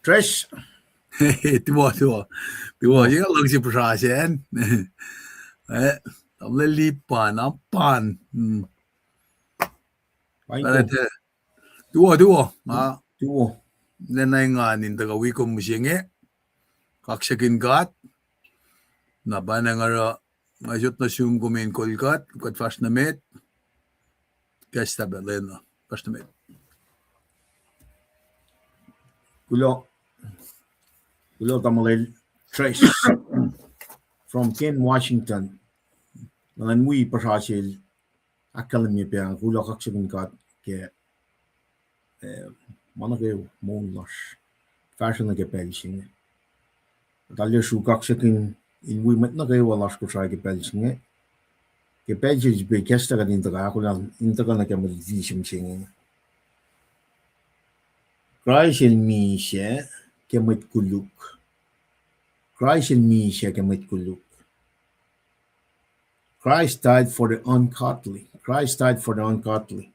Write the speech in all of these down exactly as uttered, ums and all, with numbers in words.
Trash. Tuwo, tuwo. Tuwo, ye luhngse puhsra sacn. Eh, tamuhlwel Lipan, apan. Hmm. Tuwo, tuwo. Nga, tuwo. Lwen na engan in tuhkuh wi kom mihsenge. Kaksakihn God. Na pa na nga oruh, nga sot nuh sum kom in kol kuht, kuht fahsr nuh met. Kahs tah pac lwen uh, fahsr nuh met. Kuloh, kuloh tamuhlwel Trash from Kent, Washington. Nga wi puhsra sel ahkkahlwemye pac, kuloh kaksakihn God ke, eh, ma nuh kwewa moul lasr, fahsruh nuh ke pacl se inge. Talan sruhk kaksakihn in wi mwet nuh kwewa lasr Kosrae ke pacl se inge. Ke pacl se srihpac kahs tuh kuht in tuhkuh ahkolah in tuhkuh nuh ke mwe luti se mihsenge. Kraist el misac ke mwet koluk. Kraist el misac ke mwet koluk. Christ died for the ungodly. Christ died for the ungodly.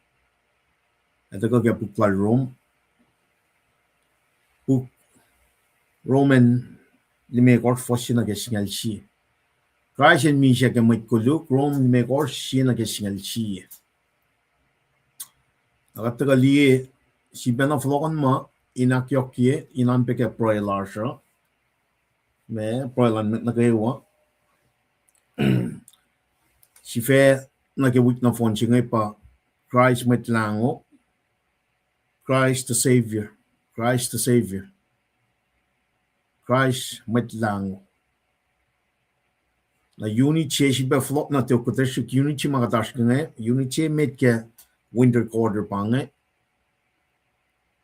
Ac tuhkuh ke puk lal Rom. Puk Roman limekohsr, fuhs se nuh ke singucul sie. Kraist el misac ke mwet koluk, Rom limekohsr, sie nuh ke singucul sie. Na kuht tuhkuh liye sifacna fohlohkohn ma in ahkyohkye, in an pac ke pruhe lasr uh. Ma pruhe luhn mwet nuh kwewa. Sifac nuh ke wik nohfohn se inge pa Kraist Mwet Lahngo. Christ the Savior. Christ the Savior. Kraist Mwet Lahngo. Na unit se sifilpac fohlohk nuh tok kuht srihk unit se ma kuht oasr ke inge, unit se met ke winter quarter pa inge.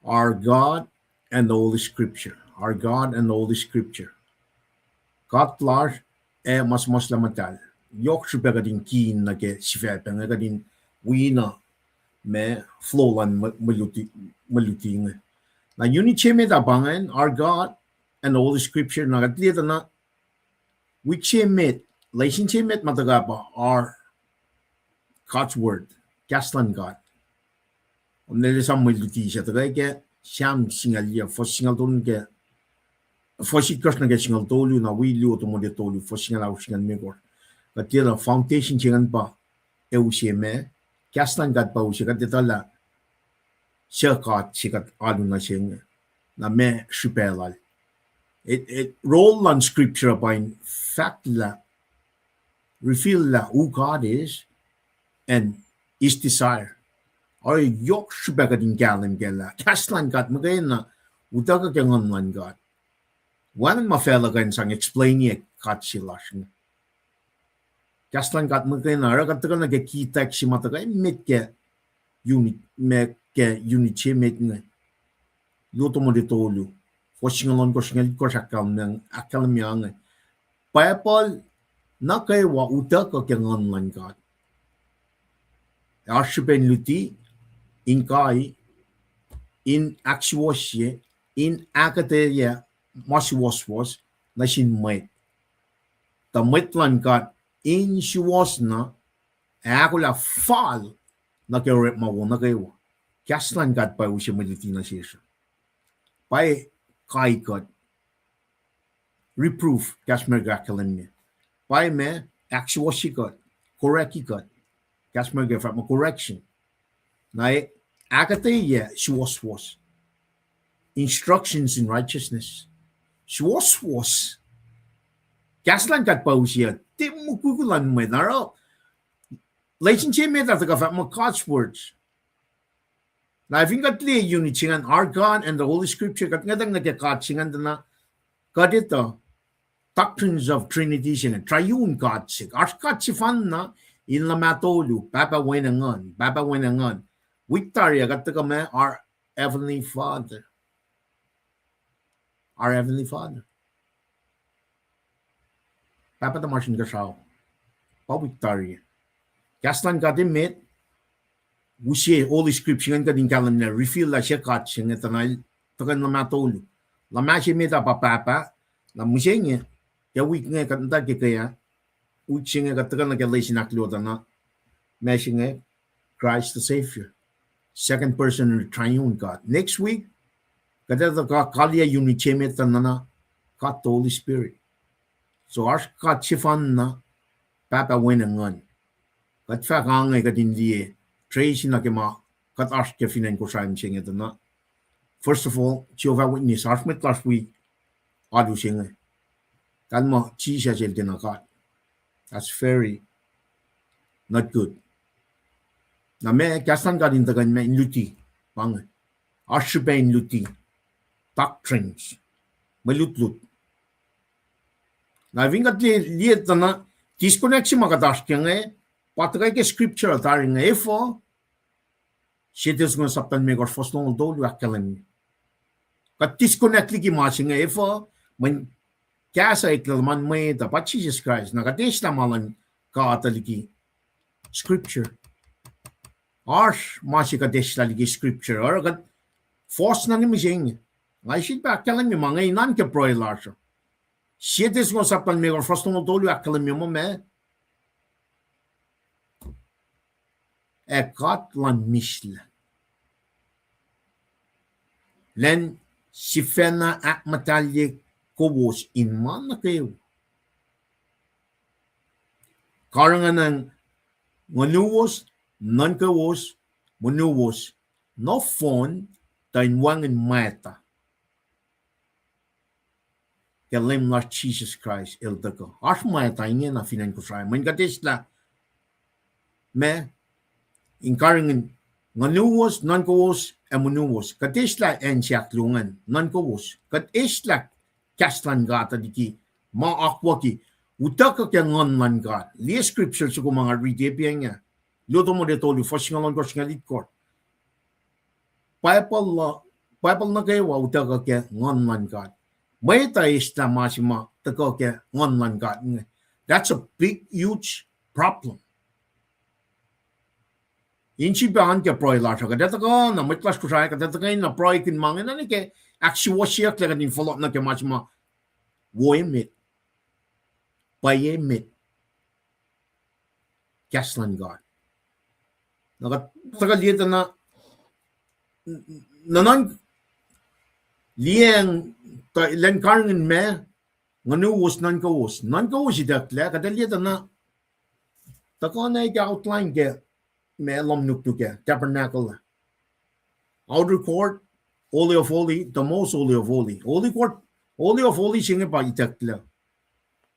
Our God and the Holy Scripture. Our God and the Holy Scripture. God lasr ac ma suhmuhslah muhtahl. Yohk srihpac kuht in kihn nuh ke sifac pac inge, kuht in wi na ma flow luhn mwe, mwe luti, mwe luti inge. Na unit se met ah pa ingacn, Our God and the Holy Scripture, na kuht liye tuh na wik se met, lesin se met ma tuhkuh pa Our God's Word, kahs luhn God. Kom lwelah esam mwe luti sac tuhkuh ke Sam singucul yac, fuhs singucul tolu nuh ke, fuhs itkohsr nuh ke singucul tolu, na wi Luo Timothy tolu, fuhs singucul ahkosr, singucul limekohsr. Kuht liye lah foundation se ingacn pa e use ma, kahs luhn God pa use, kuht etuh lah suc God se kuht alu nuh se inge, na ma srihpac lal. Role luhn scripture pa in fahk lah, reveal lah who God is and his desire. Oruh yohk srihpac kuht in kahlwem kac lah kahs luhn God muhkwena utuckuh ke Nguhn luhn God. Wacngihn ma facluh kuh in sang explain-ye God se lasr inge. Kahs luhn God muhkwena, oruh kuht tuhkuh nuh ke key text se ma tuhkuh emet ke unit, ma ke unit se met inge. Luo Timothy tolu, fuhs singucul ohnkohsr, singucul itkohsr ahkkahlwemye, ahkkahlwemye inge. Bible nuh kwewa utuckuh ke Nguhn luhn God. Oasr srihpen luti, in kai, in ahksuwohsye, in ahkuhtweyac ma suwohswohs nuh sin mwet, tuh mwet luhn God in suwohs na, ac ahkolah fal nuh ke orekma wo nuh kwewa. Kahs luhn God pa use mwe luti nuh sesr. Pa kai kuht, reproof, kahs America ahkkahlwemye. Pa ma ahksuwohsye kuht, correct-i kuht. Kahs America fahk muh correction. Na ahkuhtweyac suwohswohs. Instructions in righteousness. Suwohswohs. Kahs luhn God pa use, tiac mukwikwi luhn mwet. Na oruh lesin se met ah tuhkuh fahk muh God's words. Na fin kuht liye unit se ingacn, Our God and the Holy Scripture, kuht ngwetacng nuh ke God se ingacn tuh na, kuht etuh doctrines of Trinity se ingacn, triune God se. Oasr God sefanna in luhmah tolu, Pahpah, Wen, ac Nguhn, Pahpah, Wen, ac Nguhn. Wik tari ah kuht tuhkuh ma, our Heavenly Father. Our Heavenly Father. Pahpah tuhmasr Inkuhsrao. Pa wik tari. Kahs luhn God emet, use Holy Scripture ingacn kuht in kahlwem lah reveal lah suc God se inge tuh na el tuhkuh in luhmah tolu. Luhmah se met ah pa Pahpah, na mihsenge, ke wik inge kuht muhta ke ke ah, wik se inge kuht tuhkuh nuh ke lesin ahkluo tuh na, ma se inge, Christ the Savior, second person in the triune God. Next week, Kuht etuh God, kaliyac unit se met uh na, God the Holy Spirit. So oasr God sefanna, Pahpah, Wen, ac Nguhn. Kuht fahk ange kuht in liye, trace na ke ma kuht oasr ke fin acn Kosrae mihsenge tuh na. First of all, Jehovah Witness, oasr mwet lasr wi alu se inge. Kalmac Jisus el tiacna God. That's very not good. Na meac kahs luhn God in tuhkuh in meac, in luti, pa inge. Oasr srihpac in luti. Doctrines. Mwe lutlut. Na fin kuht liye, liye tuh na, disconnect se ma kuht oasr ke inge, pa tuhkuh ke scripture tari inge, efuh, Sie Tessalonians sapta limekohsr fuhs longoul tolu ahkkahlwemye. Kuht disconnect liki ma se inge, efuh, mweyen kahs uh eklac luhman mwet uh, pa Jisus Kraist, na kuht eslah ma luhn God uh liki scripture. Oasr ma se kuht eslah liki scripture, oruh kuht fohs na mihsenge. Nga sifilpac ahkkahlwemye ma inge in oan ke pruhe lasr uh. Sie Tessalonians sapta limekohsr fuhs longoul tolu ahkkahlwemye muh meac, ac God luhn mislac, lwen sifacna ahkmuhtahlye kowos in ma nuh kwewa, karihngihn ngunuwos, nuhnkowos, monuwos, nohfohn tuh in wacngihn mwacta ke Leum lasr Jisus Kraist el tuhkuh. Oasr mwacta ingena fin acn Kosrae. Mweyen kuht eslah ma in karihngihn ngunuwos, nuhnkowos, ac monuwos. Kuht eslah acn se ahkluo ingacn, nuhnkowos. Kuht eslah kahs luhn God uh liki ma akwucki, utuckuh ke Nguhn luhn God. Liye scripture soko ma nga riti pac inge. Luo Timothy tolu, fuhs singucul ohnkohsr, singucul itkohsr. Bible, Bible nuh kwewa utuckuh ke Nguhn luhn God. Mwet uh eslah ma se ma tuhkuh ke Nguhn luhn God inge. That's a big, huge problem. Insiyac pa an ke pruhe lasr uh, kuht etuh kuh na mwet lasr Kosrae, kuht etuh kuh na pruhe kihn ma inge na nuh ke ahksuwohsyeyucklac kuht in fohlohk nuh ke ma se ma wo emet, pwacye emet, kahs luhn God. Na kuht tuhkuh liye tuh na, nuhnuhnkuh, liyacng, tuh lwen karihngihn ma, ngunuwos, nuhnkowos. Nuhnkowos itucklac, kuht liye tuh na, tuhkuh na ke outline ke ma lohm nuknuk ah, tabernacle, outer court, holy of holy, the most holy of holy. Holy court, holy of holy se inge pa itucklac.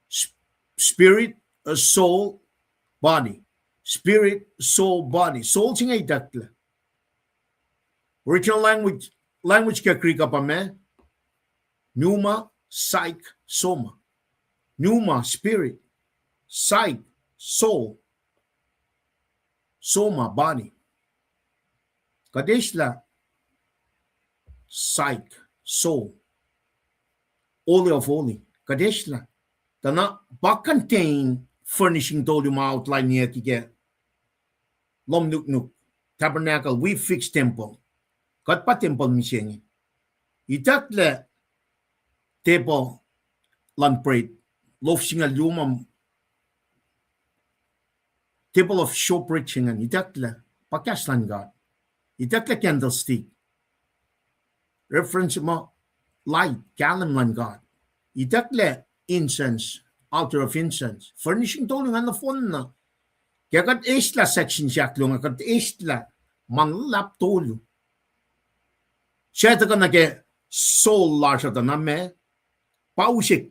S-, spirit, uh, soul, body. Spirit, soul, body. Soul se inge itucklac. Original language, language ke Greek uh pa meac, pneuma, psyche, soma. Pneuma, spirit, psyche, soul, soma, body. Kuht eslah psyche, soul, holy of holy. Kuht eslah. Tuh na pa contain furnishing tolu ma outlineyucki ke lohm nuknuk, tabernacle, wi fixed temple. Kuht pa temple mihsenge. Itucklac table luhn bread, loaf singucul luo ma, table of showbread se ingacn, itucklac pa kahs luhn God. Itucklac candlestick, reference ma light, kahlwem luhn God. Itucklac incense, altar of incense. Furnishing tolu ingacn nohfohn na. Ke kuht eslah section se ahkluo inge, kuht eslah ma luhlahp tolu. Suc tuhkuh nuh ke soul lasr uh tuh na meac, pa use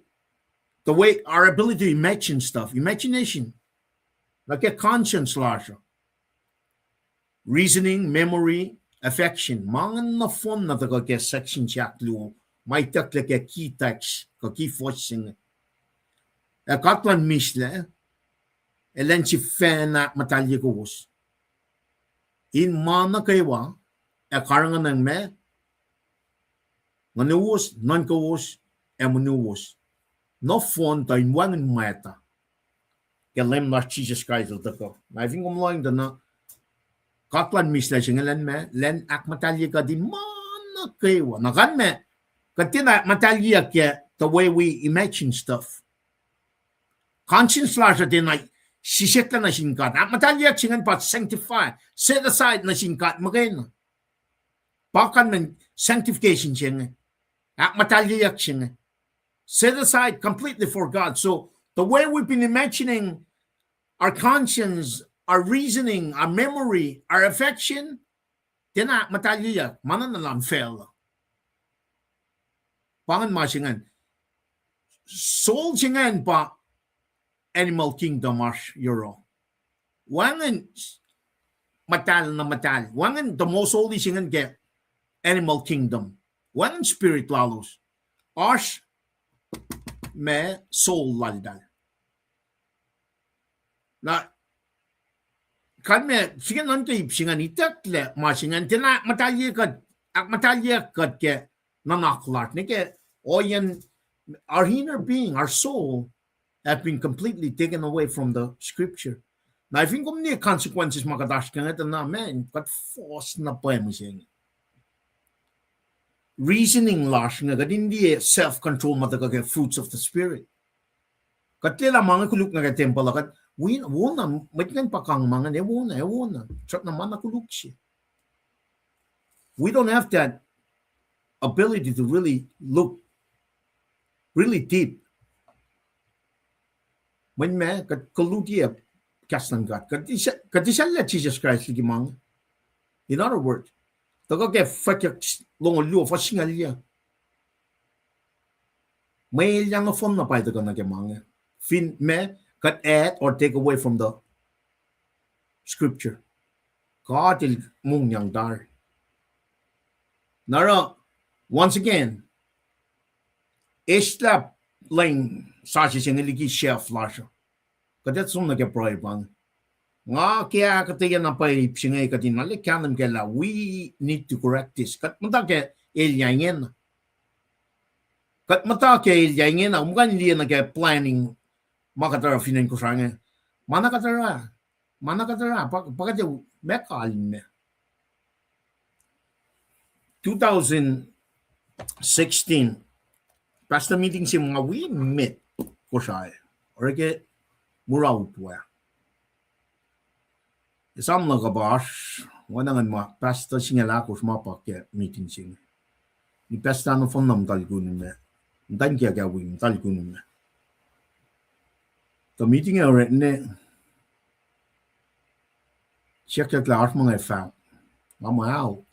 the way our ability to imagine stuff, imagination. Nuh ke conscience lasr uh, reasoning, memory, affection. Ma ingacn nohfohn na tuhkuh ke section se ahkluo, ma itucklac ke key text kuh key verse se inge. Ac God luhn mislac, ac lwen sifacna ahkmuhtahlye kowos in ma nuh kwewa, ac karihngihn ma, ngunuwos, nuhnkowos, ac monuwos, nohfohn tuh in wacngihn mwacta ke Leum lasr Jisus Kraist el tuhkuh. Na fin kom lohacng tuh na, God luhn mislac se inge lwen ma, lwen ahkmuhtahlye kuht in ma nuh kwewa. Na kuht ma, kuht tiacna ahkmuhtahlyeyuck ke the way we imagine stuff. Conscience lasr uh tiacna sisacklac nuh sin God. Ahkmuhtahlye se ingacn pa sanctify, set aside nuh sin God muhkwena. Pa kalmen sanctification se inge. Ahkmuhtalyeyuck se inge. Set aside completely for God. So the way we've been imagining our conscience, our reasoning, our memory, our affection, tiacna ahkmuhtalyeyuck, ma na nuh lan facluh. Pa ingacn ma se ingacn. Soul se ingacn pa animal kingdom oasr yohrohl. Wacngihn muhtahl na muhtahl. Wacngihn the most holy se ingacn ke animal kingdom. Wacngihn spirit lalos. Oasr ma soul laltahl. Na kalmac srihke nuhnkuh ip se ingacn itucklac ma se ingacn tiacna ahkmuhtalyeyuck kuht, ahkmuhtalyeyuck kuht ke nuhnak lasr nuh ke ohiyacn, our inner being, our soul, have been completely taken away from the scripture. Na fin kom liye consequences ma kuht oasr ke inge tuh na, man, kuht fohs na pwacye mihsenge. Reasoning lasr inge, kuht in liye self-control ma tuhkuh ke fruits of the Spirit. Kuht lwelah ma inge koluk nuh ke tempuhl uh, kuht, wi, wona, mwet ingacn pa kang ma ingacn, e wona, e wona, srackna ma na koluk se. We don't have that ability to really look really deep. Mweyen ma, kuht koluk ke kahs luhn God. Kuht esa-, kuht esacllac Jisus Kraist liki ma inge. In other words, tuhkuh ke Fwackyuck longoul luo fuhs singucul yac. Mwe elyah nohfohn na pwacye tuhkuh nuh ke ma inge. Fin ma, kuht add or take away from the scripture. God El mongyang tari. Na oruh, once again, eislah lwen sasuc se inge liki shelf lasr uh. Kuht ac som nuh ke pruhe pa inge. Nga ke ahkuhtweyac na pwacye ip se inge kuht in arlac kahlwem kac lah we need to correct this. Kuht muhta ke elyah ingena. Kuht muhta ke elyah ingena, kom kuh in liye nuh ke planning ma kuht oruh fin acn Kosrae inge. Ma na kuht oruh, ma na kuht oruh, pa, pa kuht ac ma kalmac. Two thousand sixteen, pastor meeting se ma wi met Kosrae, oruh ke mura upwacr. Esam na kuhpahsr, oacna ngan ma pastor singucul ahkosr ma pa ke meeting se inge. Ni pastor nohfohn na muhta liki nuh me, muhtwacn kiyuhk ah wi muhta liki nuh me. Tuh meeting ah orekma, siyuck lah oasr ma nga fahk, nga muh ao.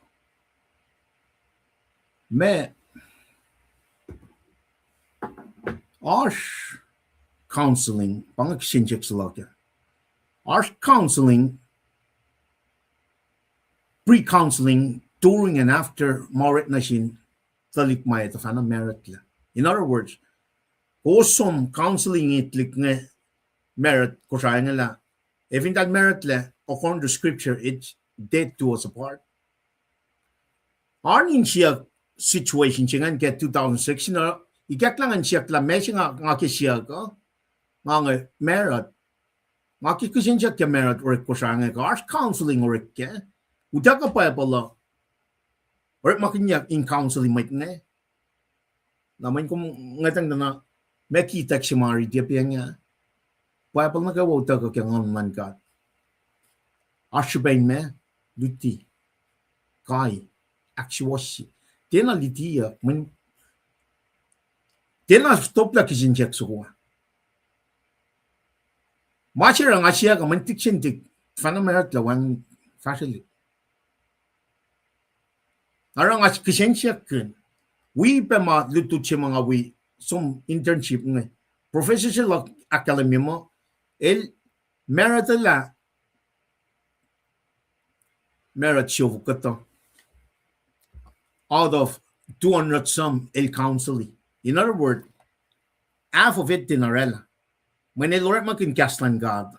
Ma, oasr counseling, pa inge kihsen siyuck se luhk ah. Oasr counseling, pre-counseling, during and after, ma orek nuh sin tuhlihk ma etuh fahna married lah. In other words, kowos som counseling tuhlihk inge married Kosrae inge lah, ac fin eltahl married lah, according to scripture, it's dead to us apart. Oan in siyuck situation se ingacn ke two thousand sixteen, ikacklah ngan siyuck lah ma se nga, nga ke siyuck uh, nga inge married. Nga ke kihsen siyuck ke married orek Kosrae inge kuh oasr counseling orek kac. Utuckuh Bible uh, orekmakihnyuck in counseling mwet inge. Na mweyen kom ngwetacng tuh na, ma kihtack se ma riti pac inge, Bible nuh kwewa utuckuh ke nguhn luhn God. Oasr srihpac in ma, luti, kai, ahksuwohsye. Tiacna lutiyuck, mweyen tiacna stoplah kihsen siyuck soko. Ma se oruh nga siyuck uh, mweyen tik se tik, fahna married lah wacngihn fahsrwelihk. Oruh nga kihsen siyuck kihn. Wi pac ma lutlut se ma nga wi som internship inge. Professor se luhk ahkkahlwemye muh el married lah, married siofok kuhtuh out of two hundred some el counsel. In other words, half of it tiacna orwaclah. Mweyen el orekmakihn kahs luhn God.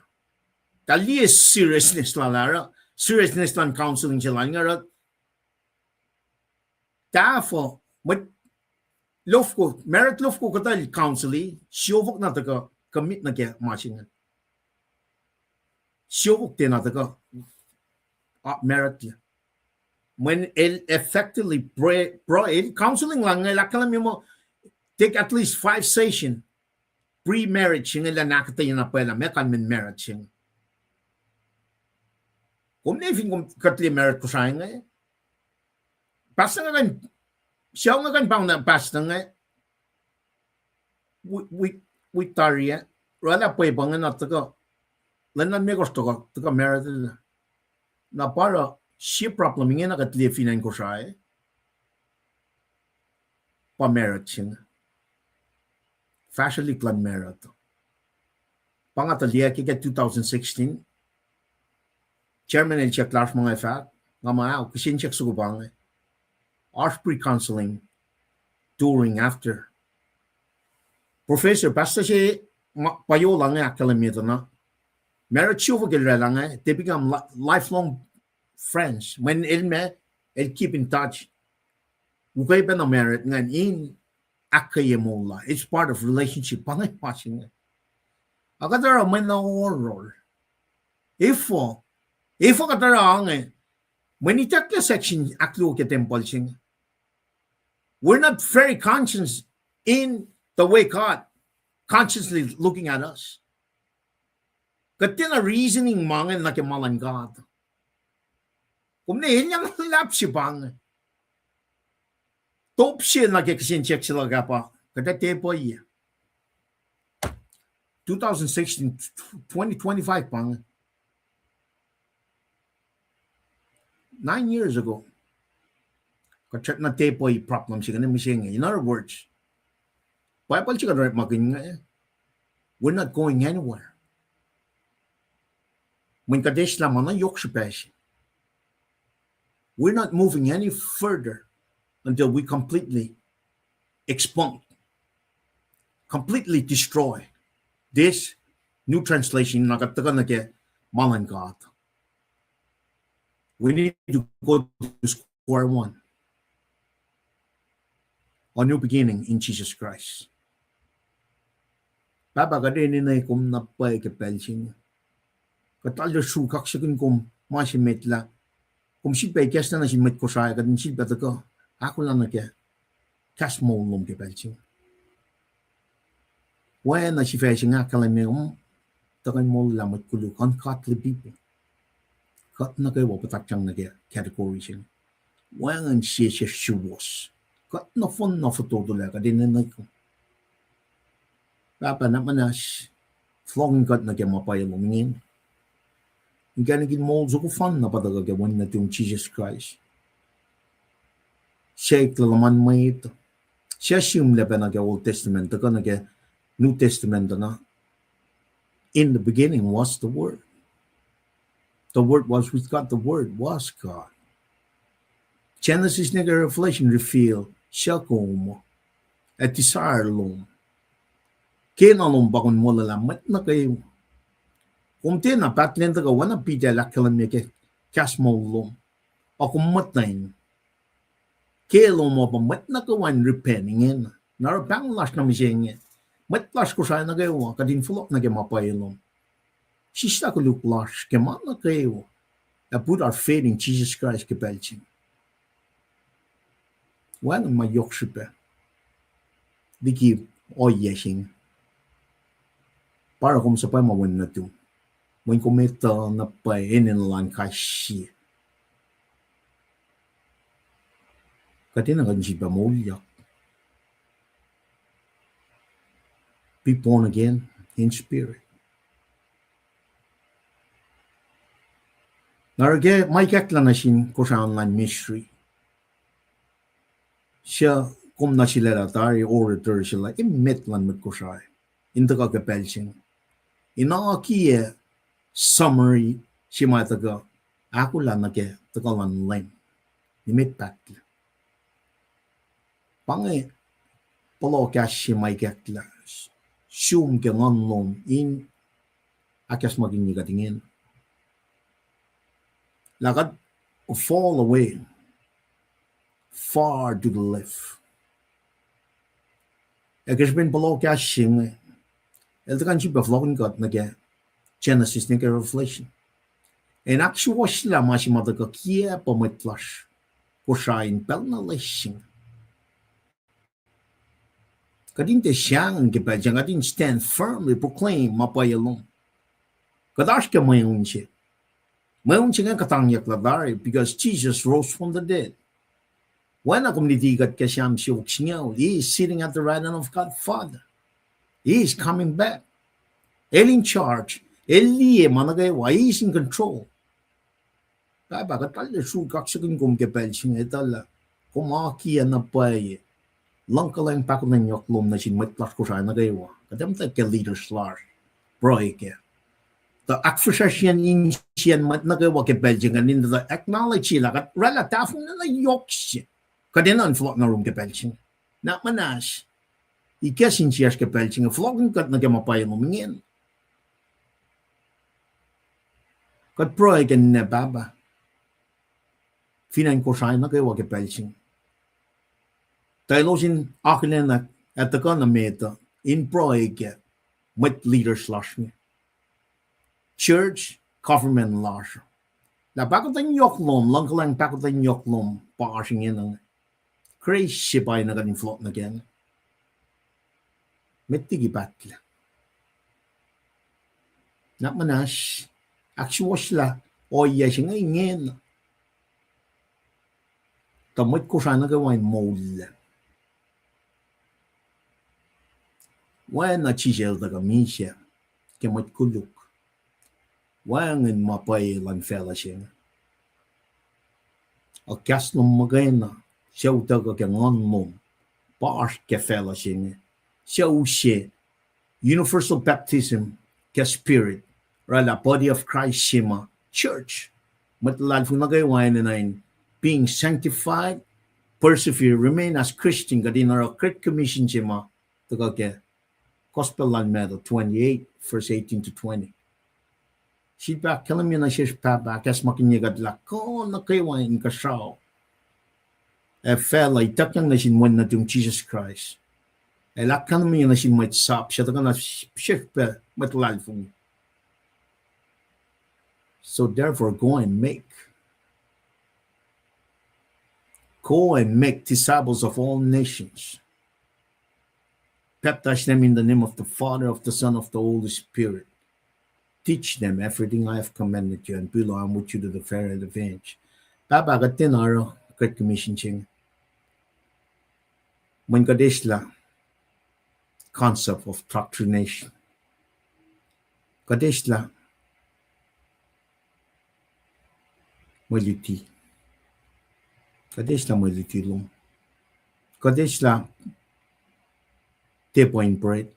Tuh liye seriousness lal ah, seriousness luhn counseling se lal inge oruh tahfuh, mwet lofko, married lofko kuhtuh el counsel, siofok na tuhkuh commit nuh ke ma se inge. Siofok tiacna tuhkuh, ah, married lah. Mweyen el effectively pruhe, pruhe, el counseling lal inge el ahkkahlwemye muh take at least five session pre-marriage se inge lah ahkuhtweyac na pwacye lah meac kalmen marriage se inge. Kom ne fin kom kuht liye married Kosrae inge, Pastor inge kuh in, suc inge kuh in pahng na pastor inge, wi-, wi-, wik tari ah, oraclah pwepuh inge na tuhkuh, lwen na limekohsr tuhkuh, tuhkuh married. Na pa oruh sie problem inge na kuht liye fin acn Kosrae pa married se inge. Fahsrwelihk luhn married. Pa nga tuh liye ke, ke two thousand sixteen. Chairman el siyuck lasr ma nga fahk, nga muh, ao, kihsen siyuck soko pa inge. Oasr pre-counseling, during, after. Professor, pastor se, ma, pa yohk inge ahkkahlwemye tuh na married sufok el oraclah inge, they become li-, lifelong friends. Mweyen el ma, el keep in touch. Ukwe pacna married ingacn in ahkkweye moul la. It's part of relationship. Pa inge ma se inge. Ac kuht oruh mwe na oror. Efuh, efuh kuht oruh inge, mwe in itucklac section ahkluo ke tempuhl se inge. We're not very conscious in the way God consciously looking at us. Kuht tiacna reasoning ma inge nuh ke ma luhn God. Kom ne elyang luhlahp se pa inge. Top se nuh ke kihsen siyuck se luhk ah pa, kuht ac tiac pwacye. Two thousand sixteen, twenty twenty-five pa inge. Nine years ago. Kuht srackna tiac pwacye problem se inge, mihsenge. In other words, Bible se kuht orekmakihn inge, we're not going anywhere. Mweyen kuht eslah ma na yohk srihpac se. We're not moving any further until we completely expunge, completely destroy this new translation, na kuht tuhkuh nuh ke ma luhn God. We need to go to square one. A new beginning in Jesus Christ. Pahpah, kuht enenuh kom na pwacye ke pacl se inge. Kuht arlac sruhk kaksakihn kom ma se met lah kom sifilpac ikacslah nuh sin mwet Kosrae, kuht in sifilpac tuhkuh ahkolah nuh ke kahs moul lom ke pacl se inge. Oacna sifac se inge ahkkahlwemye, mm, tuhkuh in molwelah mwet koluk, ungodly people. Kuht nuh kwewa puhtatyang nuh ke category se inge. Wacngihn sie sesr suwohs. Kuht nohfohn na fototolac, kuht enenuh kom. Pahpah, na muhnahs, fohlohkihn kuht nuh ke ma pwacye lom ingena. Inkacnek in moul soko fanna pa tuhkuh ke Wen nuhtum Jisus Kraist. Saok luhn luhman mwet, suc sihmlac pac nuh ke Old Testament, tuhkuh nuh ke New Testament uh na. In the beginning was the Word. The Word was with God, the Word was God. Genesis nuh ke Revelation reveal suc kom, ac desire lom, kena lom pa kom in molwelah mwet nuh kwewa. Kom tiacna pahtlac tuhkuh, oacna Peter el ahkkahlwemye ke kahs moul lom, a kom muhtweng. Ke lom uh pa mwet nuh kwewa in repent ingena. Na oruh pahng lasr nuh mihsenge, mwet lasr Kosrae nuh kwewa, kuht in fohlohk nuh ke ma pwacye lom. Sislah koluk lasr ke ma nuh kwewa, ac put our faith in Jesus Christ ke pacl se inge. Wacngihn ma yohk srihpac liki ohiyac se inge. Pa oruh kom suhpwacma Wen nuhtum, mweyen kom etuh na pwacye enenuh luhn kais sie. Kuht enenuh kuht in sifilpac moulyak. Be born again in spirit. Na oruh ke ma ikacklah nuh sin Kosrae Online Ministry, suc kom na sulaclah tari orator se la emet luhn mwet Kosrae in tuhkuh ke pacl se inge, in akiyac summary se ma tuhkuh ahkolah nuh ke tuhkuh luhn Leum nimet pahtlac. Pa inge pohloh kahs se ma ikacklah, sum ke nguhn lom in ahkacsmakihnye kuht ingena, lah kuht fall away far to the left. Ac ke srihpen pohloh kahs se inge, el tuhkuh in sifilpac fohlohkihn kuht nuh ke Genesis nuh ke Revelation, in ahksuwohsyelah ma se ma tuhkuh kiacpwe mwet lasr Kosrae in pacl na loes se inge. Kuht in tiac sahngweng ke pacl se inge, kuht in stand firmly proclaim ma pwacye lom. Kuht oasr ke mweun se. Mweun se inge kuhtangyucklah tari because Jesus rose from the dead. Oacna kom luti kuht ke Sam siofok singucul, He is sitting at the right hand of God Father. He is coming back. El in charge. El liye ma nuh kwewa. He is in control. Pahpah, kuht arlac sruhk kaksakihn kom ke pacl se inge, etuh lah kom akiyac na pwacye luhngkuhlwacng pahkotwen yohk lom nuh sin mwet lasr Kosrae nuh kwewa. Kuht ac muhtwacta ke leaders lasr, pruhe kac, tuh ahkfihsracsriyacn insiyacn mwet nuh kwewa ke pacl se inge, in tuh acknowledge lah kuht oraclah tahfonglac na yohk se. Kuht enenuh in fohlohk nuh yurum ke pacl se inge. Na muhnahs, ikacs insiyacsr ke pacl se inge, fohlohkihn kuht nuh ke ma pwacye lom ingena. Kuht pruhe ke ninac, Pahpah, fin acn Kosrae nuh kwewa ke pacl se inge, tuh elos in akihlen ac tuhkuh nuh met uh in pruhe ke mwet leaders lasr inge, church, government lasr, lah pahkotwen yohk lom, luhngkuhlwacng pahkotwen yohk lom pa oasr ingena inge. Grace se pa na kuht in fohlohk nuh kac inge. Met liki pahtlac. Na muhnahs, ahksuwohsyelah ohiyac se inge ingena, tuh mwet Kosrae nuh kwewa in moullac. Oacna Jisus El tuhkuh misac ke mwet koluk, wacngihn ma pwacye luhn facluh se inge. Ac kahs lom muhkwena, suc utuckuh ke nguhn lom, pa oasr ke facluh se inge, suc use universal baptism ke Spirit, oraclah body of Christ se ma church. Mwet luhlahlfongi nuh kwewa enenuh in being sanctified, persevere, remain as Christian, kuht in oruh Great Commission se ma tuhkuh ke Gospel lal Matthew twenty-eight, verse eighteen to twenty. Sifilpac ahkkahlwemye nuh sesr, Pahpah, ahkacsmakihnye kuht lah kuh nuh kwewa inkuhsrao ac facluh ituckyang nuh sin Wen nuhtum Jisus Kraist. El ahkkahlwemye nuh sin mwet sap suc tuhkuh nuh sesr pac mwet luhlahlfongi. So therefore, go and make. Go and make disciples of all nations. Baptize them in the name of the Father, of the Son, of the Holy Spirit. Teach them everything I have commanded you, and behold, I am with you to the very end of the age. Pahpah, kuht tiacna oruh Great Commission se inge mweyen kuht eislah concept of doctrination. Kuht eislah mwe luti. Kuht eislah mwe luti lom. Kuht eislah tepuh in bread.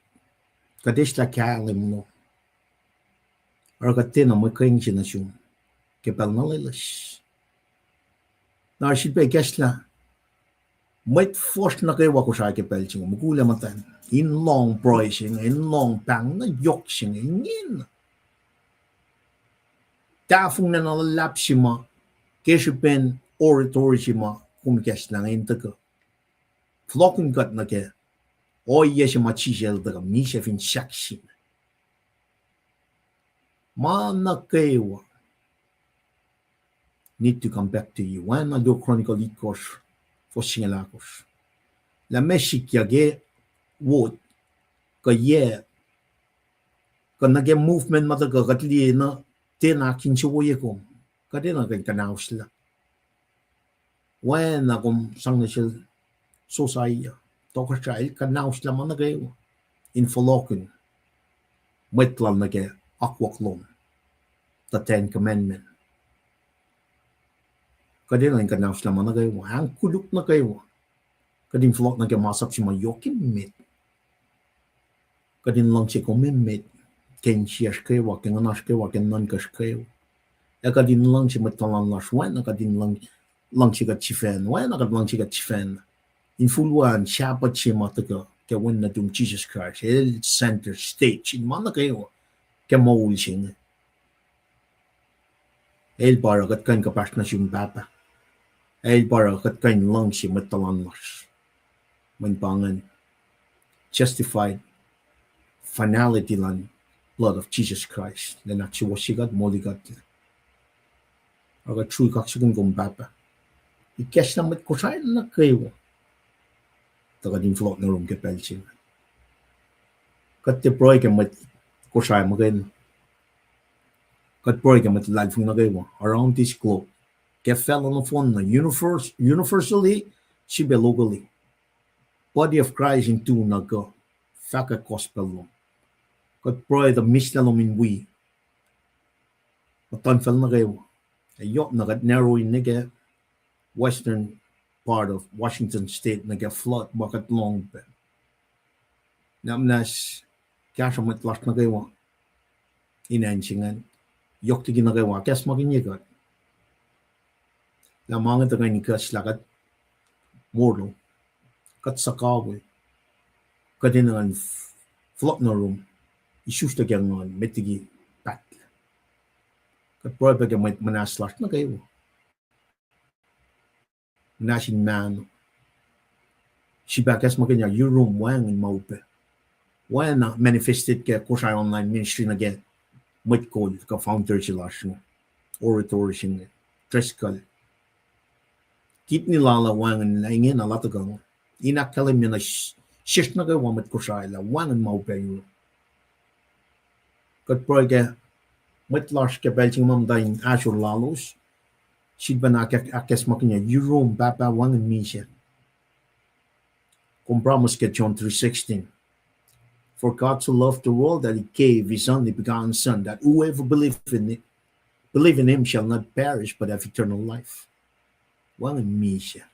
Kuht eislah kahlwem lom. Oruh kuht tiacna mwe keng se nuh sum ke pacl na loeloes. Na sifilpac ikacslah mwet fuhsr nuh kwewa Kosrae ke pacl se inge, mukul ac muhtwacn, in lohng pruhe se inge, in lohng pahng na yohk se inge ingena. Tahfonglac na luhlahp se ma ke srihpen oratory se ma kom ikacslah inge in tuhkuh fohlohkihn kuht nuh ke ohiyac se ma Jisus El tuhkuh misac fin sahk se inge. Ma nuh kwewa need to come back to you. Oacna Luo Chronicle itkohsr, fuhs singucul ahkosr. Lah meac sikyak, wot, kuh yac, kuh nuh ke movement ma tuhkuh kuht liye na, tiacna ahkinsewowoye kom. Kuht enenuh kuh in kuhnaoslah. Oacna kom sang nuh sel Josiah, tohkohsrah, el kuhnaoslah ma nuh kwewa in fohlohkihn mwet lal nuh ke akwuck lom, the Ten Commandment. Kuht enenuh in kuhnaoslah ma nuh kwewa, ahng koluk nuh kwewa. Kuht in fohlohk nuh ke masap se ma yohk emet. Kuht in luhngse kom emet ke insiyacsr kwewa, ke nguhnasr kwewa, ke nuhnkacsr kwewa. Ac kuht in luhngse mwet tuhlan lasr oacna kuht in luhng-, luhngse kuht sifacna, oacna kuht luhngse kuht sifacna. In fuluhn Sapat se ma tuhkuh ke Wen nuhtum Jisus Kraist, El center stage in ma nuh kwewa ke moul se inge. El pa oruh kuht kuh in kuhpahsr nuh sum, Pahpah. El pa oruh kuht kuh in luhngse mwet tuhlan lasr. Mweyen pa ingacn justified finality luhn blood of Jesus Christ, lwen ahksuwohsye kuht, moli kuht. Oruh kuht sruhk kaksakihn kom, Pahpah. Ikacslah mwet Kosrae nuh kwewa tuh kuht in fohlohk nuh yurum ke pacl se inge. Kuht tiac pruhe ke mwet Kosrae muhkwena. Kuht pruhe ke mwet luhlahlfongi nuh kwewa around this globe, ke facluh nohfohn na, universe, universally, srihpac locally. Body of Christ in tu na kuh fahkwack gospel lom. Kuht pruhe tuh mihslac lom in wi muhtuhnfacl nuh kwewa. Ac yohk na kuht narrow in nuh ke western part of Washington State nuh ke flood ma kuht lohng pac. Na muhnahs kahsruh mwet lasr nuh kwewa in acn se ingacn, yohk liki nuh kwewa, ahkacsmakihnye kuht lah ma inge tuhkweni kuhslah kuht mortal, kuht suhkawihl, kuht enenuh in fohlohk nuh yurum, isuslac ke nguhn met liki pahtlac. Kuht pruhe pac ke mwet muhnahs lasr nuh kwewa, muhnahs in mahno. Srihpac ahkacsmakihnye yurum wacngihn ma upac. Oacna manifested ke Kosrae online ministry nuh ke mwet kol kuh founder se lasr inge, orator se inge, Driscoll. Kidney lal uh wacngihnlac ingena la tuhkuh inge. In ahkkahlwemye nuh sesr nuh kwewa mwet Kosrae lah wacngihn ma upac yurum. Kuht pruhe ke mwet lasr ke pacl se inge ma muhta in ahsor lalos, sifilpacna ahk-, ahkacsmakihnye yurum, Pahpah, wacngihn misac. Kom promise ke John three sixteen, For God so loved the world that he gave his only begotten Son, that whoever believe in it, believe in him shall not perish but have eternal life. Wacngihn misac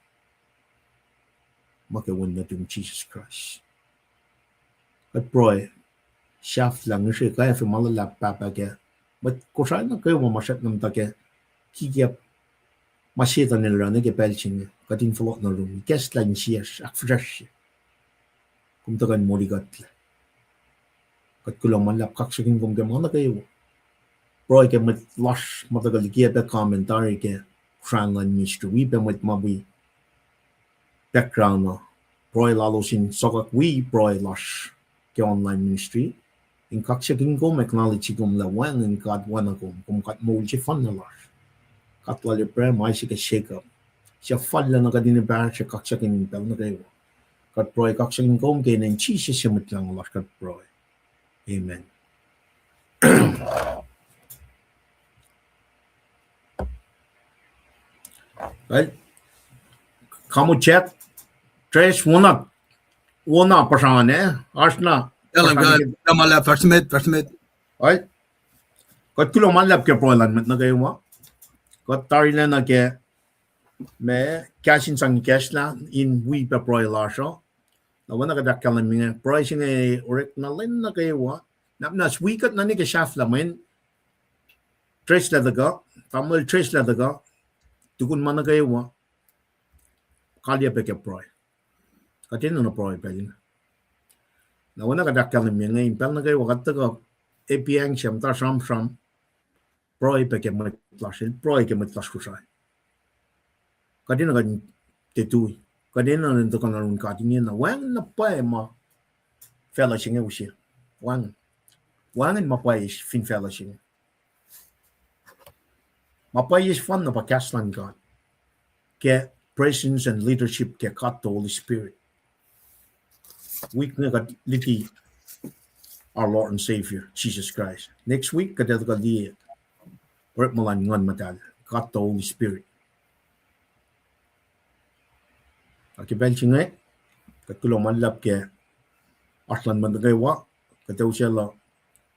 ma ke Wen nuhtum Jisus Kraist. Kuht pruhe, sahflah ngihsre kwacfe ma luhlahp Pahpah ke mwet Kosrae nuh kwewa ma srackna muhta ke kikiap ma Setuhn el oruh nuh ke pacl se inge, kuht in fohlohk nuh yurum, ikacslah insiyacsr, ahkfihsracsrye. Kom tuhkuh in molikuhtlac. Kuht kuloh ma luhlahp, kaksakihn kom ke ma nuh kwewa. Pruhe ke mwet lasr ma tuhkuh likiyac pac comment tari ke Kosrae online ministry, wi pac mwet ma wi background uh, pruhe lalos in sokwack wi pruhe lasr ke online ministry, in kaksakihn kom, acknowledge kom lah wacngihn God oacna kom, kom God moul sefanna lasr. God lal Abraham, Isaac, ac Jacob. Suc fal lah na kuht in pahsr ac kaksakihn pacl nuh kwewa. Kuht pruhe kaksakihn kom ke inen Jisus su Mwet Lahngo lasr kuht pruhe. Amen. Well, kamuchat, Tres, wona, wona puhsran, eh? Oasr na, Elan, puhsran kuh, ke, kuh ma luhlahp, fahsr met, fahsr met. Well, kuht kuloh ma luhlahp ke pruhe luhn mwet nuh kwewa. Kuht tarilacna ke ma kahs in sang ikacslah in wi pac pruhe lasr uh. Na oacna kuht ahkkahlwemye inge, pruhe se inge orekma lwen nuh kwewa. Na muhnahs wi kuht na nuh ke sahflah mweyen Tres lah tuhkuh, tamuhlwel Tres lah tuhkuh, tukun ma nuh kwewa, kalyac pac ke pruhe. Kuht enenuh pruhe pacl inge. Na oacna kuht ahkkahlwemye inge, in pacl nuh kwewa kuht tuhkuh epi acng se muhta sramsram, pruhe pac ke mwet lasr, el pruhe ke mwet lasr Kosrae. Kuht enenuh kuht in tiac tui. Kuht enenuh in tuhkuh nuh yurin God ingena. Wacngihn na pwacye ma facluh se inge use. Wacngihn. Wacngihn ma pwacye fin facluh se inge. Ma pwacye sefanna pa kahs luhn God ke presence and leadership ke God the Holy Spirit. Wik inge kuht luti our Lord and Savior, Jesus Christ. Next week, kuht ac tuhkuh liye orekma luhn Nguhn Muhtahl, God the Holy Spirit. Ac ke pacl se inge, kuht kuloh ma luhlahp ke oasr luhn mwet nuh kwewa, kuht ac usaclah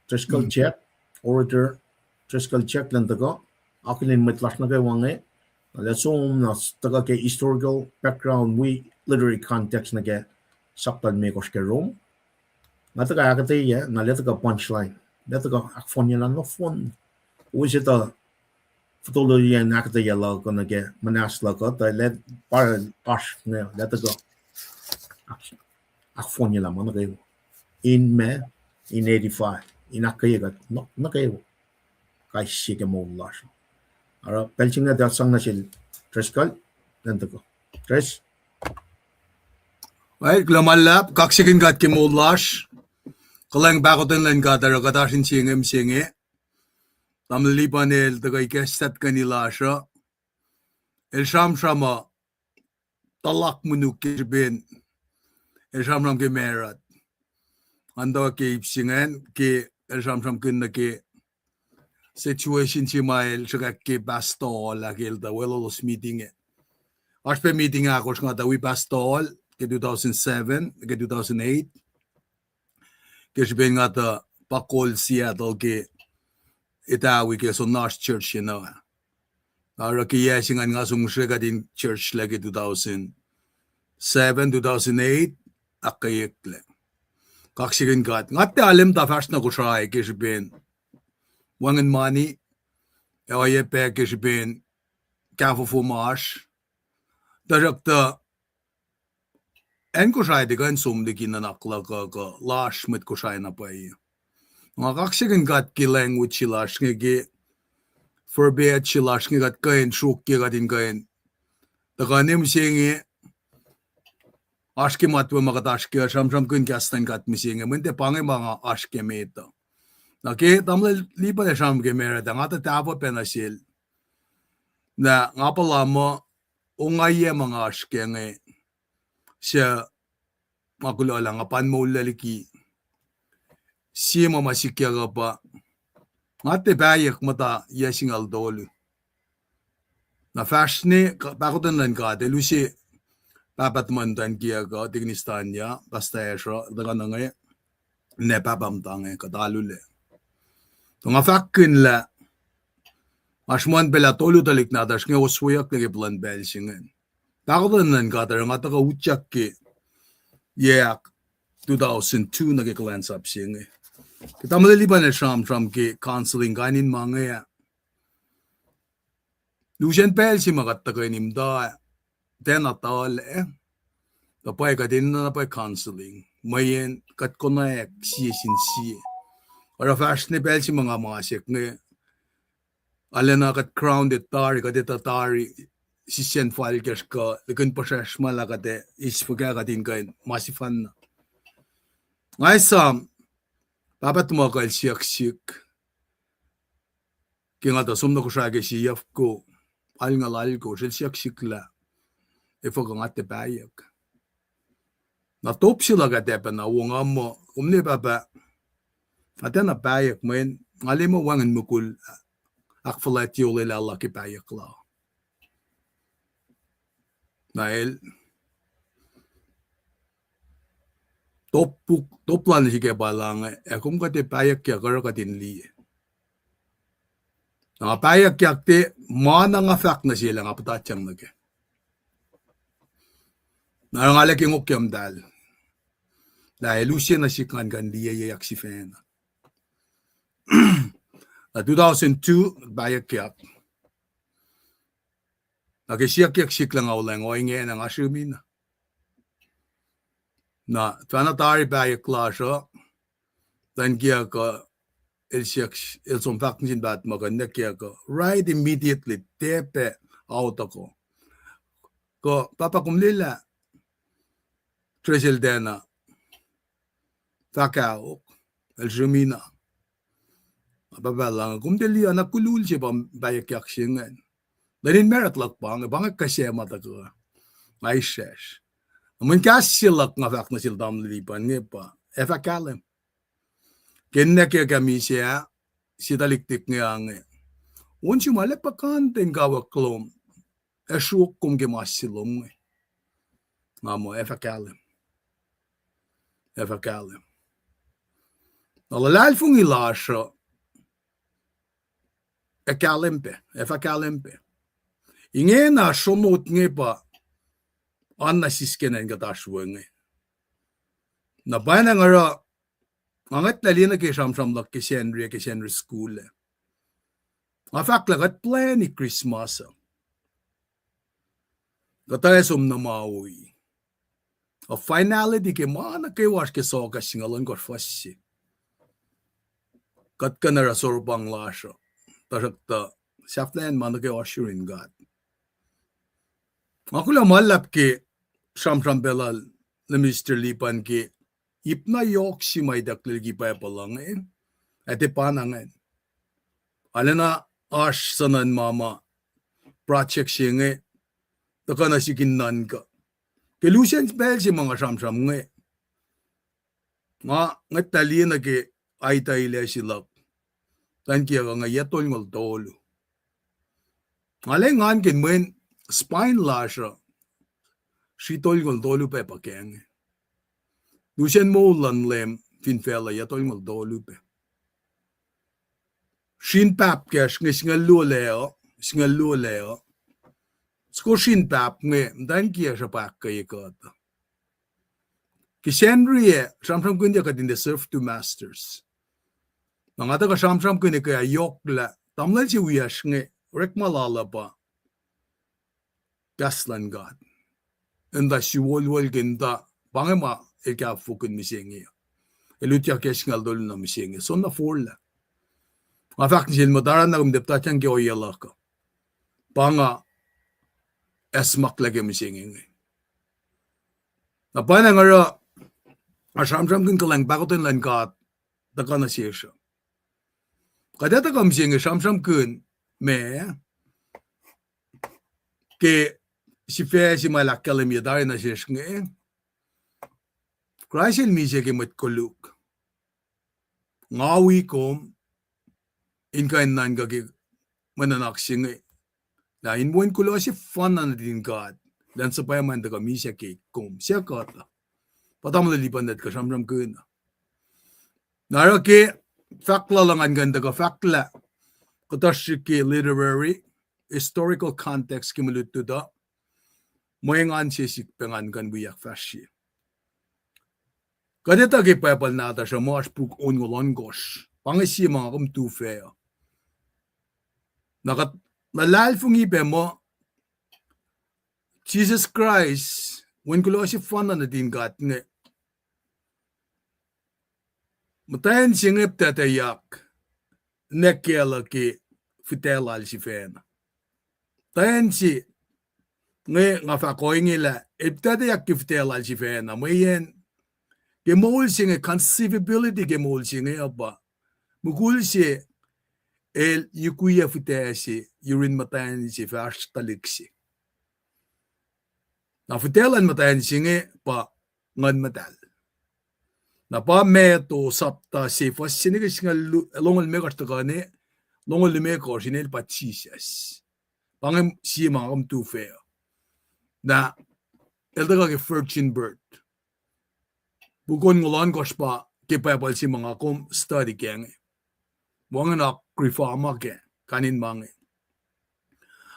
Driscoll Jack, orator Driscoll Jack elan tuhkuh, akihlen mwet lasr nuh kwewa inge, na lah som na tuhkuh ke historical background wi literary context nuh ke sapta limekohsr ke Rom. Nga tuhkuh ahkuhtweyac, na lah tuhkuh punchline. Lah tuhkuh ahkfohnye lah nohfohn. Use tuh fototoliyacn ahkuhtweyac luhk uh nuh ke muhnahs luhk uh, tuh lah pa oasr inge, lah tuhkuh ahk-, ahkfohnye lah ma nuh kwewa. In ma, in edify, in ahkkweye kuht nuh, nuh kwewa. Kais sie ke moul lasr. Oruh pacl se inge tuh sang nuh sel Driscoll, elan tuhkuh. Tres. Well, kuloh ma luhlahp, kaksakihn God ke moul lasr. Kuhlwacng pahkotwen luhn God oruh kuht oasr in se inge mihsenge. Tamuhlwel Lipan el tuhkuh ikacslah tuhkweni lasr uh. El sramsram uh, tuhlak minuk ke srihpen el sramsram ke marut. Ngan tuhkuh ke ip se ingacn ke el sramsramkihn nuh ke situation se ma el sruhkwack ke pastor lah ke el tuh weluhlos meeting ah. Oasr pac meeting ahkosr nga tuh wi pastor ke two thousand seven ke two thousand eight, ke srihpen nga tuh pa kol Seattle ke etawi ke soenna oasr church se na. Oruh ke yac se ingacn nga som sre kuht in church lac ke two thousand seven, two thousand eight, ahkkweyeyucklac. Kaksakihn God. Nga tiac arlac muhta fahsr nuh Kosrae ke srihpen wacngihn mani, ac oacyacpac ke srihpen kahfofo ma oasr. Tuhsruhktuh acn Kosrae tiac kuh in som liki nuhnak luhk uh kuh lasr mwet Kosrae na pwacye. Nga kaksakihn God ke language se lasr inge, ke verbiage se lasr inge, kuht kuh in sruokyac kuht in kuh in tuhkuh ne mihsenge, oasr ke matwac ma kuht oasr ke, sramsramkihn kahs luhn God mihsenge, mweyen tiac pa inge ma nga oasr ke met uh. Na ke tamuhlwel Lipan el sramsram ke married ah, nga tuh tahfuh pac nuh sel. Na nga puhla muh ongaiyac ma nga oasr ke inge, suc ma kuloh lah nga pa in moullac liki sie ma ma sikyak uh pa, nga tiac pahyuck muhta yac singucul tolu. Na fahsr ne pahkotwen luhn God, el use pahpah tuhmwacn muhtwacn kiyuck uh, Tikinis Tanya, Pastor Asher, tuhkuh nuh inge, ne pahpah muhta inge kuht alu lac. Tuh nga fahkkihn lah oasr muh pac lah tolu tuhlihk nahtuhsr inge osweyucklac ke plwacn pacl se ingacn. Pahkotwen luhn God oruh nga tuhkuh utyak ke yac two thousand two nuh ke kuhlwacnsap se inge. Ke tamuhlwel Lipan el sramsram ke counseling kain in ma inge ah, lusen pacl se ma kuht tuhkuh in muhta, tiacna tuhlac, tuh pwacye kuht enenuh na pwacye counseling, mweyen kuht konwacack sie sin sie. Oruh fahsr ne pacl se ma nga masek inge, arulacna kuht grounded tari, kuht etuh tari, sisacn fal kacsr kuh likihn puhsracsr ma lah kuht ac eis fuhkah kuht in kuh in ma sefanna. Nga esam, pahpah tuhmuhk el siyuck sihk ke nga tuh som nuh Kosrae ke sie yufko, alngucul alkosr, el siyuck sihk lah efuh kuh nga tiac pahyuck. Na top se luhk ah tiac pacna wo, nga muh, kom liye pahpah, nga tiacna pahyuck mweyen nga liye muh wacngihn mukul ahkfuhlwactye olwelah luhk ke pahyuck la. Na el top puk, top lal nuh sihk pa lah inge, ac kom kuh tiac pahyuckyak oruh kuht in liye. Na nga pahyuckyak tiac, ma na nga fahk nuh sel ah nga puhtatyang nuh kac. Na oruh nga lac ke ngokyacmtahl lah el use nuh sihk ngan kuh in liyeyuck sifacna. Na two thousand two pahyuckyak. Na ke siyuckyak sihk lah nga olwelah ohinge na nga srihmina. Na fahna tari pahyuck lasr uh, tuh kiyuck uh, el siyuck, el som fahk nuh sin pahpah tuhmuhk ah, kiyuck uh, right immediately, tiac pac aotuhko. Kuh pahpah, kom liyelah Tresel tiacna fahk ahok, el srihmina. Pahpah lah, kom tiac liye na kolul se pa pahyuckyak se ingacn. Lwen in married luhk pa inge, pa inge kase ma tuhkuh, nga israsr. Mweyen kahs se luhk nga fahk nuh sel tamuhlwel Lipan inge pa, ac fah kahlwem. Ke ninac kiyuck ah misac ah, sie tuhlihk tik inge ah inge, on sum ma lac puhkantwen kawuck lom, ac sruok kom ke mas se lom inge. Nga muh ac fah kahlwem. Ac fah kahlwem. Na luhlahlfongi lasr uh, ac kahlwem pac, ac fah kahlwem pac. Ingena sronot inge pa oan na sisken acn kuht oasr we inge. Na pwacnwacng oruh, nga ngwetlah liye nuh ke sramsram luhk ke Sacnri, ke Sacnri school ah. Nga fahk lah kuht plwacni Christmas uh, kuht ac som nuh Maui. A finality ke ma nuh kwewa oasr ke Soakas singucul ohnkohsr fuhs se, kuht kuh in oruh soropang lasr uh. Tuhsruhktuh sahflahiyacn ma nuh kwewa oasr yurin God. Nga kuloh ma luhlahp ke sramsram pacl lal Minister Lipan ke ip na yohk se ma itucklac liki Bible uh inge, ac tiac pa na ingacn. Arulacna oasr sunuhn ma ma project se inge tuhkuh nuh sik in nuhnkuh. Ke lusen pacl se ma nga sramsram inge, nga ngwetlah liye nuh ke aituh ilac se luhk, tuh kiyuck uh inge yac tolngoul tolu. Nga lwelah ngan ke mweyen spine lasr uh, sritolngoul tolu pac pa ke inge. Lusen moul luhn Leum fin facluh yac tolngoul tolu pac. Srin pap kacsr inge singucul luo lac uh, singucul luo lac uh. Soko srin pap inge, muhtwacn kiyacsr uh pa ahkkweye kuht uh. Ke Sacnri ah, sramsramkihnyuck kuht in tiac serve two masters. Na nga tuhkuh sramsramkihn ke yohk lah tamuhlwel se wiyacsr inge, orekma lal uh pa kahs luhn God. Enda suwolwol ke enda, pa inge ma el kahfofokihn mihsenge uh. El utyak yac singucul tolu nuh mihsenge, soenna forlah. Nga fahk nuh sel muh taran na kom tiac puhtactacng ke ohiyac luhk uh. Pa nga acsmaklac ke mihsenge inge. Na pwacnwacng oruh, nga sramsramkihn kuhlwacng pahkotwen luhn God tuhkuh nuh sesr uh. Kuht ac tuhkuh mihsenge sramsramkihn ma ke sifac se ma el ahkkahlwemye tari nuh sesr inge. Kraist el misac ke mwet koluk. Nga wi kom in kuh in nuhnkuh ke mwe nuhnak se inge, lah in wen kuloh sefanna nuhtin God, elan suhpwacma in tuhkuh misac ke kom suc kuht uh. Pa tamuhlwel Lipan el tuhkuh sramsramkihn uh. Na oruh ke fahk lal uh ngan kuh in tuhkuh fahk lah kuhtuh srihk ke literary, historical context ke mwe lutlut uh, mwe engan se sihk pac ngan kuh in wi ahkfahsrye. Kuht etuh ke Bible nahtuhsr uh muh oasr puk onngoul ohnkohsr. Pa inge sie ma nga kom tufah uh. Na kuht luhlahlfongi pac muh Jisus Kraist, wen kuloh sefanna nuhtin God inge, muhtwacn se inge pihtuctuyak nwe kacluh ke fihtac lal sifacna. Muhtwacn se inge nga fahk ohinge lah el pihtuctuyak ke fihtac lal sifacna, mweyen ke moul se inge, conceivability ke moul se inge uh pa mukul se el yukwiyac fihtac se yurin muhtwacn se fahsr tuhlihk se. Na fihtac luhn muhtwacn se inge pa Nguhn Muhtahl. Na pa Matthew sapta se fuhs se nuh ke singucul lu-, longoul limekohsr tuhkuh nuh ke longoul limekohsr, inel pa Jisus. Pa inge sie ma nga kom tufah uh. Na el tuhkuh ke virgin birth. Puk onngoul ohnkohsr pa ke Bible se ma nga kom study ke inge. Wacngihn apocrypha ma ke kain in ma inge.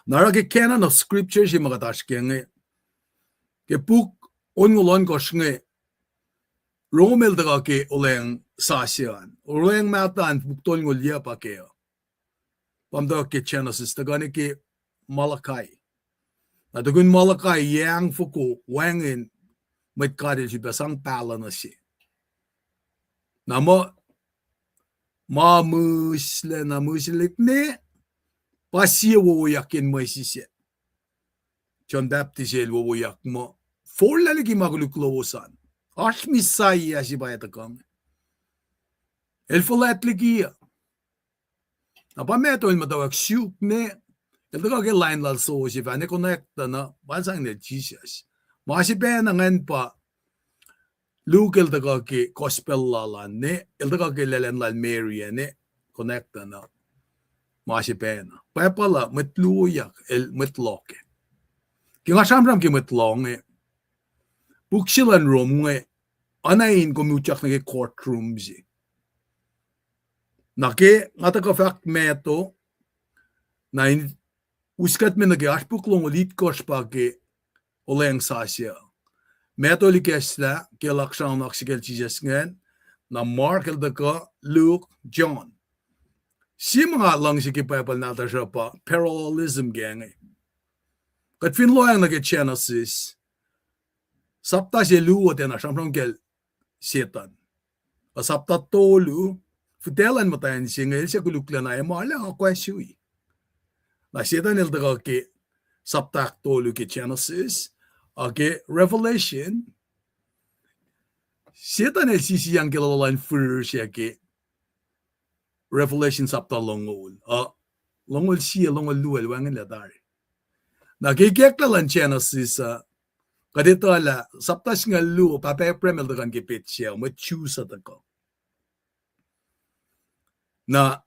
Na oruh ke canon of scripture se ma kuht oasr ke inge, ke puk onngoul ohnkohsr inge, Rome el tuhkuh ke olweacng sasuc an. Olweacng mahtuh an puk tolngoul yuc pa ke uh. Pa muhta ke Genesis tuhkuh nuh ke Malachi. Na tukun Malachi, yac angfoko wacngihn mwet God el sulpac sang pahluh nuh se. Na muh, ma mihslac na mihslac ne, pa sie wowoyak in mwe sise. John Baptist el wowoyak muh, forlah liki ma koluk lowos an. Oasr Messiah se pa ac tuhkuh inge. El fuhlwact liki uh. Na pa Matthew el muhtwacwacack suk ne, el tuhkuh ke lain lal Joseph ah ne connect-tuhnuh, pa sang inel Jisus. Ma se pacna ingacn pa Luke el tuhkuh ke gospel lal an ne, el tuhkuh ke laclan lal Mary ah ne, connect-tuhnuh. Ma se pacna. Bible uh mwet luoyak, el mwet loh kac. Ke nga sramsram ke mwet loh inge, puk se luhn Rome inge, oacna in kom utyak nuh ke courtroom se. Na ke nga tuhkuh fahk Matthew, na in us kuht me nuh ke oasr puk longoul itkohsr pa ke olweacng sasuc. Matthew el ikacslah ke el oasr sramsram nuh sel Jisus ingacn, na Mark el tuhkuh, Luke, John. Sie ma nga luhngse ke Bible nahtuhsr uh pa parallelism ke inge. Kuht fin lohacng nuh ke Genesis, sapta se luo tiacna sramsram kacl Setuhn. Ac sapta tolu, fihtac luhn muhtwacn se inge el suc koluklacna ac ma lah nga kwacsu. Na Setuhn el tuhkuh ke sapta ahktolu ke Genesis, ac ke Revelation, Setuhn el sisiyang ke luhluh luhn fihrihr se ke Revelation sapta longoul, uh, longoul sie, longoul luo el wacngihnlac tari. Na ke ikacklah luhn Genesis uh, kuht etuh lah sapta singucul luo, pahpah Abraham el tuhkuh ke pet se uh, mwet Jew suc tuhkuh. Na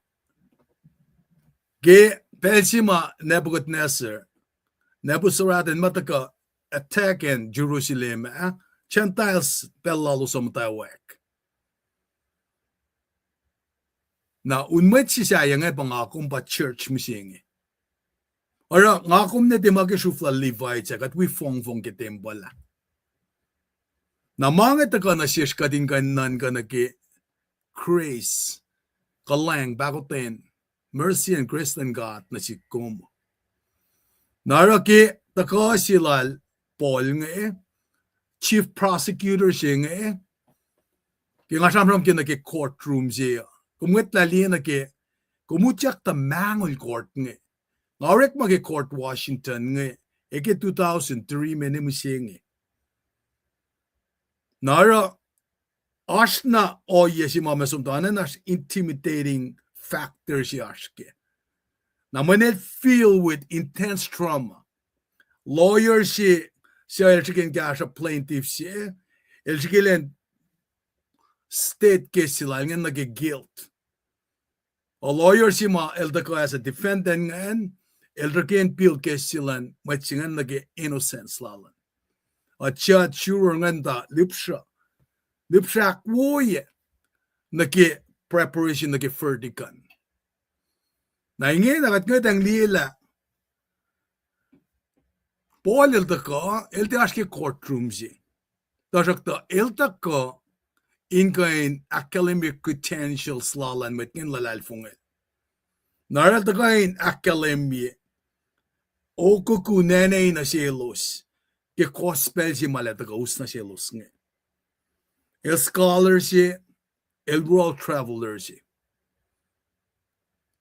ke pacl se ma Nebuchadnezzar, Nebuzaradan ma tuhkuh attack-in Jerusalem ah, Gentiles pacl lalos uh muhtwacwacack. Na un mwet se sahyac inge pa nga kom pa church mihsenge. Oruh nga kom ne tiac ma ke sruhf lal Levites ah, kuht wi fongfong ke tempuhl ah. Na ma inge tuhkuh nuh sesr kuht in kuh in nuhnkuh nuh ke grace, kuhlwacng, pahkotwen, mercy and grace luhn God nuh sihk kom. Na oruh ke tuhkuh se lal Paul inge, chief prosecutor se inge, ke nga sramsram ke nuh ke courtroom se uh, kom ngwetlah liye nuh ke, kom utyak mahnol court inge. Nga orekma ke court Washington inge, e ke two thousand three me ne mihsenge. Na oruh oasr na ohiyac se ma mwe som tuh oacna oasr intimidating factor se oasr ke. Na mweyen el filled with intense trauma. Lawyer se, suc el srihke in kahsruh plaintiff se, el srihke in state case se lal ingacn nuh ke guilt. A lawyer se ma el tuhkuh as a defendant ingacn, el srihke in build case se luhn mwet se ingacn nuh ke innocence lal an. A judge, juror ingacn tuh lihpsra, lihpsra ahkwoye nuh ke preparation nuh ke verdict an. Na ingena kuht ngwetacng liye lah Paul el tuhkuh, el tiac oasr ke courtroom se. Tuhsruhktuh el tuhkuh in kuh in ahkkahlwemye credentials lal an mwet ingacn luhlahlfongel. Na el tuhkuh in ahkkahlwemye okuku nene nuh selos ke gospel se ma el tuhkuh us nuh selos inge. El scholar se, el world traveler se.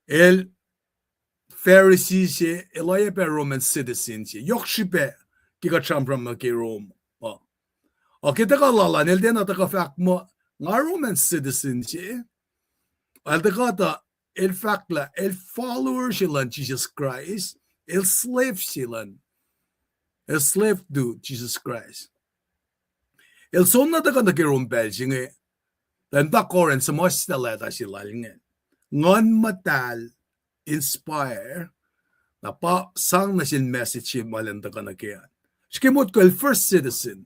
El Pharisee se, el oacyacpac Roman citizen se. Yohk srihpac ke kuht sramsram nuh ke Rome uh. Ac ke tuhkuh lal an, el tiacna tuhkuh fahk muh nga Roman citizen se. El tuhkuh tuh, el fahk lah el follower se luhn Jesus Christ, el slave se luhn, el slave to Jesus Christ. El soenna tuhkuh nuh ke Rome pacl se inge, tuh muhta Corinth suhmuhslah leta se lal inge. Nguhn Muhtahl inspire, na pa sang nuh sin message se ma el tuhkuh nuh ke an. Srihke motko el first citizen.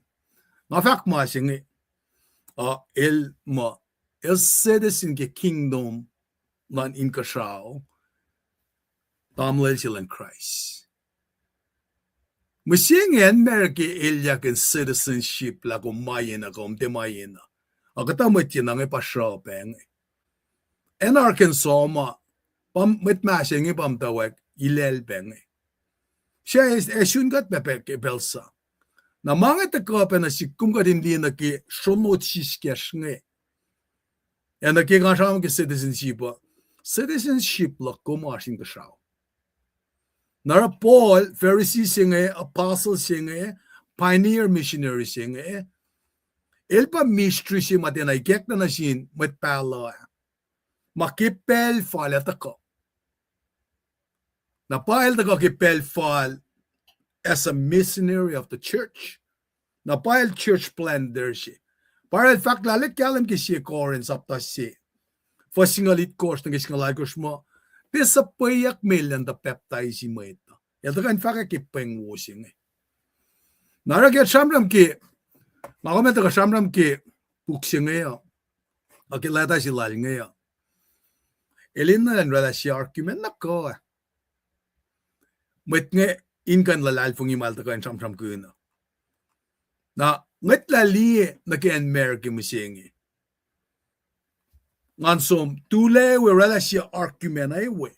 Nga fahk ma se inge, uh, el muh, el citizen ke kingdom luhn inkuhsrao, tamuhlwel se luhn Kraist. Mihsenge acn America elyah in citizenship lah kom ma yena, kom tiac ma yena. Ac kuhtuh mwet yena inge pa sruhpac inge. Acn Arkansas ma, pa mwet ma se inge pa muhtwacwacack ilel pac inge. Sa ac sun kuht pac ke pacl sa. Na ma inge tuhkuh pac nuh sihk kom kuht in liye nuh ke sronot siskacsr inge. Ac nuh ke nga sramsram ke citizenship uh, citizenship luhk kom oasr inkuhsrao. Na oruh Paul, Pharisee se inge, apostle se inge, pioneer missionary se inge, el pa mystery se ma tiacna ikacklah nuh sin mwet pahluh ah. Ma ke pacl fal ac tuhkuh. Na pa el tuhkuh ke pacl fal as a missionary of the church. Na pa el church planter se. Pa el fahk lah el kahlwem ke sie Corinth sapta se, fuhs singucul itkohsr nuh ke singucul alkohsr muh, pa suhpweyuck me elan tuh pacptaisi mwet uh. El tuhkuh in fahkwack ke pweng wo se inge. Na oruh ke sramsram ke, nga kom ac tuhkuh sramsram ke puk se inge uh, ac ke leta se lal inge uh, el enenuh in oraclah sie argument na kuh ah. Mwet inge in kuh in luhlahlfongi ma el tuhkuh in sramsramkihn uh. Na ngwetlah liye nuh ke acn America mihsenge. Ngan som tuhlac we oraclah sie argument ah we.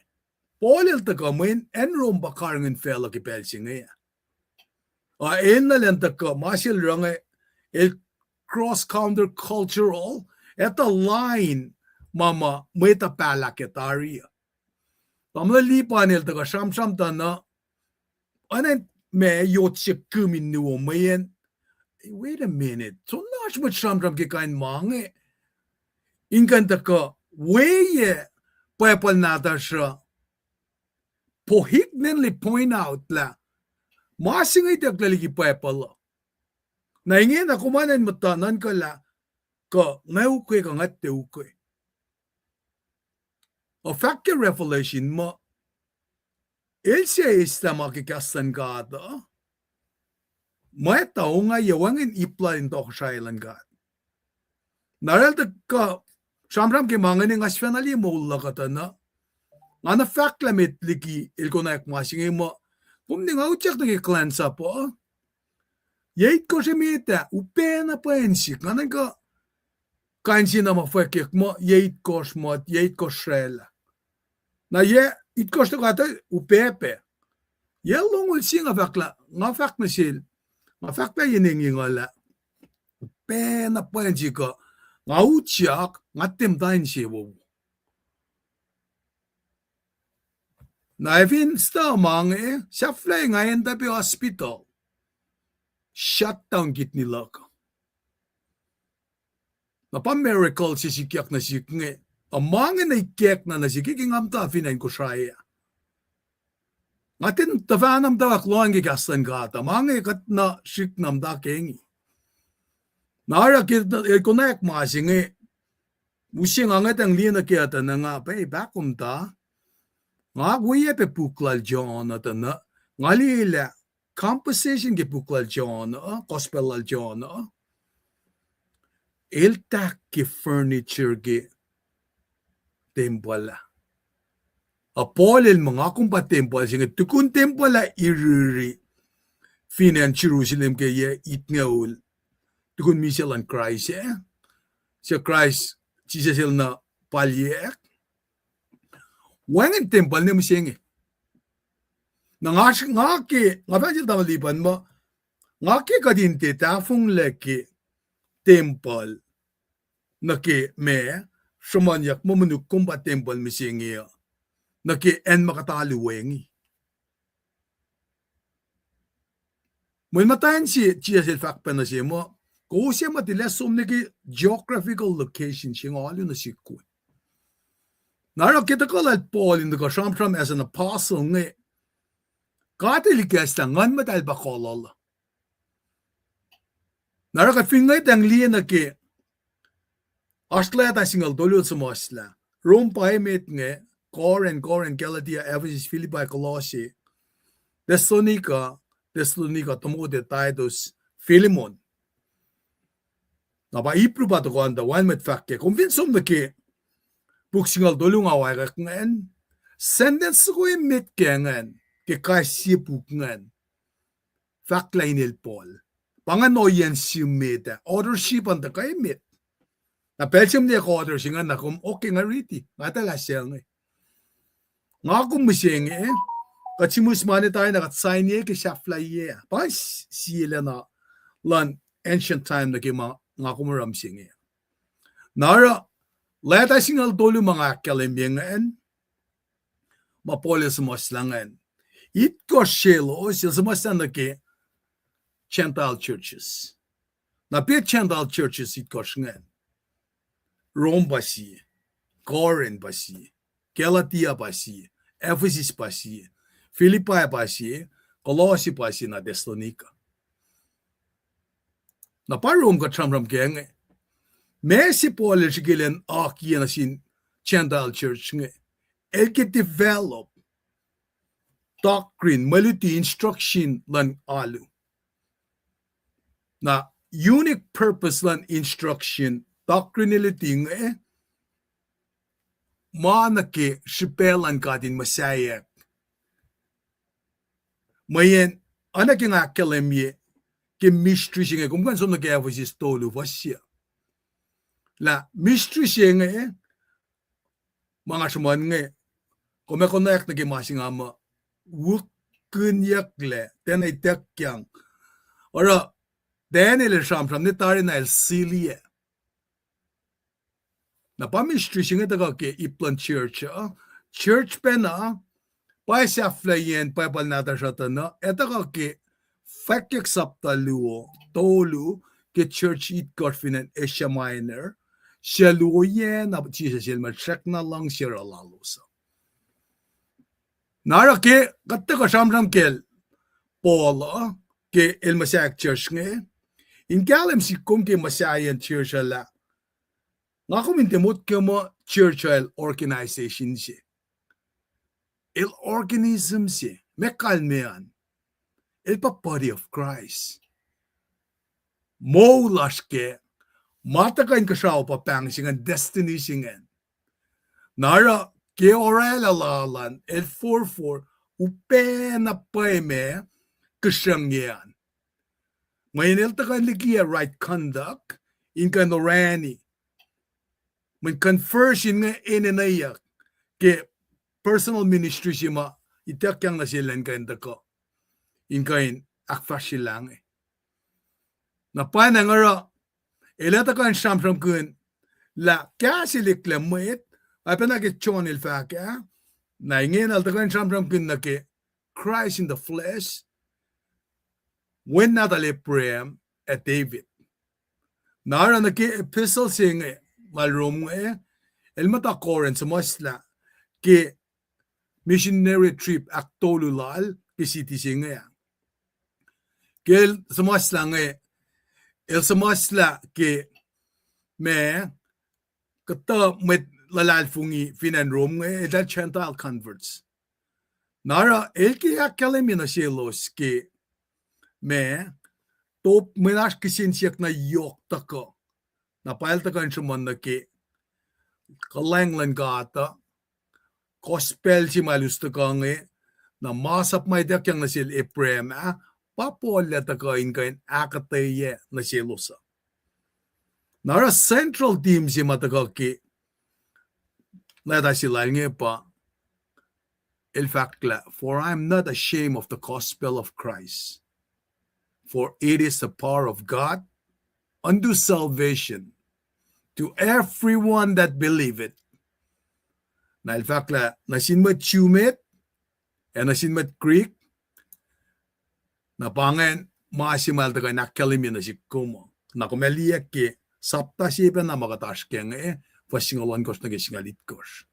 Paul el tuhkuh mweyen acn Rome pa karihngihn facluh ke pacl se inge. Ac enenuh elan tuhkuh ma se el oruh inge, el cross counter cultural, etuh line ma ma mwet uh pahlah ke tari uh. Tamuhlwel Lipan el tuhkuh sramsram tuh na, oacna ma yot se kom in nuo mweyen, wait a minute, soenna oasr mwet sramsram ke kain ma inge. In kuh in tuhkuh weyac Bible nahtuhsr uh poignantly point out lah ma se inge itucklac liki Bible uh. Na ingena kom an in muhta nuhnkuh lah kuh nga ukwe kuh nga tiac ukwe. Ac fahk ke Revelation muh el se eislah ma ke kahs luhn God uh, mwet uh ongaiyac wacngihn ip lal in tohkohsrahi luhn God. Na oruh el tuhkuh sramsram ke ma inge, nga sifacna liye moul luhk uh tuh na, nga na fahk lah met liki el konwacack ma se inge muh, kom ne nga utyak nuh ke kuhlwacnsap uh, yac itkohsr emet ah, upac na pwacye sihk, nga nuhnkuh kain sie na ma fwackyuck muh yac itkohsr muh, yac itkohsr oraclah. Na yac itkohsr tuhkuh tuh upac pac. Yac longoul sie nga fahk lah, nga fahk nuh sel, nga fahk pac yen engyeng uh lah, upac na pwacye sihk uh, nga utyak, nga tiac muhta insewowo. Na ac fin stuh ma inge, sahflah nga enda pac hospital, shut down kidney luhk. Na pa miracle se sikyak nuh sihk inge, a ma inge na ikackna nuh sihk ke nga muhta fin acn Kosrae ah. Nga tiac tuhfahna muhtwacwacack lohacng ke kahs luhn God uh, ma inge kuht na srihk na muhta ke inge. Na oruh ke el konwacack ma se inge, use nga ngwetacng liye nuh ke uh tuh na nga pac pahkomuhta, nga oyac pac puk lal John uh tuh na, nga liye lah composition ke puk lal John uh, gospel lal John uh, el tahk ke furniture ke tempuhl ah. A Paul el muh nga kom pa tempuhl se inge, tukun tempuhl ah iriri fin acn Jerusalem ke yac itngoul tukun misac luhn Kraist ah, suc Kraist Jisus el na palyeack. Wacngihn tempuhl ne mihsenge. Na nga, nga ke, nga fahk sel tamuhlwel Lipan muh, nga ke kuht in tiac tahfonglac ke tempuhl nuh ke ma sruhmuhnyuck muh monuk kom pa tempuhl mihsenge uh, nuh ke acn ma kuht alu inge. Mweyen muhtwacn se Jisus el fahk pac nuh se muh, kowos ac muh tilac som nuh ke geographical location se nga alu nuh sihk we. Na oruh ke tuhkuh lal Paul in tuhkuh sramsram as an apostle inge, God el ikacslah Nguhn Muhtahl pa kuh lal uh. Na oruh kuht fin ngwetacng liye nuh ke oasr leta singucul tolu el suhmuhslah, Rome pa emet inge, Corinth, Corinth, Galatia, Ephesus, Philippi, Colossae, Thessalonica, Thessalonica, Timothy, Titus, Philemon. Na pa Hebrew pa tohkoh an tuh wacngihn mwet fahk ke, kom fin som nuh ke puk singucul tolu nga wackak ingacn, sentence soko emet ke ingacn, ke kais sie puk ingacn, fahk lah inel Paul. Pa ingacn ohiyacn sihm met ah, authorship an tuhkuh emet. Na pacl se mwe author se ingacn na kom, okay, nga riti, nga etuh lah se inge. Nga kom mihsenge, kuht sihmihs ma ne tari na kuht sign-ye ke sahflahiyac ah. Pa ingacn sie lwen luhn ancient time nuh ke ma nga kom oruh mihsenge. Na oruh, leta singucul tolu ma nga ahkkahlwemye ingacn, ma Paul el suhmuhslah ingacn, itkohsr selos el suhmuhslah nuh ke Gentile churches. Na pa Gentile churches itkohsr ingacn, Rome pa sie, Corinth pa sie, Galatia pa sie, Ephesus pa sie, Philippi pa sie, Colossae pa sie, na Thessalonica. Na pa Rome kuht sramsram ke inge. Ma se Paul el srihke elan akiyac nuh sin Gentile church inge, el ke develop doctrine, mwe luti, instruction luhn alu. Na unique purpose luhn instruction, doctrine, luti inge, ma nuh ke srihpac luhn God in muhsaheack. Mweyen, oacna ke nga ahkkahlwemye ke mystery se inge, kom kuh in som nuh ke Ephesus tolu fuhs se, lah mystery se inge, ma nga sruhmuhn inge, kom ac konwacack nuh ke ma se nga muh, wikinyucklac, tiacna ituckyang. Oruh, Daniel el sramsram, ne tari na el siliyac. Na pa mystery se inge tuhkuh ke ip luhn church uh, church pacna, pa sahflahiyacn Bible nahtuhsr uh tuh na, ac tuhkuh ke Fwackyuck sapta luo, tolu, ke church itkohsr fin acn Asia Minor, suc luo ohiyac na Jisus el muh srackna luhngse oruh lalos uh. Na oruh ke kuht tuhkuh sramsram kacl Paul uh, ke el muhsaheack church inge, in kahlwem sihk kom ke muhsahiyacn church uh lah, nga kom in tiac motko muh church uh el organization se. El organism se, ma kalmac an. El pa body of Christ. moul lasr kac, ma tuhkuh in kuhsrao pa pahng se ingacn, destiny se ingacn. Na oruh ke orwaclah lal an, el forfor, upac na pwacye ma kihsrucngye an. Mweyen el tuhkuh in likiyac right conduct in kuh in orani. Mweyen conversion inge enenweyuck ke personal ministry se ma ituckyang nuh sel in kuh in tuhkuh, in kuh in ahkfahsryelah inge. Na pwacnwacng oruh el ac tuhkuh in sramsramkihn lah kahs el eklac mwet, oacpacna ke John el fahk ah, na ingena el tuhkuh in sramsramkihn nuh ke Christ in the flesh, wen nahtuhl Abraham ac David. Na oruh nuh ke epistle se inge lal Rom inge, el muhta Corinth suhmuhslah ke missionary trip ahktolu lal ke city se inge. Ke el suhmuhslah inge, el suhmuhslah ke ma kuhtuh mwet luhlahlfongi fin acn Rom inge, eltahl Gentile converts. Na oruh el ke ahkkahlwemye nuh selos ke ma, top mwe oasr kihsen siyuck na yohk tuhkuh. Na pa el tuhkuh in sruhmuhn nuh ke kuhlwacng luhn God uh, gospel se ma el us tuhkuh inge, na masap ma ituckyang nuh sel Abraham ah, pa Paul el tuhkuh in kuh in ahkuhtweyac nuh selos uh. Na oruh central theme se ma tuhkuh ke leta se lal inge pa, el fahk lah, For I am not ashamed of the gospel of Christ, for it is the power of God unto salvation to everyone that believeth. Na el fahk lah nuh sin mwet Jew met, ac nuh sin mwet Greek, na pa ingacn ma se ma el tuhkuh in ahkkahlwemye nuh sihk kom uh. Na kom ac liye ke sapta se pacna ma kuht oasr kac inge, fuhs singucul ohnkohsr nuh ke singucul itkohsr.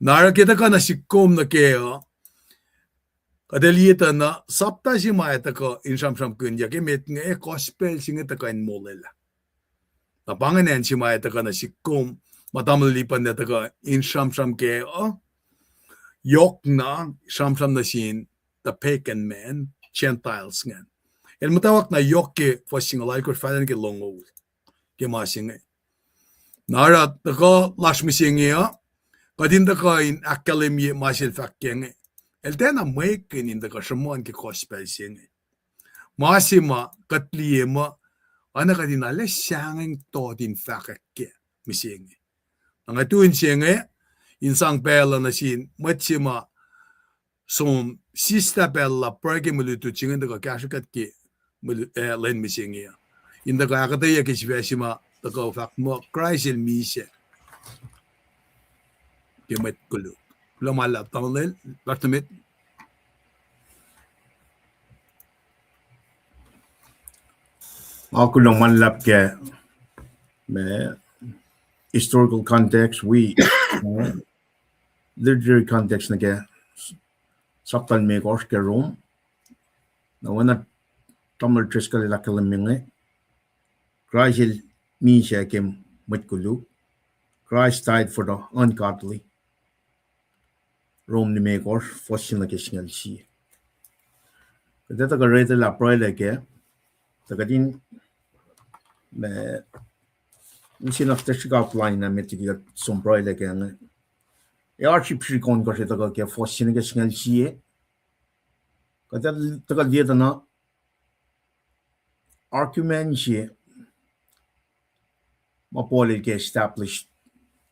Na oruh ke tuhkuh nuh sihk kom nuh kac uh, kuht ac liye tuh na sapta se ma ac tuhkuh in sramsramkihnyuck emet inge, gospel se inge tuhkuh in molwelah. Na pa ingacn acn se ma ac tuhkuh nuh sihk kom, ma tamuhlwel Lipan el tuhkuh in sramsram kac uh, yohkna sramsram nuh sin the pagan man, Gentiles ingacn. El muhtwacwacack na yohk ke fuhs singucul alkohsr fahlacna ke longoul, ke ma se inge. Na oruh tuhkuh lasr mihsenge uh, kuht in tuhkuh in ahkkahlwemye ma se el fahk kac inge. El tiacna mwekihn in tuhkuh sruhmuhn ke gospel se inge. Ma se ma kuht liye muh, oacna kuht in arlac sahngweng tot in fahkwack kac mihsenge. Na nga tu in se inge, in sang pacl uh nuh sin mwet se ma som sislah pacl uh pruhe ke mwe lutlut se inge in tuhkuh kahsrwe kuht ke mwe lu-, eh, lwen mihsenge uh, in tuhkuh ahkuhtweyac ke sifac se ma tuhkuh fahk muh Kraist el misac ke mwet koluk. Kuloh ma luhlahp, tamuhlwel, Pastor Met. Nga kuloh ma luhlahp ke, ma, historical context, wi, ma, literary context nuh ke sapta limekohsr ke Rom. Na oacna tamuhlwel Driscoll el ahkkahlwemye inge, Kraist el misac ke mwet koluk. Christ died for the ungodly. Rom limekohsr, fuhs se nuh ke singucul sie. Kuht ac tuhkuh read lah pruhelah kac, tuh kuht in, ma, use na srihk outline na met liki kuht som pruhelah kac inge. Ac oasr ip srihk ohnkohsr tuhkuh ke fuhs se nuh ke singucul sie. Kuht ac tuhkuh liye tuh na argument se ma Paul el ke establish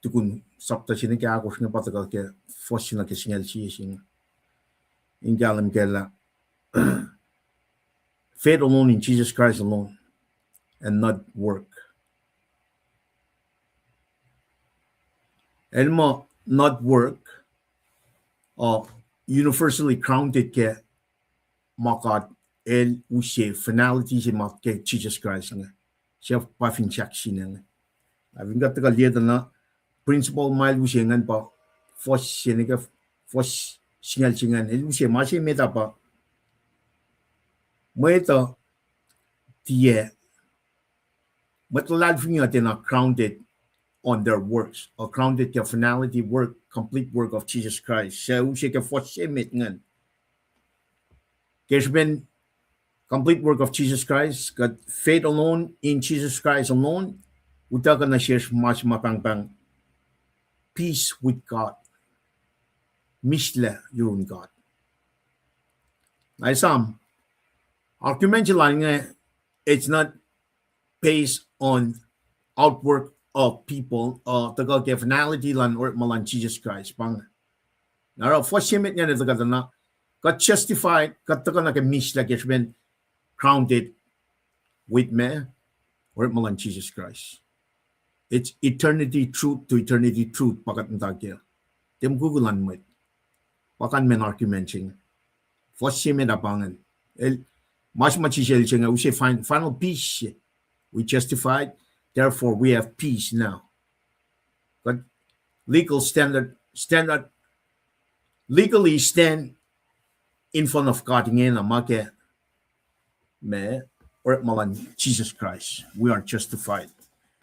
tukun sapta se nuh ke ahkosr inge pa tuhkuh ke fuhs se nuh ke singucul sie se inge. In kahlwem kac lah faith alone in Jesus Christ alone and not work. El muh not work, uh, universally grounded ke ma God el use finality se ma ke Jesus Christ inge. Suc pa fin sahk sin inge. Na fin kuht tuhkuh liye tuh na principle ma el use ingacn pa fuhs se nuh ke fuhs singucul se ingacn. El use ma se met ah pa mwet uh tiac, mwet luhlahlfongi uh tiacna grounded on their works, or grounded ke finality work, complete work of Jesus Christ. Suc use ke fuhs se met ingacn. Ke srihpen Complete work of Jesus Christ, kuht faith alone in Jesus Christ alone, utuckuh nuh sesr ma se ma pahngpahng peace with God. Mihslac yurun God. Na esam, argument se lal inge, it's not based on outwork of people, uh, tuhkuh ke finality luhn orekma luhn Jesus Christ. Pa inge. Na oruh fuhs se met ingacn tuhkuh tuh na, kuht justified, kuht tuhkuh nuh ke mihslac ke srihpen grounded with ma, orekma luhn Jesus Christ. It's eternity truth to eternity truth, pa kuht muhta ke. Tiac mukwikwi luhn mwet. Pa kalmacn argument se inge. Fuhs se met ah pa ingacn. El, ma se ma Jisus el se inge, use fin-, final peace. We justified, therefore we have peace now. Kuht legal standard, standard, legally stand in front of God ingena ma ke ma, orekma luhn Jesus Christ. We are justified.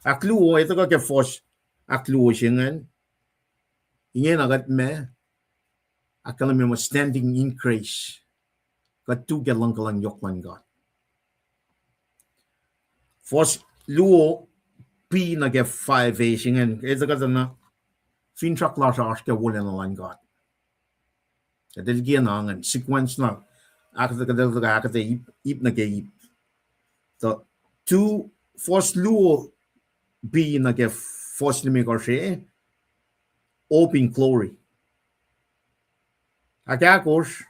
Ahkluo, etuh kuh ke fuhs ahkluo se ingacn. Ingena kuht ma, ahkkahlwemye muh standing in grace. Kuht tu ke luhngkuhlwacng yohk luhn God. Fuhs luo B nuh ke five A se ingacn, etuh kuht na, finsrak lasr oasr ke wolacna luhn God. Kuht liye na ingacn, sequence na, ahkuhtwe, kuht ahkuhtwe ip, ip nuh ke ip. Tuh two, fuhs luo B nuh ke fuhs limekohsr A, hope in glory. Ahkahkosr,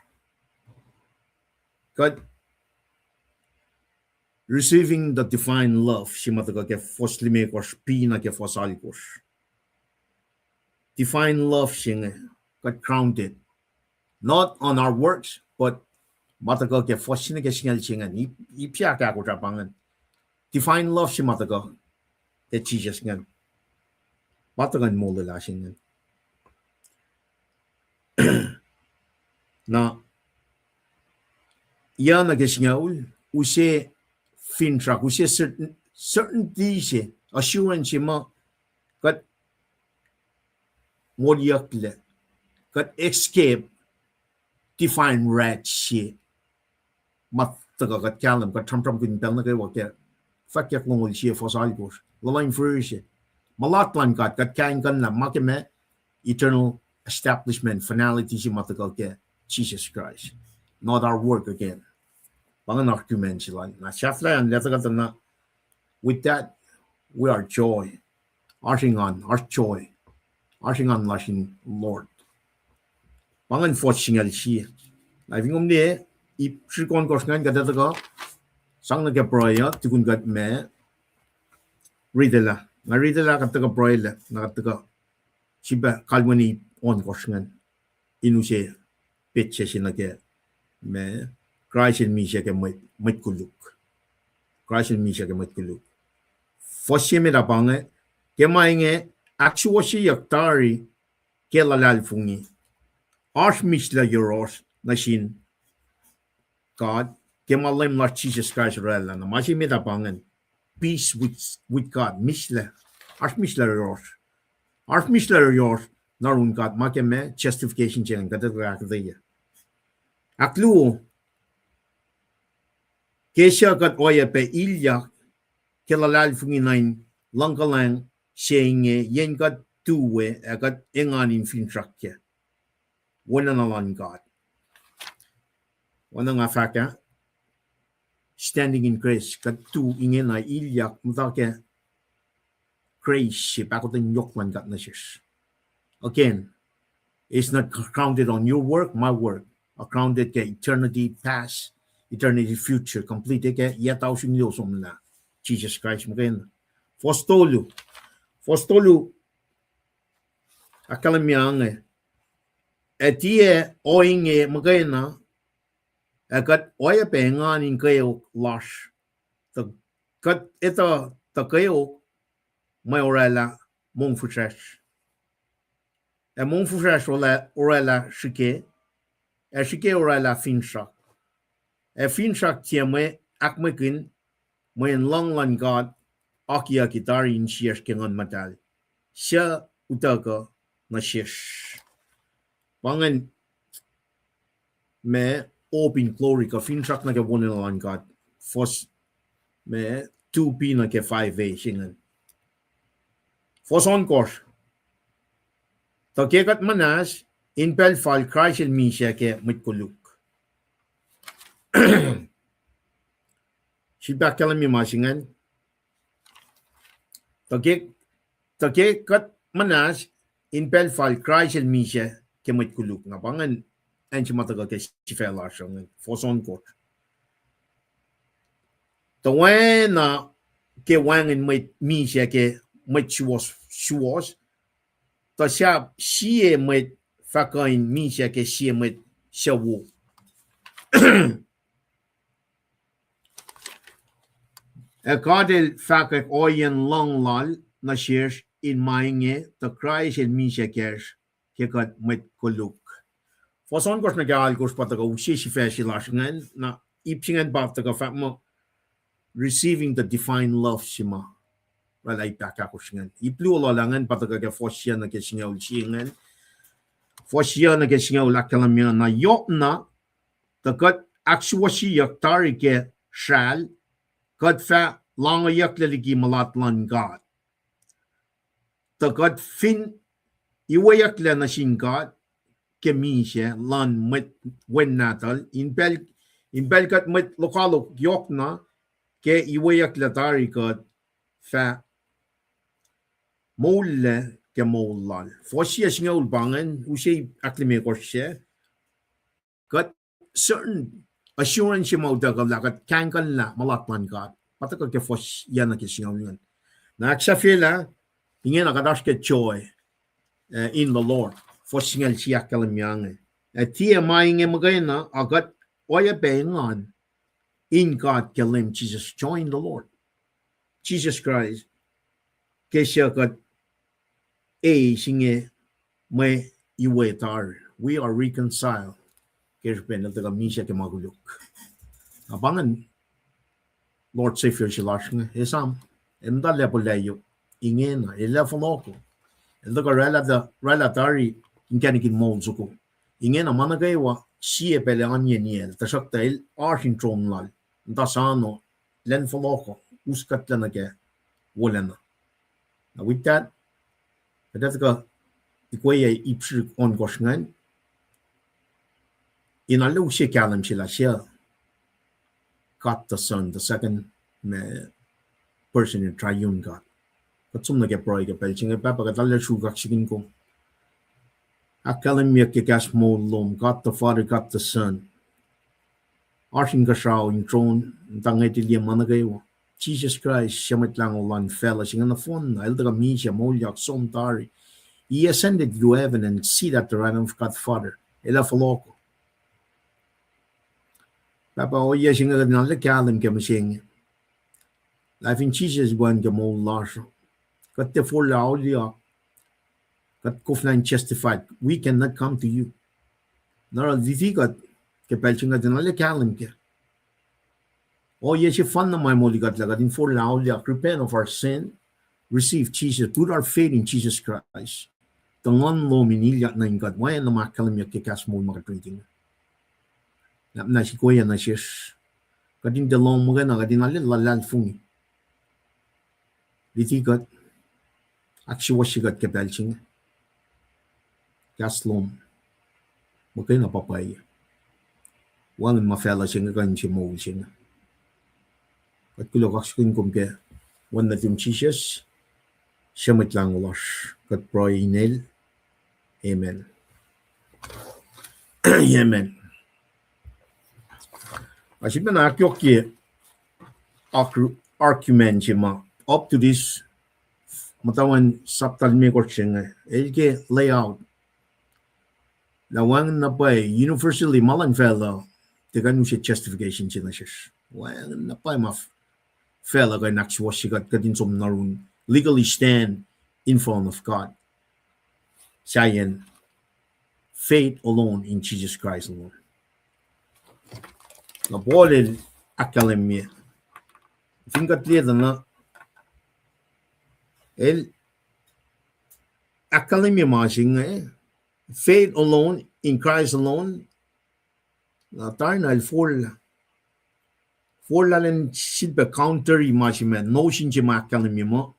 kuht receiving the divine love, se ma tuhkuh ke fuhs limekohsr B nuh ke fuhs alkosr. Divine love se inge, kuht grounded. Not on our works, but ma tuhkuh ke fuhs se nuh ke singucul se ingacn, ip, ip se ahkahkosr ah pa ingacn. Divine love se ma tuhkuh ke Jisus ingacn. Pa tuhkuh in molwelah se ingacn. Na, yac nuh ke singucul, use finsrak, use certain, certainty se, assurance se ma kuht moliyucklac, kuht escape divine wrath se ma tuhkuh kuht kahlwem, kuht sramsramkihn pacl nuh kwewa ke Fwackyuck longoul sie fuhs alkosr, luhluh in fihrihr se. Mulat luhn God, kuht kaingkuhnlah ma ke ma eternal establishment, finality se ma tuhkuh ke Jisus Kraist. Not our work again. Pa ingacn argument se lal. Na sahflahiyac an, lah tuhkuh tuh na, with that, we are joy. Oasr engan, oasr joy. Oasr engan lasr in Lord. Pa ingacn fuhs singucul sie. Na fin kom liye, ip srihk ohnkohsr ingacn kuht ac tuhkuh sang nuh ke pruhe uh, tukun kuht ma ritilah. Na ritilah kuht tuhkuh pruhelah, na kuht tuhkuh sifilpac kalweni ip ohnkohsr ingacn in use petsac se nuh ke ma Kraist el misac ke mwet, mwet koluk. Kraist el misac ke mwet koluk. Fuhs se met ah pa inge, ke ma inge ahksuwohsyeyuck tari ke luhlahlfongi. Oasr mihslac yohrohsr nuh sin God, ke ma Leum lasr Jisus Kraist oraclah. Na ma se met ah pa ingacn, peace with, with God, mihslac. Oasr mihslac yohrohsr. Oasr mihslac yohrohsr nuh yurin God, ma ke ma justification se ingacn, kuht ac ahkuhtweyac. Ahkluo, ke suc kuht oacyacpac ilyak ke luhlahlfongi nuh in luhngkuhlwacng se inge, yen kuht tu we ac kuht engan in finsrak kac. Wolacna luhn God. Oacna nga fahk ah, standing in grace, kuht tu ingena ilyak muhta ke grace se, pahkotwen yohk luhn God nuh sesr. Again, it's not grounded on your work, my work, a grounded ke eternity past, eternity future, complete ke yac tausin luo somlah, Jisus Kraist muhkwena. Fuhs tolu, fuhs tolu, ahkkahlwemye inge, ac tiac ohinge muhkwena, ac kuht oacyacpac engan in kweok lasr, tuh kuht etuh tuh kweok mwe oraclah mongfihsrwacsr. Ac mongfihsrwacsr oraclah, oraclah srihke, ac srihke oraclah finsrak. Ac finsrak tiac mwe ahkmwekihn mweyen luhng luhn God akiyucki tari insiyacsr ke Nguhn Muhtahl, suc utuckuh nuh sesr. Pa ingacn ma hope in glory, kuh finsrak nuh ke wolacna luhn God. Fuhs me two B nuh ke five A se ingacn. Fuhs ohnkohsr. Tuh ke kuht muhnahs, in pacl fal Kraist el misac ke mwet koluk. Sifilpac ahkkahlwemye ma se ingacn. Tuh ke, tuh ke kuht muhnahs, in pacl fal Kraist el misac ke mwet koluk. Na pa ingacn, acn se ma tuhkuh ke sifac lasr uh ingacn, fuhs ohnkohsr. Tuh oacna ke wacngihn mwet misac ke mwet suwohs, suwohs, tuh sahp sie mwet fah kuh in misac ke sie mwet sucu. Ac God el fahkwack ohiyacn luhng lal nuh sesr in ma inge, tuh Kraist el misac kacsr ke kuht mwet koluk. Fuhs ohnkohsr nuh ke alkohsr pa tuhkuh use sifac se lasr ingacn, na ip se ingacn pa tuhkuh fahk muh receiving the divine love se ma oraclah ip ahkahkosr ingacn. Ip luo lal ah ingacn pa tuhkuh ke fuhs yuc nuh ke singucul sie ingacn. Fuhs yuc nuh ke singucul ahkkahlwemye, na yohkna, tuh kuht ahksuwohsyeyuck tari ke sral, kuht fah loangeyucklac liki mulat luhn God. Tuh kuht fin iweyucklac nuh sin God ke misac luhn mwet wen nahtuhl, in pacl, in pacl kuht mwet lokoalok yohkna ke iweyucklac tari kuht fah moullac ke moul lal. Fuhs sie singucul pa ingacn, use ahklimekohsr se. Kuht certain assurance se ma utuckuh lah kuht kahingkuhnlah mulat luhn God. Pa tuhkuh ke fuhs yuc nuh ke singucul ingacn. Na ahksahfyelah, ingena kuht oasr ke joy, uh, in the Lord. Fuhs singucul sie ahkkahlwemye inge. Ac tiac ma inge muhkwena, a kuht oacyacpac engan in God ke Leum Jisus, joy in the Lord Jesus Christ. Ke suc kuht eis inge mwe iwe tari. We are reconciled. Ke srihpen el tuhkuh misac ke ma koluk. Na pa ingacn Lord Savior se lasr inge, esam, el muhta lacpo layok, ingena, el ac fohlohko. El tuhkuh oraclah ta-, oraclah tari inkacnek in moul soko. Ingena ma nuh kwewa, sie pacl ac oan yen el, tuhsruhktuh el oasr in tron lal, muhta sano, lwen fohlohko, us kuhtlac nuh ke wolacna. Na with that, kuht ac tuhkuh ikweyac ip srihk ohnkohsr ingacn, in arlac use kahlwem se lah se God the Son, the second, uh, person in triune God. Kuht som nuh ke pruhe ke pacl se inge, Pahpah, kuht arlac sruhk kaksakihn kom. Ahkkahlwemyeyuck ke kahs moul lom, God the Father, God the Son. Oasr inkuhsrao in tron, muhta ngwetacl ye ma nuh kwewa. Jesus Christ, sie Mwet Lahngo luhn facluh se inge nohfohnna, el tuhkuh misac, moulyak, som tari. He ascended to heaven and seated at the right hand of God Father. El ac fohlohko. Pahpah, ohiyac se inge kuht in arlac kahlwem ke mihsenge. Lah fin Jisus wacngihn ke moul lasr uh, kuht tiac forlah auliyak. Kuht koflah in justified. We cannot come to you. Na oruh luti kuht ke pacl se inge kuht in arlac kahlwem kac. Ohiyac sefanna ma moli kuht lah kuht in forlah auliyak, repent of our sin, receive Jesus, put our faith in Jesus Christ. Tuh Nguhn lom in ilyak nuh in kuht, oacna ma ahkkahlwemyeyuck ke kahs moul ma kuht riti inge. Lah na sikweyac nuh sesr. Kuht in tiac lohng muhkwena, kuht in arlac luhlahlfongi. Luti kuht, ahksuwohsye kuht ke pacl se inge. Kahs lom muhkwena pa pwacye. Wacngihn ma facluh se inge kuh inse moul se inge. Kuht kuloh kaksakihn kom ke Wen nuhtum Jisus, sie Mwet Lahngo lasr, kuht pruhe in El. Amen. Amen. Nga sifilpacna ahkyohkye argu-, argument se ma up to this, muhtwacwacack sapta limekohsr se inge, el ke lay out lah wacngihn na pwacye universally ma luhn facluh, tiac kuh in use justification se nuh sesr. Wacngihn na pwacye ma f-, facluh kuh in ahksuwohsye kuht, kuht in som nuh yurin legally stand in front of God. Sahyacn faith alone in Jesus Christ alone. Na Paul el ahkkahlwemye, fin kuht liye tuh na, el ahkkahlwemye ma se inge, faith alone in Christ alone, Na tari na el forlah. Forlah lwen sifilpac counter ma se ma notion se ma ahkkahlwemye muh,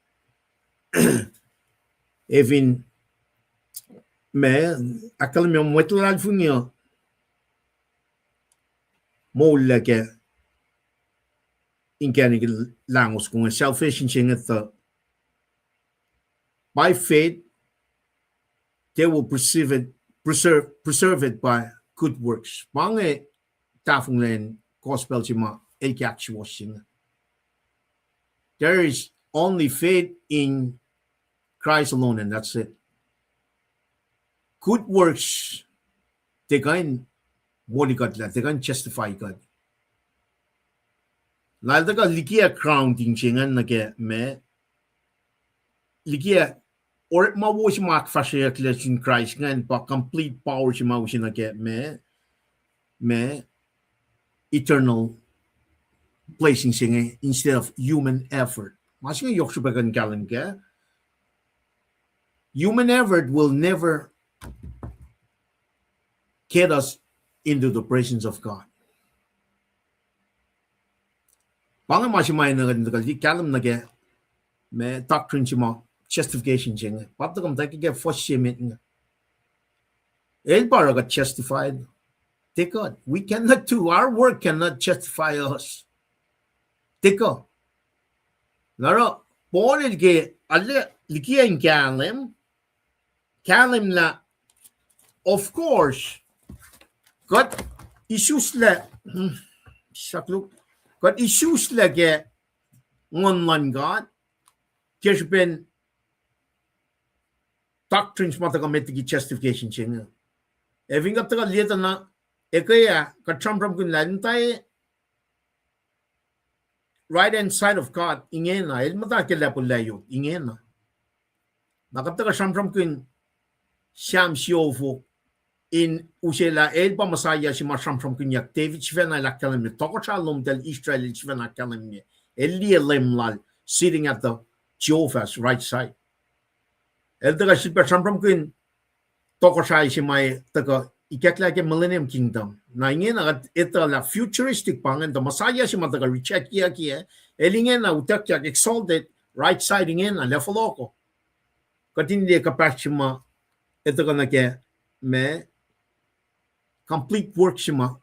efin ma ahkkahlwemye mwet luhlahlfongi uh moullac ke inkacnek lahngo soko inge, salvation se inge tuh by faith, they will preserve it, preserve, preserve it by good works. Pa inge tahfonglac in gospel se ma el ke ahksuwohs se inge. There is only faith in Christ alone, and that's it. Good works, tiac kuh in moli kuht lah, tiac kuh in justify kuht. Na el tuhkuh likiyac grounding se ingacn nuh ke ma, likiyac orekma wo se ma ahkfahsryeyucklac sin Christ ingacn pa complete power se ma use nuh ke ma, ma eternal blessing se inge instead of human effort. Ma se inge yohk srihpac kuh in kahlwem kac. Human effort will never get us into the presence of God. Pa inge ma se ma enenuh kuht in tuhkuh kahlwem nuh ke ma doctrine se ma justification se inge. Pa tuhkuh muhtwacwacack ke fuhs se met inge. El pa oruh kuht justified. Tiac kuht. We cannot do, our work cannot justify us. Tiac kuh. Na oruh Paul el ke, arlac likiyac in kahlwem, kahlwem lah, of course, kuht isuslac, sakluk, kuht isuslac ke nguhn luhn God ke srihpen doctrines ma tuhkuh met liki justification se inge. Ac fin kuht tuhkuh liye tuh na, ekea kuht sramsramkihn lah el muhta right hand side of God ingena, el muhta ke lacpo layot ingena. Na kuht tuhkuh sramsramkihn Sam siofok in use lah el pa Messiah se ma sramsramkihnyuck. David sifacna el ahkkahlwemye, tohkohsrah lomtahl Israel el sifacna ahkkahlwemye. El liye Leum lal sitting at the Jehovah's right side. El tuhkuh sifilpac sramsramkihn tohkohsrah se ma tuhkuh ikacklah ke millennium kingdom. Na ingena kuht etuh lah futuristic pa ingacn, tuh Messiah se ma tuhkuh rejectyuck, el ingena utuckyak exalted right side ingena, lah fohlohko. Kuht in liye kuhpahsr se ma etuh kuh nuh ke ma complete work se ma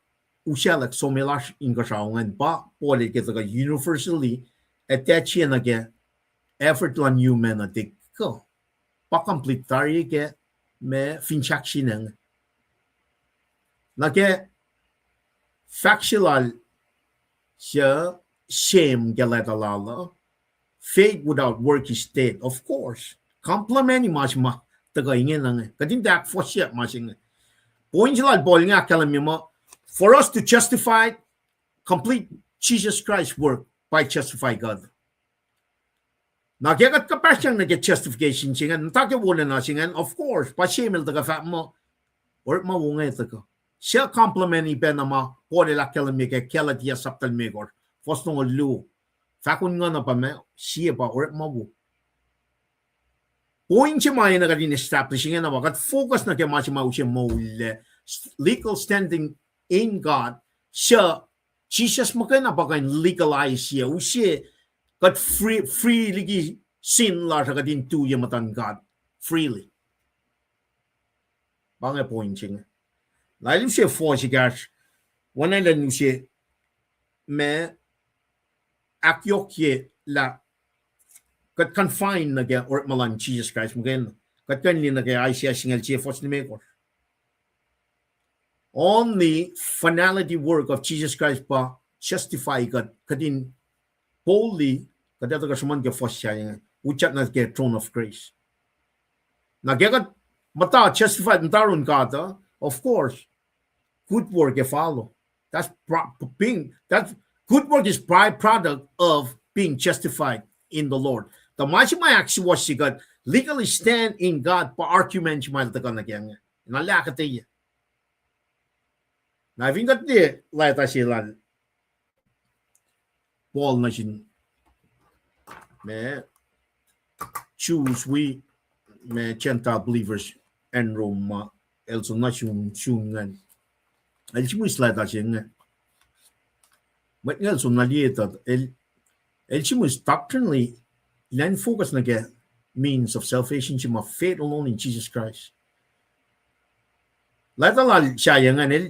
usaclwack som lasr inkuhsrao ingacn pa Paul el ke tuhkuh universally attach nuh ke effort luhn human uh tiac kuh. Pa complete tari ke ma fin sahk sinacng. Na ke fahk se lal suc Sam ke leta lal uh, faith without work is dead. Of course. Compliment ma se ma tuhkuh ingena inge. Kuht in tiac ahkfohsyak ma se inge. Point se lal Paul inge ahkkahlwemye muh, for us to justify, complete Jesus Christ's work by justify God. Na ke kuht kuhpahsryang nuh ke justification se ingacn, muhta ke wolacna se ingacn, of course, pa Sam el tuhkuh fahk muh, orekma wo inge tuhkuh. Suc compliment pacna ma Paul el ahkkahlwemye ke Galatia sapta limekohsr, fuhs longoul luo. Fahk nguhn na pa ma, sie pa orekma wo. Point se ma enenuh kuht in establish ingena pa kuht focus nuh ke ma se ma use moullac, legal standing in God, suc Jisus muhkwena pa kuh in legalize-ye, use kuht free, free liki sin lasr uh kuht in tu ye muhtuhn God freely. Pa inge point se inge. Na el use fuhs ekahsr, oacna elan use ma ahkyohkye lah kuht confine nuh ke orekma luhn Jisus Kraist muhkwena. Kuht kuh in liye nuh ke Isaiah singucul sie fuhs limekohsr. Only finality work of Jesus Christ pa justify kuht, kuht in boldly, kuht etuh kuh sruhmuhn ke fuhs sahyac inge, utyak nuh ke throne of grace. Na ke kuht muhta justified muhta yurin God uh, of course, good work ac follow. That's pro-, being, that good work is byproduct of being justified in the Lord. Tuh ma se ma ahksuwohsye kuht, legally stand in God pa argument se ma el tuhkuh nuh ke inge. Na lah kuhtweye. Na fin kuht liye leta se lal Paul nuh sin ma Jews wi ma Gentile believers acn Rome ma el soenna sun, sun ingacn. El sihmihs leta se inge. Mwet inge el som na liye tuh el, el sihmihs doctrinally, elan focus nuh ke means of salvation se ma faith alone in Jesus Christ. Leta lal sahyac ingacn el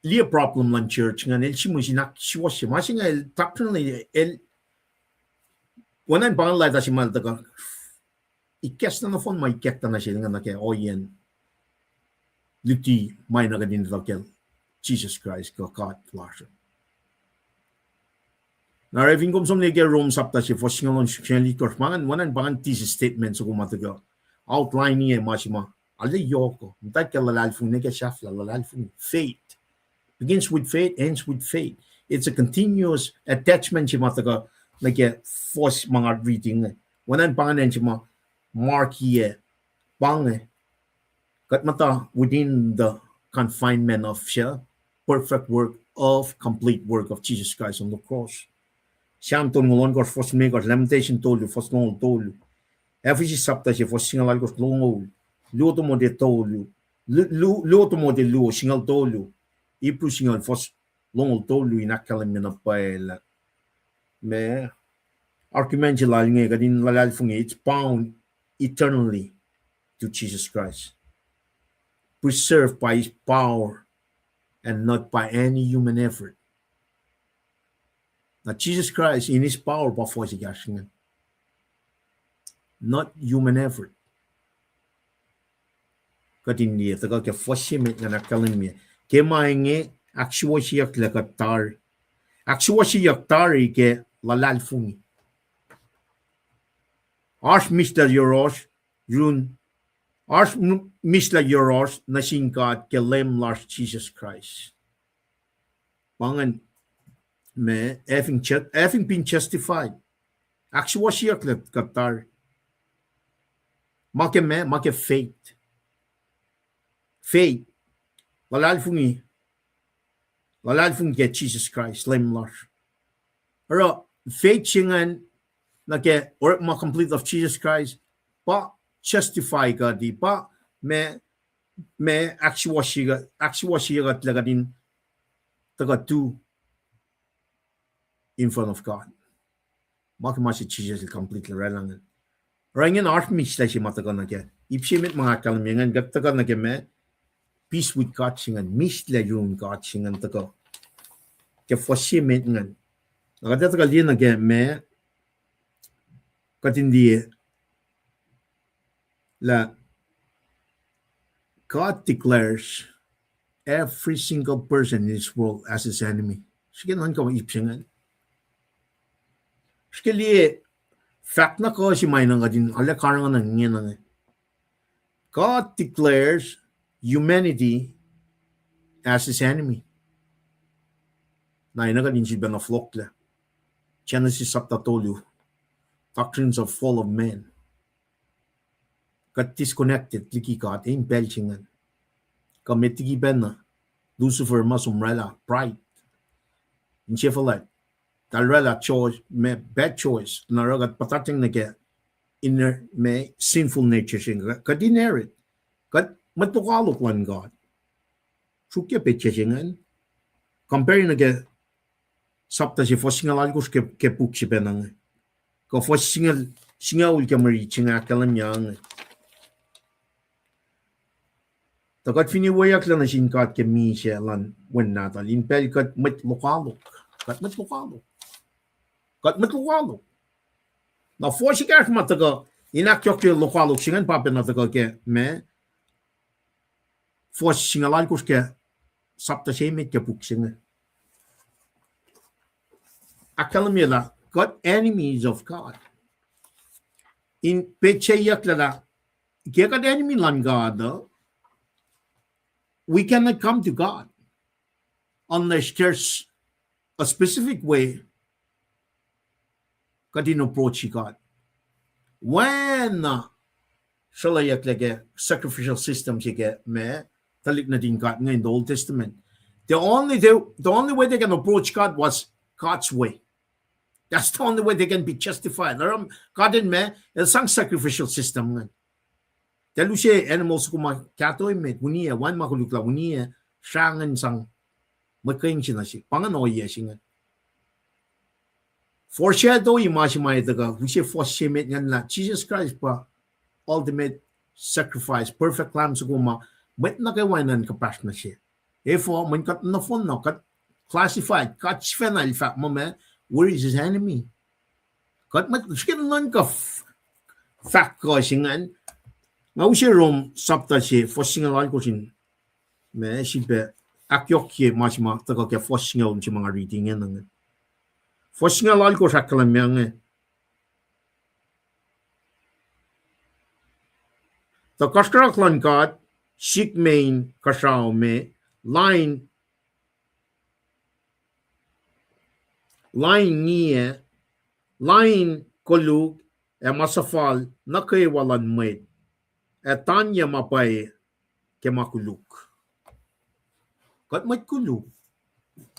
liye problem luhn church ingacn, el sihmihs in ahksuwohsye ma se inge el doctrinally, el, oacna in pa ingacn leta se ma el tuhkuh ikacslah nohfohn ma ikacktuh nuh sel inge nuh ke ohiyacn luti ma na kuht in etuh kacl Jesus Christ kuh God lasr. Na oruh fin kom som nuh ke Rome sapta se fuhs singucul ohnkohsr, singucul itkohsr, pa ingacn, oacna in pa ingacn thesis statement soko ma tuhkuh outline-i ma se ma arlac yohk uh, muhta ke luhlahlfongi, nuh ke sahflah luhlahlfongi. Faith begins with faith, ends with faith. It's a continuous attachment se ma tuhkuh nuh ke fuhs ma nga riti inge. Oacna in pa ingacn se ma Mark-i ah, pa inge, kuht muhta within the confinement of the perfect work of, complete work of Jesus Christ on the cross. Sam tolngoul ohnkohsr fuhs limekohsr, Lamentation tolu fuhs longoul tolu, Ephesus sapta se fuhs singucul alkohsr longoul, Luo Timote tolu, Lu-, Lu-, Luo Timote luo singucul tolu, Hebrew singucul fuhs longoul tolu in ahkkahlwemye na pwacye lah ma argument se lal inge kuht in luhlahlfongi, it's bound eternally to Jesus Christ, preserved by his power and not by any human effort. Na Jesus Christ in his power pa fuhs ekahsr ingacn, not human effort. Kuht in liye tuhkuh ke fuhs se emet ingacn ahkkahlwemye ke ma inge ahksuwohsyeyucklac kuht tari. Ahksuwohsyeyuck tari ke luhlahlfongi. Oasr mihslac yohrohsr, run, oasr m-, mihslac yohrohsr nuh sin God ke Leum lasr Jesus Christ. Pa ingacn ma, having ju-, having been justified. Ahksuwohsyeyucklac kuht tari. Ma ke ma, ma ke faith. Faith. Luhlahlfongi. Luhlahlfongi ke Jesus Christ, Leum lasr. Oruh faith se ingacn nuh ke orekma complete of Jesus Christ pa justify kuht, pa ma, ma ahksuwohsye-, ahksuwohsyeyucklac kuht in tuhkuh tu in front of God. Ma ke ma se Jesus el completely oraclah ingacn. Oruh ingena oasr mihslac se ma tuhkuh nuh ke ip se emet ma nga ahkkahlwemye ingacn, kuht tuhkuh nuh ke ma, peace with God se ingacn, mihslac yurin God se ingacn tuhkuh ke fuhs se emet ingacn. Na kuht ac tuhkuh liye nuh ke ma, kuht in liye lah God declares every single person in this world as his enemy. Srihke nuhnkuh ip se ingacn. Srihke liye fahk na kuh se ma na kuht in arlac karihngihn ingena inge. God declares humanity as his enemy. Na ina kuht in sifilpacna fohlohklac. Genesis sapta tolu, doctrines of fall of man. Kuht disconnected liki God in pacl se ingacn. Kuh met liki pacna, Lucifer ma som oraclah pride, insefuhlac, tahl oraclah choice, ma bad choice, na oruh kuht puhtatyang nuh ke inner ma sinful nature se inge, kuht inherit, kuht mwet lokoalok luhn God. Sruokyac petsac se ingacn. Compare nuh ke sapta se fuhs singucul alkohsr ke, ke puk se pacna inge. Kuh fuhs singucul, singucul ke mwe rit se inge ahkkahlwemye inge. Tuh kuht finne weyucklac nuh sin God ke misac luhn Wen Nahtuhl, in pacl kuht mwet lokoalok. Kuht mwet lokoalok. Kuht mwet lokoalok. Na fuhs ekahsr ma tuhkuh in ahkyohkye lokoalok se ingacn pa pacna tuhkuh ke ma, fuhs singucul alkohsr ke sapta se emet ke puk se inge. Ahkkahlwemye lah kuht enemies of God. In petsacyucklac lah ke kuht enemy luhn God uh, we cannot come to God unless there's a specific way kuht in approach God. Oacna sruhlweyucklac ke sacrificial system se ke ma tuhlihk nuhtin God inge in the Old Testament. The only, the, the only way they can approach God was God's way. That's the only way they can be justified. Oruh God in ma, el sang sacrificial system ingacn. Tuh el use animals soko ma kahto emet, winiyac, wacngihn ma koluk lah winiyac, srangin sang Mwet kuh in se nuh sihk. Pa ingacn ohiyac se inge. Foreshadow-i ma se ma etuh kuh, use fuhs se met ingacn lah Jesus Christ pa ultimate sacrifice, perfect lamb soko ma mwet nuh kwewa in kuhpahsr nuh se. Efuh, mweyen kuht nohfohn na, kuht classified, kuht sifacna el fahk muh ma, where is his enemy? Kuht mwet srihke nuhnkuh f-, fahk kuh se ingacn. Nga use Rom sapta se, fuhs singucul alkohsr in, ma sifilpac ahkyohkye ma se ma tuhkuh ke fuhs singucul se ma nga riti ingena inge. Fuhs singucul alkohsr ahkkahlwemye inge. Tuh kasrkuhsrak luhn God, sihk me in kuhsrao me, lain, lain ngiyac, lain koluk, ac ma suhfal nuh kwewa luhn mwet, ac tanye ma pwacye ke ma koluk. Kuht mwet koluk.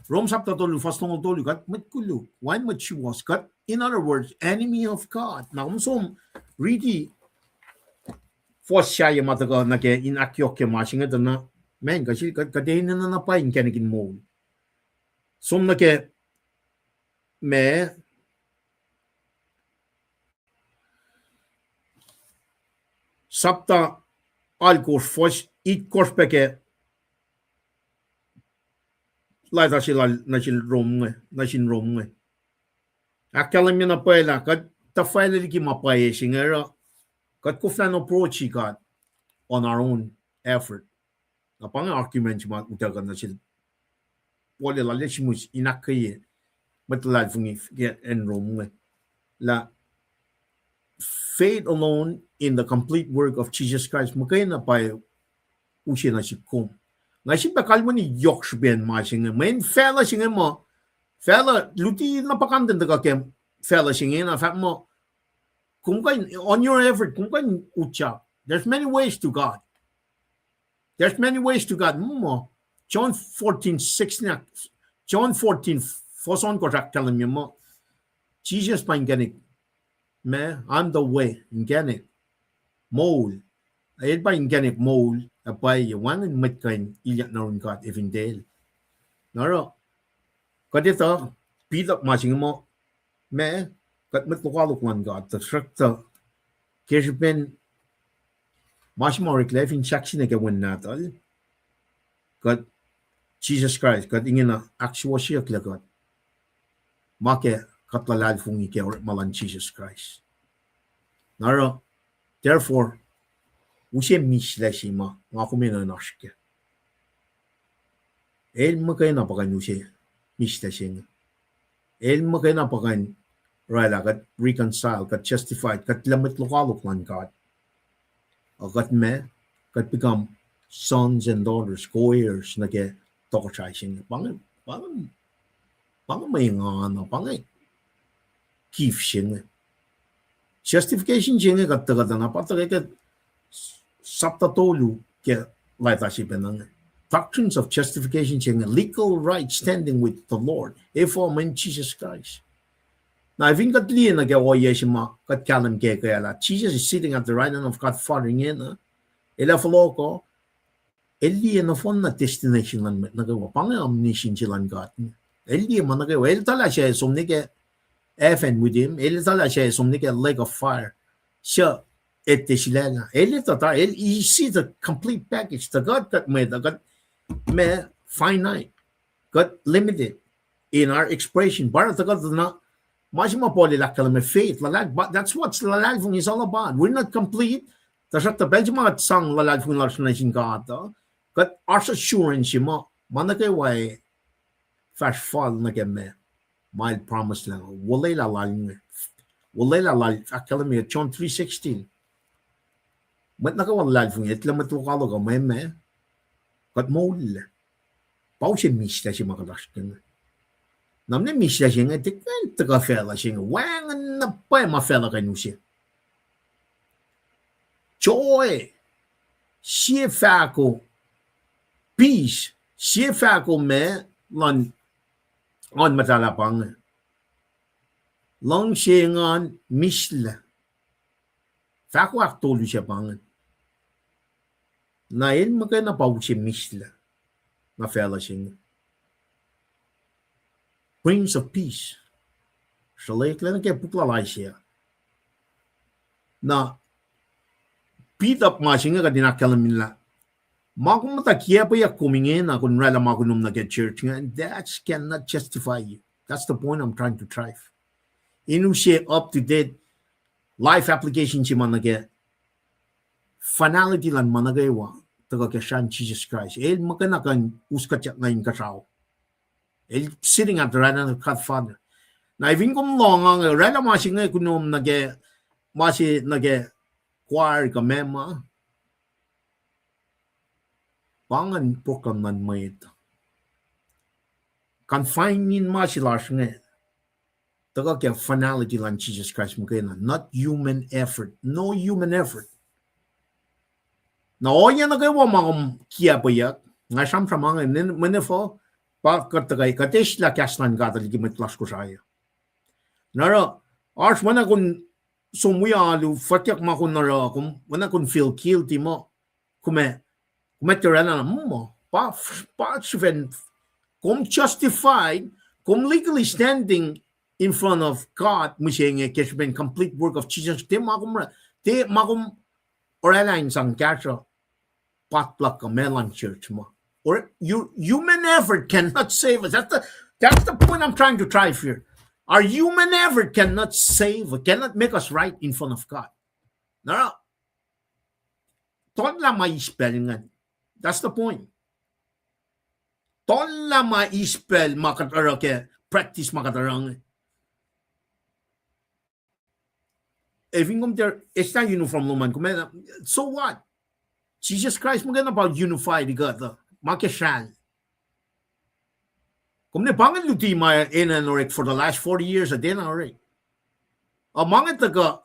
Rom sapta tolu, fuhs longoul tolu, kuht mwet koluk. Wacngihn mwet suwohs. Kuht, in other words, enemy of God. Na kom som riti fuhs sahyac ma tuhkuh nuh ke in ahkyohkye ma se inge tuh na, man, kuht, kuht, kuht enenuh na pwacye inkacnek in moul. Som nuh ke ma sapta alkohsr fuhs itkohsr pac ke leta se lal nuh sel Rom inge, nuh sin Rom inge. Ahkkahlwemye na pwacye lah kuht tuhfahlah liki ma pwacye se inge oruh kuht koflah in approach God on our own effort. Na pa inge argument se ma utuckuh nuh sel Paul el lal sihmihs in ahkkweye mwet luhlahlfongi ke acn Rom inge lah faith alone in the complete work of Jesus Christ muhkwena pa use nuh sihk kom. Nga sifilpac kalweni yohk srihpen ma se inge. Mweyen facluh se inge muh, facluh luti na puhkantwen tuhkuh ke facluh se inge na fahk muh, kom kuh in, on your effort, kom kuh in utyak. There's many ways to God. There's many ways to God. Muh, John fourteen six na, John fourteen, fuhs ohnkohsr ahkkahlwemye muh, Jesus pa inkacnek, ma, I'm the way, inkacnek, moul. El pa inkacnek moul, ac pwacye, wacngihn mwet kuh in ilyak nuh yurin God efintacl. Na oruh, kuht etuh, Peter ma se inge muh, ma, kuht mwet lokoalok luhn God, tuhsruhktuh, ke srihpen ma se ma oreklac fin sahk se nuh ke Wen Nahtuhl, kuht, Jesus Christ, kuht ingena ahksuwohsyeyucklac kuht ma ke kuht luhlahlfongi ke orekma luhn Jesus Christ. Na oruh, therefore, use mislac se ma nga kom enenuh in oasr kac. El muhkwena pa kuh in use mislac se inge. El muhkwena pa kuh in oraclah kuht reconcile, kuht justified, kuht lah mwet lokoalok luhn God. Ac kuht ma, kuht become sons and daughters, co-heirs nuh ke tohkohsrahi se inge. Pa inge, pa inge, pa inge mwe engan uh, pa inge gift se inge. Justification se inge kuht tuhkuh tuh na pa tuhkuh ke sapta tolu ke leta se pacna inge. Doctrines of justification se inge, legal right standing with the Lord, efuh, mweyen Jesus Christ. Na fin kuht liye nuh ke ohiyac se ma kuht kahlwem ke kweyac lah Jesus is sitting at the right hand of God Father ingena, el ac fohlohkoh, el liye nohfohn na destination luhn mwet nuh kwewa. Pa inge omniscience luhn God. El liye ma nuh kwewa. El etuh lah suc som nuh ke heaven with him. El etuh lah suc som nuh ke lake of fire, suc etuh sulaclah. El etuh ta, el, he see the complete package. Tuh kuht, kuht mwet uh, kuht ma finite. Kuht limited in our expression. Pa oruh tuh kuht na, ma se ma Paul el ahkkahlwemye faith, luhlahl-, but that's what luhlahlfongi is all about. We're not complete. Tuhsruhktuh pacl se ma kuht sang luhlahlfongi lasr nuh sin God uh, kuht oasr assurance se ma, ma nuh kwewa fahsr fal nuh ke ma, ma el promise lah, olwelah lal inge. Olwelah lal, ahkkahlwemye John three sixteen. Mwet nuh kwewa luhlahlfongi, etuh lah mwet lokoalok uh, ma, ma, kuht moul. Pa use mislac se ma kuht oasr ke inge. Na mwe mislac se inge, tiac kuh in tuhkuh facluh se inge. Wacngihn na pwacye ma facluh kuh in use. Joy, sie fahko, peace, sie fahko ma luhn Nguhn Muhtahl ah pa inge. Luhngse engan, mislac. Fahko ahktolu se pa inge. Na el muhkwena pa use mislac. Na facluh se inge. Prince of Peace. Sruhlwacklac nuh ke puk lal Isaiah. Na, pick up ma se inge kuht in ahkkahlwemyelah. Ma kom muhta kiacpweyuck kom ingena, kom oraclah ma kunom nuh ke church inge, that cannot justify you. That's the point I'm trying to drive. In use up to date life application se ma nuh ke finality luhn ma nuh kwewa tuhkuh ke srahn Jisus Kraist. El muhkwena kuh in us kuhtyak nuh inkuhsrao. El sitting at the right hand of God Father. Na fin kom lohng inge, oraclah ma se inge kunom nuh ke, ma se nuh ke choir kuh meac ma, pa ingacn program luhn mwet. Confining ma se lasr inge tuhkuh ke finality luhn Jisus Kraist muhkwena, not human effort. No human effort. Na ohiyac nuh kwewa ma kom kiacpweyuck, nga sramsram inge, mwen, mwen efuh, pa kuht tuhkuh, kuht eslah kahs luhn God liki mwet lasr Kosrae. Na oruh, oasr mwe na kom som wi alu, fwackyuck ma kom oruh, kom, mwe na kom feel guilty muh, kom ac, kom ac tiac oraclah na muh, pa, pa srihpen, kom justified, kom legally standing in front of God, mihsenge, ke srihpen complete work of Jesus, tiac ma kom, tiac ma kom oraclah in sang kahsruh potluck kuh meac luhn church ma. Or your human effort cannot save us. That's the, that's the point I'm trying to drive here. Our human effort cannot save, cannot make us right in front of God. Na, tohllah ma eis pacl ingacn. That's the point. Tohllah ma eis pacl ma kuht oruh ke practice ma kuht oruh inge. Ac fin kom tiac eslah uniform lom an, kom, so what? Jesus Christ muhkwena pa unified kuht uh, ma ke sracl. Kom ne pa inge luti ma enenuh in orek for the last forty years, uh, tiacna orek. Uh, ma inge tuhkuh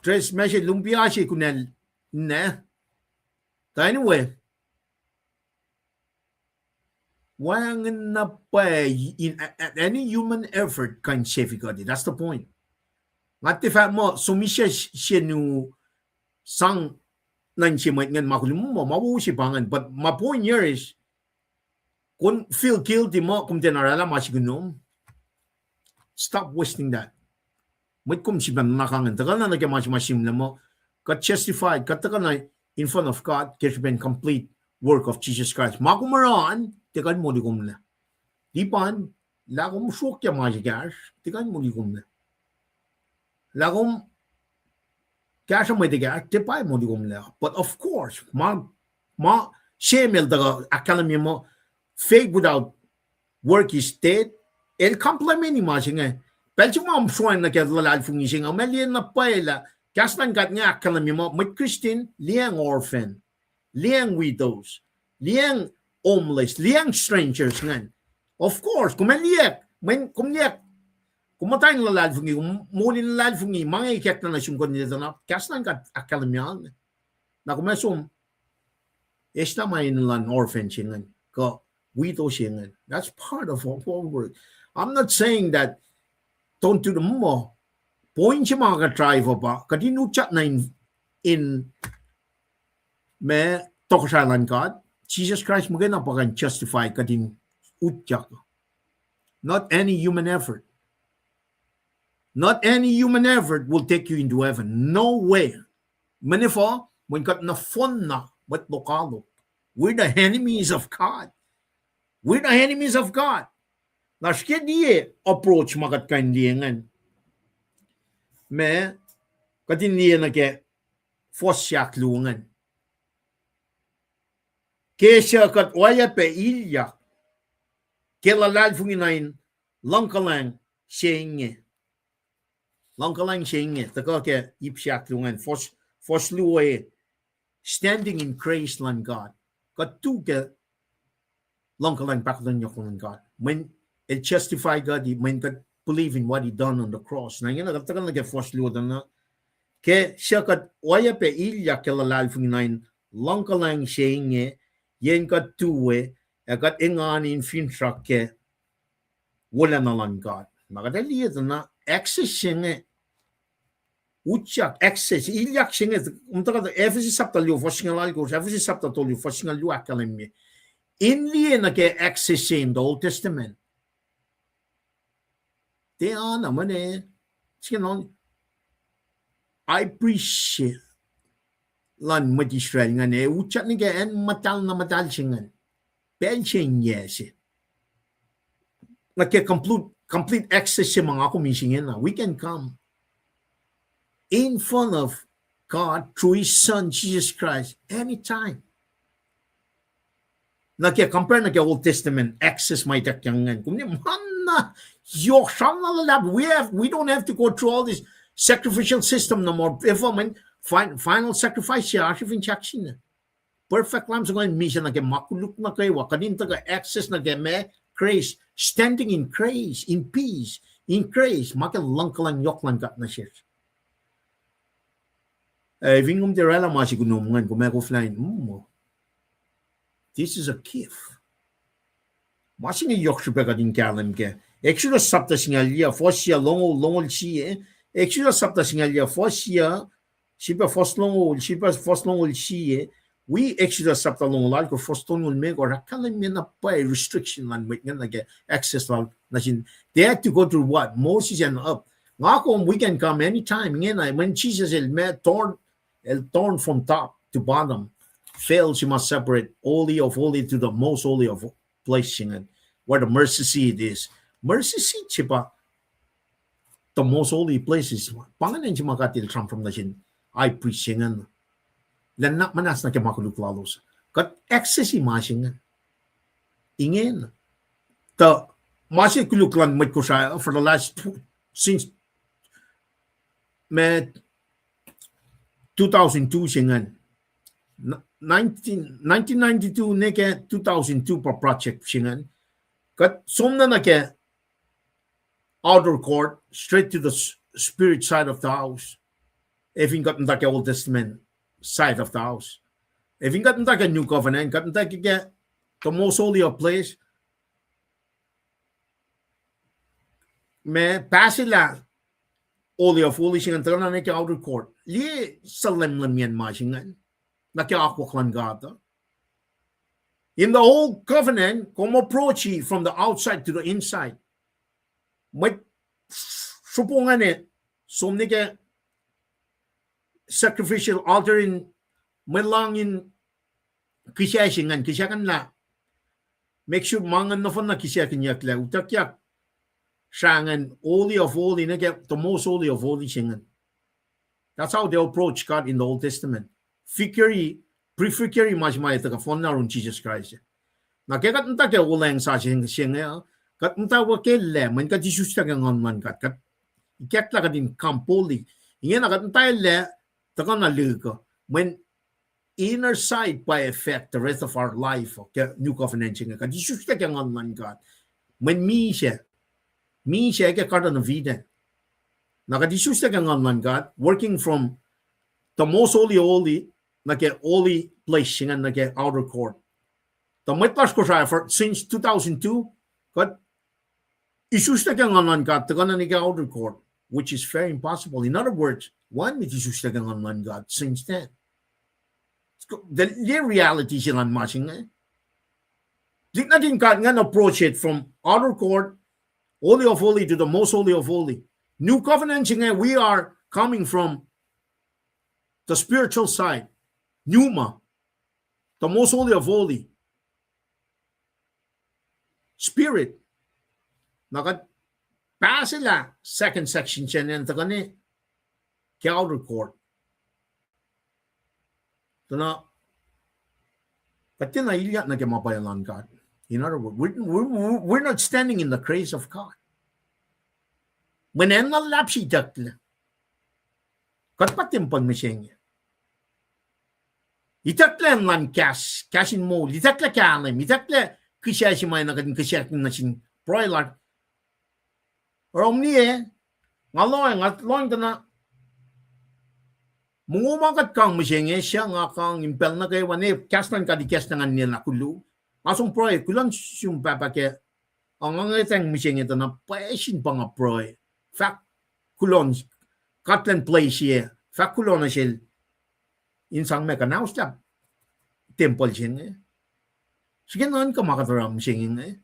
dress ma se lumpia se kunacl ne. Tuh anyway, wacngihn na pwacye in, a-, a-, any human effort kuh in save kuht. That's the point. Nga tiac fahk muh som mihsenge s-, se nu sang nuh in se mwet ingacn ma koluk muh ma wo se pa ingacn. But my point here is, kom feel guilty muh kom tiacna oraclah ma se kunom. Stop wasting that. Mwet kom sifacna nuhnak ingacn. Tuhkuh na nuh ke ma se ma sihmlac muh, kuht justified, kuht tuhkuh na in front of God ke srihpen complete work of Jesus Christ. Ma kom oruh an, tiac kuh in moli komlac. Lipan, lah kom sruokyac ma se kahsr, tiac kuh in moli komlac. Lah kom kahsruh mwet ekahsr, tiac pa moli komlac. But of course, ma, ma Samuel tuhkuh ahkkahlwemye muh, faith without work is dead. El complement ma se inge. Pacl se ma kom sruang nuh ke luhlahlfongi se inge, ma liye na pwacye lah kahs luhn God inge ahkkahlwemye muh mwet Christian liyacacng orphan, liyacacng widows, liyacacng homeless, liyacacng strangers ingacn. Of course, kom ac liyacacng, mweyen kom liyacacng, kom muhta in luhlahlfongi, kom moli luhlahlfongi, ma inge ikackna nuh sum kuh in etuh na kahs luhn God ahkkahlwemye inge. Na kom ac som eslah ma enenuh luhn orphan se ingacn, kuh widow se ingacn. That's part of our work. I'm not saying that don't do the muh. Point se ma kuht drive uh pa, kuht in utyak nuh in, in ma tohkohsrahi luhn God. Jesus Christ muhkwena pa kuh in justify kuht in utyak. Not any human effort. Not any human effort will take you into heaven. No way. Mweyen efuh, mweyen kuht nohfohnna mwet lokoalok. We're the enemies of God. We're the enemies of God. Na srihke liye approach ma kuht kuh in liye ingacn, ma kuht in liye nuh ke fuhs ahkluo ingacn. Ke suc kuht oacyacpac ilyak ke luhlahlfongi na in luhngkuhlwacng se inge. Luhngkuhlwacng se inge, tuhkuh ke ip se ahkluo ingacn, fuhs, fuhs luo, standing in grace luhn God. Kuht tu ke luhngkuhlwacng pahkotwen yohk luhn God. Mweyen el justify kuht, mweyen kuht believe in what he done on the cross. Na ingena kuht tuhkuh nuh ke fuhs luo tuh na, ke suc kuht oacyacpac ilyak ke luhlahlfongi na in luhngkuhlwacng se inge, yen kuht tu we, ac kuht engan in finsrak ke wolacna luhn God. Na kuht ac liye tuh na access se inge, utyak access, ilyak se inge, kom tuhkuh Ephesus sapta luo fuhs singucul alkosr, Ephesus sapta tolu fuhs singucul luo ahkkahlwemye. in liye nuh ke access in the Old Testament. Tiac na mane, sike non, high priest se luhn mwet Israel ingacn, e utyak nuh ke acn muhtahl na muhtahl se ingacn. Pacl se inyac se. Nuh ke complete, complete access se ma nga kom eis ingena. We can come in front of God through his son, Jesus Christ, anytime. Nuh ke compare nuh ke Old Testament access ma ituckyang ingacn. Kom ne ma na yohk sramsram na luhlahp. We have, we don't have to go through all this sacrificial system no more. Efuh? Mweyen fin-, final sacrifice se oasr fin sahk sina. Perfect lamb se ingacn misac nuh ke ma koluk nuh kwewa. Kuht in tuhkuh access nuh ke ma grace, standing in grace, in peace, in grace, ma ke luhngkuhlwacng yohk luhn God nuh sesr. Eh, fin kom tiac oraclah ma se kunom ingacn, kom ac koflah in, mm, this is a gift. Ma se inge yohk srihpac kuht in kahlwem kac. Exodus sapta singucul yac, fuhs yac longoul, longoul sie. Exodus sapta singucul yac, fuhs yac, srihpac fuhs longoul, srihpac fuhs longoul sie. Wi Exodus sapta longoul alkosr, fuhs tolngoul limekohsr, ahkkahlwemye na pwacye restriction luhn mwet ingacn nuh ke access lal nuh sin. They had to go through what? Moses and up. Nga kom, we can come anytime. Ingena, mweyen Jisus el ma torn, el torn from top to bottom. Veil se ma separate, holy of holy to the most holy of place se ingacn, where the mercy seat is. Mercy seat se pa the most holy places. Pa ingacn se ma God el sramsram nuh sin high priest se ingacn. Lwen nuhnak muhnahs nuh ke ma koluk lalos. Kuht access-i ma se ingacn. Ingena. Tuh ma se koluk luhn mwet Kosrae, for the last tw-, since ma two thousand two se ingacn. N-, nineteen, nineteen ninety-two nuh ke two thousand two pa project se ingacn. Kuht som na nuh ke outer court, straight to the s-, spirit side of the house. Ac fin kuht muhta ke Old Testament side of the house. Ac fin kuht muhta ke New Covenant, kuht muhta ke, ke the most holy of place. Ma pahselah Holy of Holies se ingacn tuhkuh na nuh ke outer court. Liye suhlemlem yen ma se ingacn. Nuh ke akwuck luhn God uh. In the old covenant, kom approach from the outside to the inside. Mwet sruhpongane, som nuh ke sacrificial altar in, mwe lohng in kihsac se ingacn, kihsackuhnlah. Make sure ma ingacn nohfohn na kihsackuhnyucklac, utuckyak srangin Holy of Holy, nuh ke the most holy of holy se ingacn. That's how they approach God in the Old Testament. Vicary, prefigure ma se ma etuh ke fohn na run Jesus Christ. Na ke kuht muhta ke olweacng sa se inge, kuht muhta wo ke lah, mweyen kuht isuslac ke nguhn luhn God. Kuht ikacklah kuht in come boldly. Ingena kuht muhta lah, tuhkuh na lihk uh. Mweyen inner side pa affect the rest of our life, ke New Covenant se inge. Kuht isuslac ke nguhn luhn God. Mweyen misac, misac ke Garden of Eden. Na kuht isuslac ke nguhn luhn God, working from the most holy holy, nuh ke holy place se ingacn, nuh ke outer court. Tuh mwet lasr Kosrae, for, since two thousand two, kuht isuslac ke nguhn luhn God, tuhkuh na nuh ke outer court, which is very impossible. In other words, wacngihn mwet isuslac ke nguhn luhn God since then. The, the reality se luhn ma se inge. Lihk nuhtin God ingacn approach it from outer court, holy of holy to the most holy of holy. New covenant se inge, we are coming from the spiritual side. Pneuma, the most holy of holy. Spirit. Na kuht pahselah second section se ingacn tuhkuh na ke outer court. Tuh na, kuht tiacna ilyak nuh ke ma pwacye luhn God. In other words, we're, we're, we're not standing in the grace of God. Mweyen acn luhlahp se itucklac. Kuht pa tempuhl mihsenge. Itucklac acn luhn kahs, kahs in moul, itucklac kahlwem, itucklac kihsac se ma na kuht in kihsac nuh sin pruhe lasr. Oruh kom liye, nga lohng, nga lohng tuh na, mongo ma kuht kang mihsenge, suc nga kang in pacl nuh kwewa, ne kahs luhn God ikacslah ngan liye lah koluk. Nga som pruhe, kuloh nuh sum Pahpah ke, a nga ngwetacng mihsenge tuh na pwacye sin pa nga pruhe. Fahk kuloh, God luhn place se, fahk kuloh nuh sel in sang ma kuhnauslah tempuhl se inge. Srihke nuhnkuh ma kuht oruh mihsenge inge.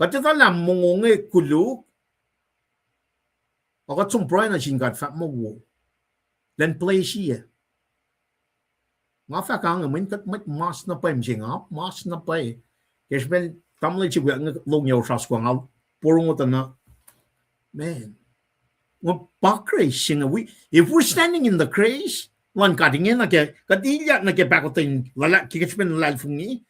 Kuht etuh lah mongo inge koluk, a kuht som pruhe nuh sin God fahk muh wo, lwen plwacn sie. Nga fahk ange, mweyen kuht mwet mas na pwacye mihsenge, mas na pwacye. Ke srihpen tamuhlwel se wi inge longyacn osra soko nga porongo tuh na, man, pa grace se inge. If we're standing in the grace luhn God ingena ke kuht ilyak nuh ke pahkotwen, ke ke srihpen luhlahlfongi,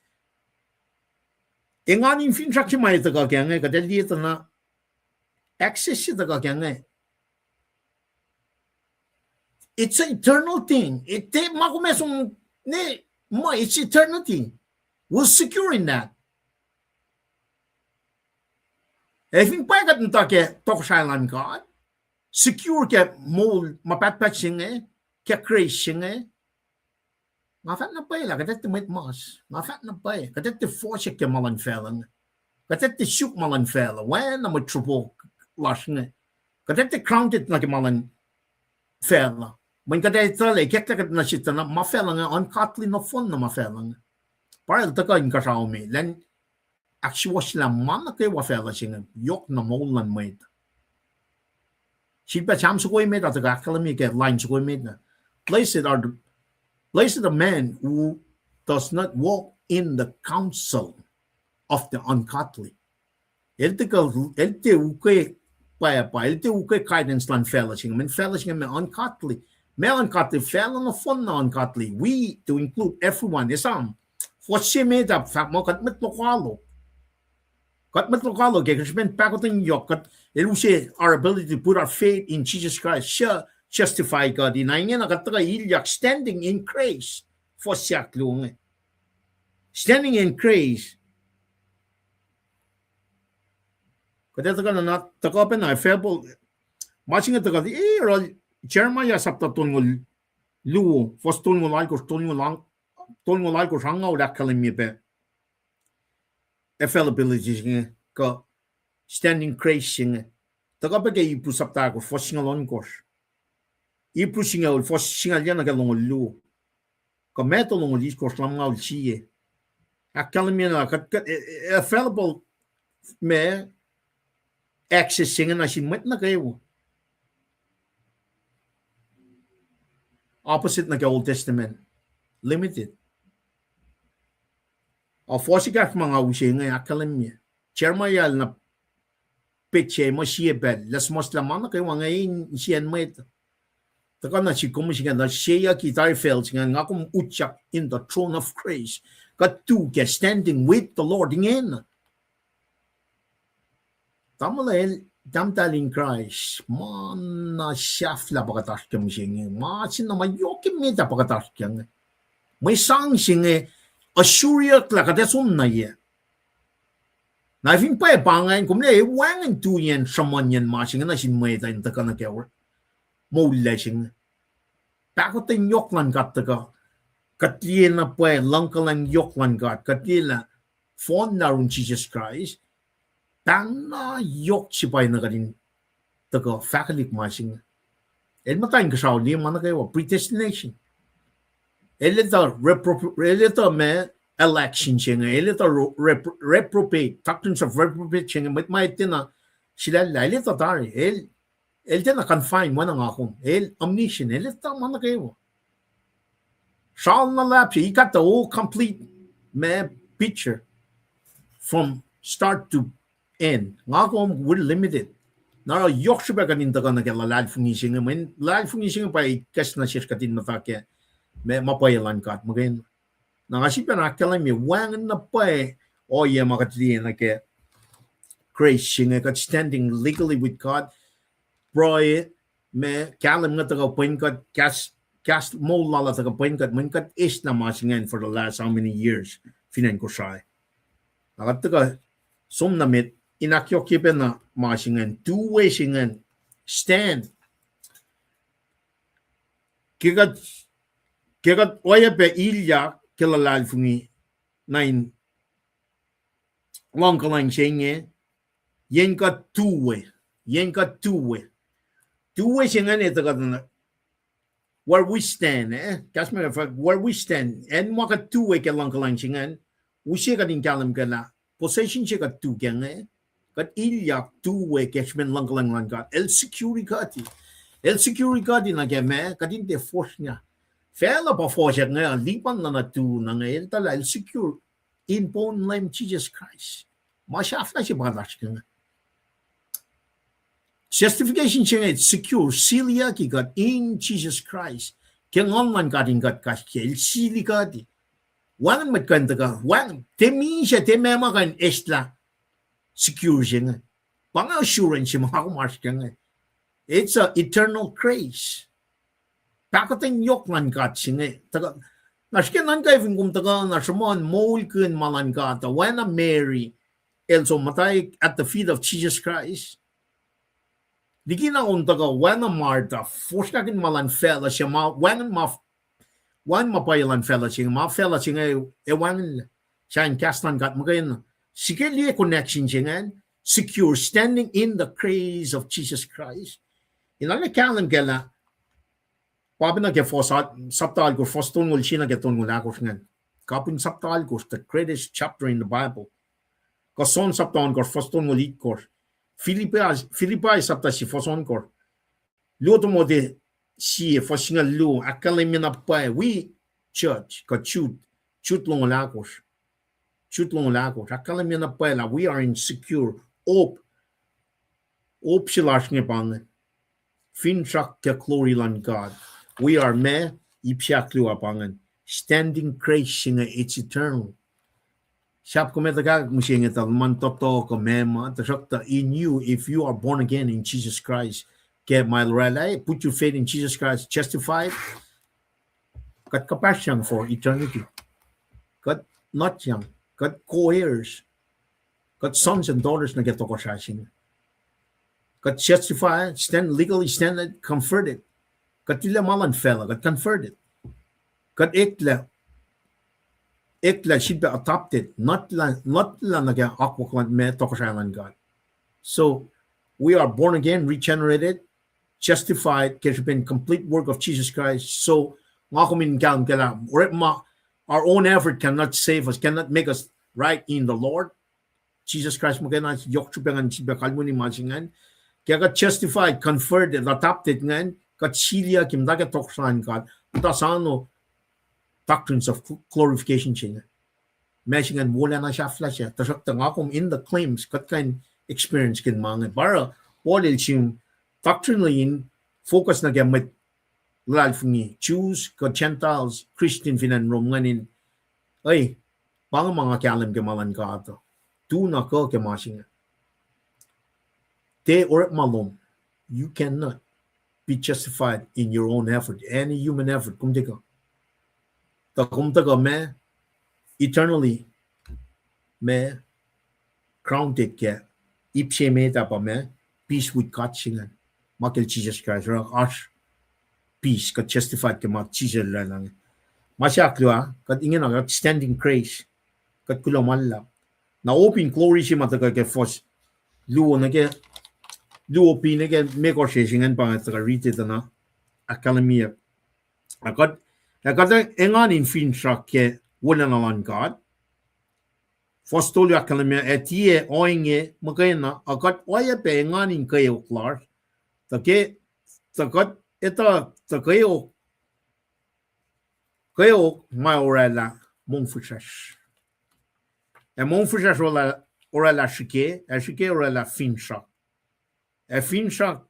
engan in finsrak se ma e tuhkuh kac inge, kuht ac liye tuh na access se tuhkuh kac inge. It's an eternal thing. It, ma kom ac som ne, ma, it's eternity. We're secure in that. Ac fin pwacye kuht muhta ke tohkohsrahi luhn God, secure ke moul ma pahtpaht se inge, ke grace se inge, nga fahk na pwacye lah kuht etuh mwet mas. Nga fahk na pwacye, kuht etuh fohsack ke ma luhn facluh inge. Kuht etuh suk ma luhn facluh, oacna mwet sruok lasr inge. Kuht etuh grounded nuh ke ma luhn facluh. Mweyen kuht etuh lah ikacklah kuht nuh sihk tuh na ma facluh inge ungodly nohfohn na ma facluh inge. Pa el tuhkuh inkuhsrao me, elan ahksuwohsyelah ma nuh kwewa facluh se inge, yohk na moul luhn mwet. Sifilpac Sam soko emet ah tuhkuh ahkkahlwemye ke line soko emet ah, Blessed are the, blessed the man who does not walk in the counsel of the ungodly. El tiac, el tiac ukwe pwacpa, el tiac ukwe guidance luhn facluh se inge, mweyen facluh se inge ma ungodly. Ma ungodly, facluh nohfohn na ungodly. We, to include everyone, esam. Fuhs se met ah fahk muh kuht mwet lokoalok. Kuht mwet lokoalok ke srihpen pahkotwen yohk, kuht, el use our ability to put our faith in Jesus Christ, justify God. Na ingena kuht tuhkuh ilyak standing in grace. Fuhs se ahkluo inge. Standing in grace. Kuht ac tuhkuh na, tuhkuh pacna available. Ma se inge tuhkuh, eh, oruh Jeremiah sapta tolngoul luo, fuhs tolngoul alkosr, tolngoul alkosr, angngaul ahkkahlwemye pac availability se inge, kuh standing grace se inge. Tuhkuh pac ke Hebrew sapta ahkosr, fuhs singucul ohnkohsr. Hebrew singucul, fuhs singucul yac nuh ke longoul luo. Kuh Matthew longoul itkohsr, lumngaul sie. Ahkkahlwemye na kuht, kuht, available ma access se inge nuh sin mwet nuh kwewa. Opposite nuh ke Old Testament. Limited. Ac fuhs ekahsr ma nga use inge ahkkahlwemye, Jeremiah el na petsac muh sie pacl, lah suhmuhslah ma nuh kwewa inge in sie mwet. Tuhkuh na sik kom sik na seyucki tari fail se inge, nga kom utyak in the throne of grace. Kuht tu ke standing with the Lord ingena. Tamuhlwel, tahmtahel in Kraist, ma na sahflah pa kuht oasr ke mihsenge, ma se na ma yohk emet ah pa kuht oasr ke inge. Mwe sang se inge, assureyuck lah kuht ac som nuh ye. Na fin pwacye pa ingacn, kom lah ac wacngihn tuyen sruhmuhnyacn ma se inge nuh sin mwet uh in tuhkuh nuh ke moul lac se inge. Pahkotwen yohk luhn God tuhkuh. Kuht liye na pwacye luhngkuhlwacng yohk luhn God. Kuht liye lah fohn na yurin Jisus Kraist, pahng na yohk se pa na kuht in tuhkuh fahkwelihk ma se inge. El muhta inkuhsrao, liye ma nuh kwewa, predestination. El etuh repro-, el etuh ma election se inge, el etuh ro-, repro-, reprobate, doctrines of reprobate se inge, mwet ma el tiacna sulaclah, el etuh tari, el, el tiacna confined oacna nga kom, el omniscient, el etuh ma nuh kwewa. Sral na luhlahp se, he got the whole complete ma picture from start to end. Nga kom, we're limited. Na oruh yohk srihpac kuht in tuhkuh nuh ke luhlahlfongi se inge, mweyen luhlahlfongi se inge pa ikacs nuh sesr kuht in muhta ke ma, ma pwacye luhn God muhkwena. Na nga sifilpac ahkkahlwemye wacngihn na pwacye ohiyac ma kuht liye nuh ke grace se inge, kuht standing legally with God, pruhe, ma kahlwem inge tuhkuh pwen kuht, kahs, kahs moul lal ah tuhkuh pwen kuht, mweyen kuht eis na ma se ingacn for the last how many years, fin acn Kosrae. Na kuht tuhkuh som na met in ahkyohkye pacna ma se ingacn, tu we se ingacn, stand. Ke kuht, ke kuht oacyacpac ilyak ke luhlahlfongi, na in luhngkuhlwacng se inge, yen kuht tu we, yen kuht tu we. Tu we se ingacn etuh kuht, where we stand, eh? Kahs ma fahk, where we stand. Acn ma kuht tu we ke luhngkuhlwacng se ingacn, use kuht in kahlwem kac lah possession se kuht tu kac inge, kuht ilyak tu we ke srihpen luhngkuhlwacng luhn God. El secure kuht. El secure kuht nuh ke ma kuht in tiac fohsrngah. Facluh pa fohsack inge, lipan luhn nuhtu na inge, el tuh lah el secure in poun Leum Jisus Kraist. Ma sahflah se pa lasr ke inge. Justification se inge secure, sealyucki kuht in Jisus Kraist. Ke Nguhn luhn God in kuht kais ke, el seal kuht. Wacngihn mwet kuh in tuhkuh, wacngihn, tiac misac, tiac meac ma kuh in eslah secure se inge. Pa inge assurance se ma kom oasr ke inge. It's a eternal grace. Pahkotwen yohk luhn God se inge. Tuhkuh, na srihke nuhnkwewa fin kom tuhkuh na sruhmuhn moulkihn ma luhn God, oacna Mary, el som muhta at the feet of Jesus Christ. Likina on tuhkuh oacna Martha, fohsrngahkihn ma luhn facluh se ma wacngihn ma, wacngihn ma pwacye luhn facluh se inge, ma facluh se inge ac wacngihnlac. Sahyacn kahs luhn God muhkwena. Srihke liye connection se ingacn, secure, standing in the grace of Jesus Christ. In arlac kahlwem kac lah, pa pacna ke fuhs, sapta alkosr, fuhs tolngoul sie nuh ke tolngoul ahkosr ingacn. Kapihn sapta alkosr, the greatest chapter in the Bible. Kuh John sapta ohnkohsr, fuhs tolngoul itkohsr. Philippians, Philippians sapta sie, fuhs ohnkohsr. Luo Timothy sie, fuhs singucul luo, ahkkahlwemye na pwacye, wi church, kuh Jude, Jude longoul ahkosr. Jude longoul ahkosr, ahkkahlwemye na pwacye lah we are in secure hope. Hope se lasr inge pa inge. Finsrak ke glory luhn God. We are ma, ip se ahkluo pa ingacn. Standing grace se inge, it's eternal. Sahp kom etuh kak mihsenge tuh luhman tohtoh kuh meac ma, tuhsruhktuh in you, if you are born again in Jesus Christ, ke ma el oraclah, put your faith in Jesus Christ, justified, kuht kuhpahsryang for eternity. Kuht nutyang, kuht co-heirs, kuht sons and daughters nuh ke tohkohsrah se inge. Kuht justified, stand legally, stand converted. Kuht tilac ma luhn facluh, kuht converted. Kuht eklac, eklac sifilpac adopted, nutlacna, nutlacna nuh ke akwuck luhn ma tohkohsrah luhn God. So, we are born again, regenerated, justified ke srihpen complete work of Jesus Christ. So, nga kom in kahlwem kac lah orekma, our own effort cannot save us, cannot make us right in the Lord. Jesus Christ muhkwena yohk srihpac ingacn, sifilpac kalweni ma se ingacn. Ke kuht justified, converted, adopted ingacn, kuht silyucki muhta ke tohkohsrah luhn God, muhta sano doctrines of glorification se inge. Ma se ingacn wolacna sahflah se, tuhsruhktuh nga kom in the claims, kuht kuh in experience kihn ma inge. Pa oruh Paul el sim doctrinally in focus nuh ke mwet luhlahlfongi, Jews kuh Gentiles, Christian fin acn Rome ingacn in, ei, pa inge ma nga kahlwem ke ma luhn God uh. Tu na kuh ke ma se inge. Tiac orekma lom. You cannot be justified in your own effort, any human effort. Kom tiac kuh. Tuh kom tuhkuh ma eternally, ma grounded ke ip se met ah pa ma peace with God se ingacn. Ma ke Jesus Christ, oruh oasr peace, kuht justified ke ma Jesus el oraclah inge. Ma se ahkluo, kuht ingena, kuht standing grace, kuht kuloh ma luhlahp. Na hope in glory se ma tuhkuh ke fuhs luo nuh ke, luo p nuh ke limekohsr se ingacn pa nga tuhkuh riti tuh na ahkkahlwemyeyuck. Ac kuht, ac kuht engan in finsrak ke wolacna luhn God. Fuhs tolu ahkkahlwemye, ac tiac ohinge muhkwena, ac kuht oacyacpac engan in kweok lasr, tuh ke, tuh kuht etuh tuh kweok, kweok ma oraclah mongfihsrwacsr. Ac mongfihsrwacsr oraclah, oraclah srihke, ac srihke oraclah finsrak. Ac finsrak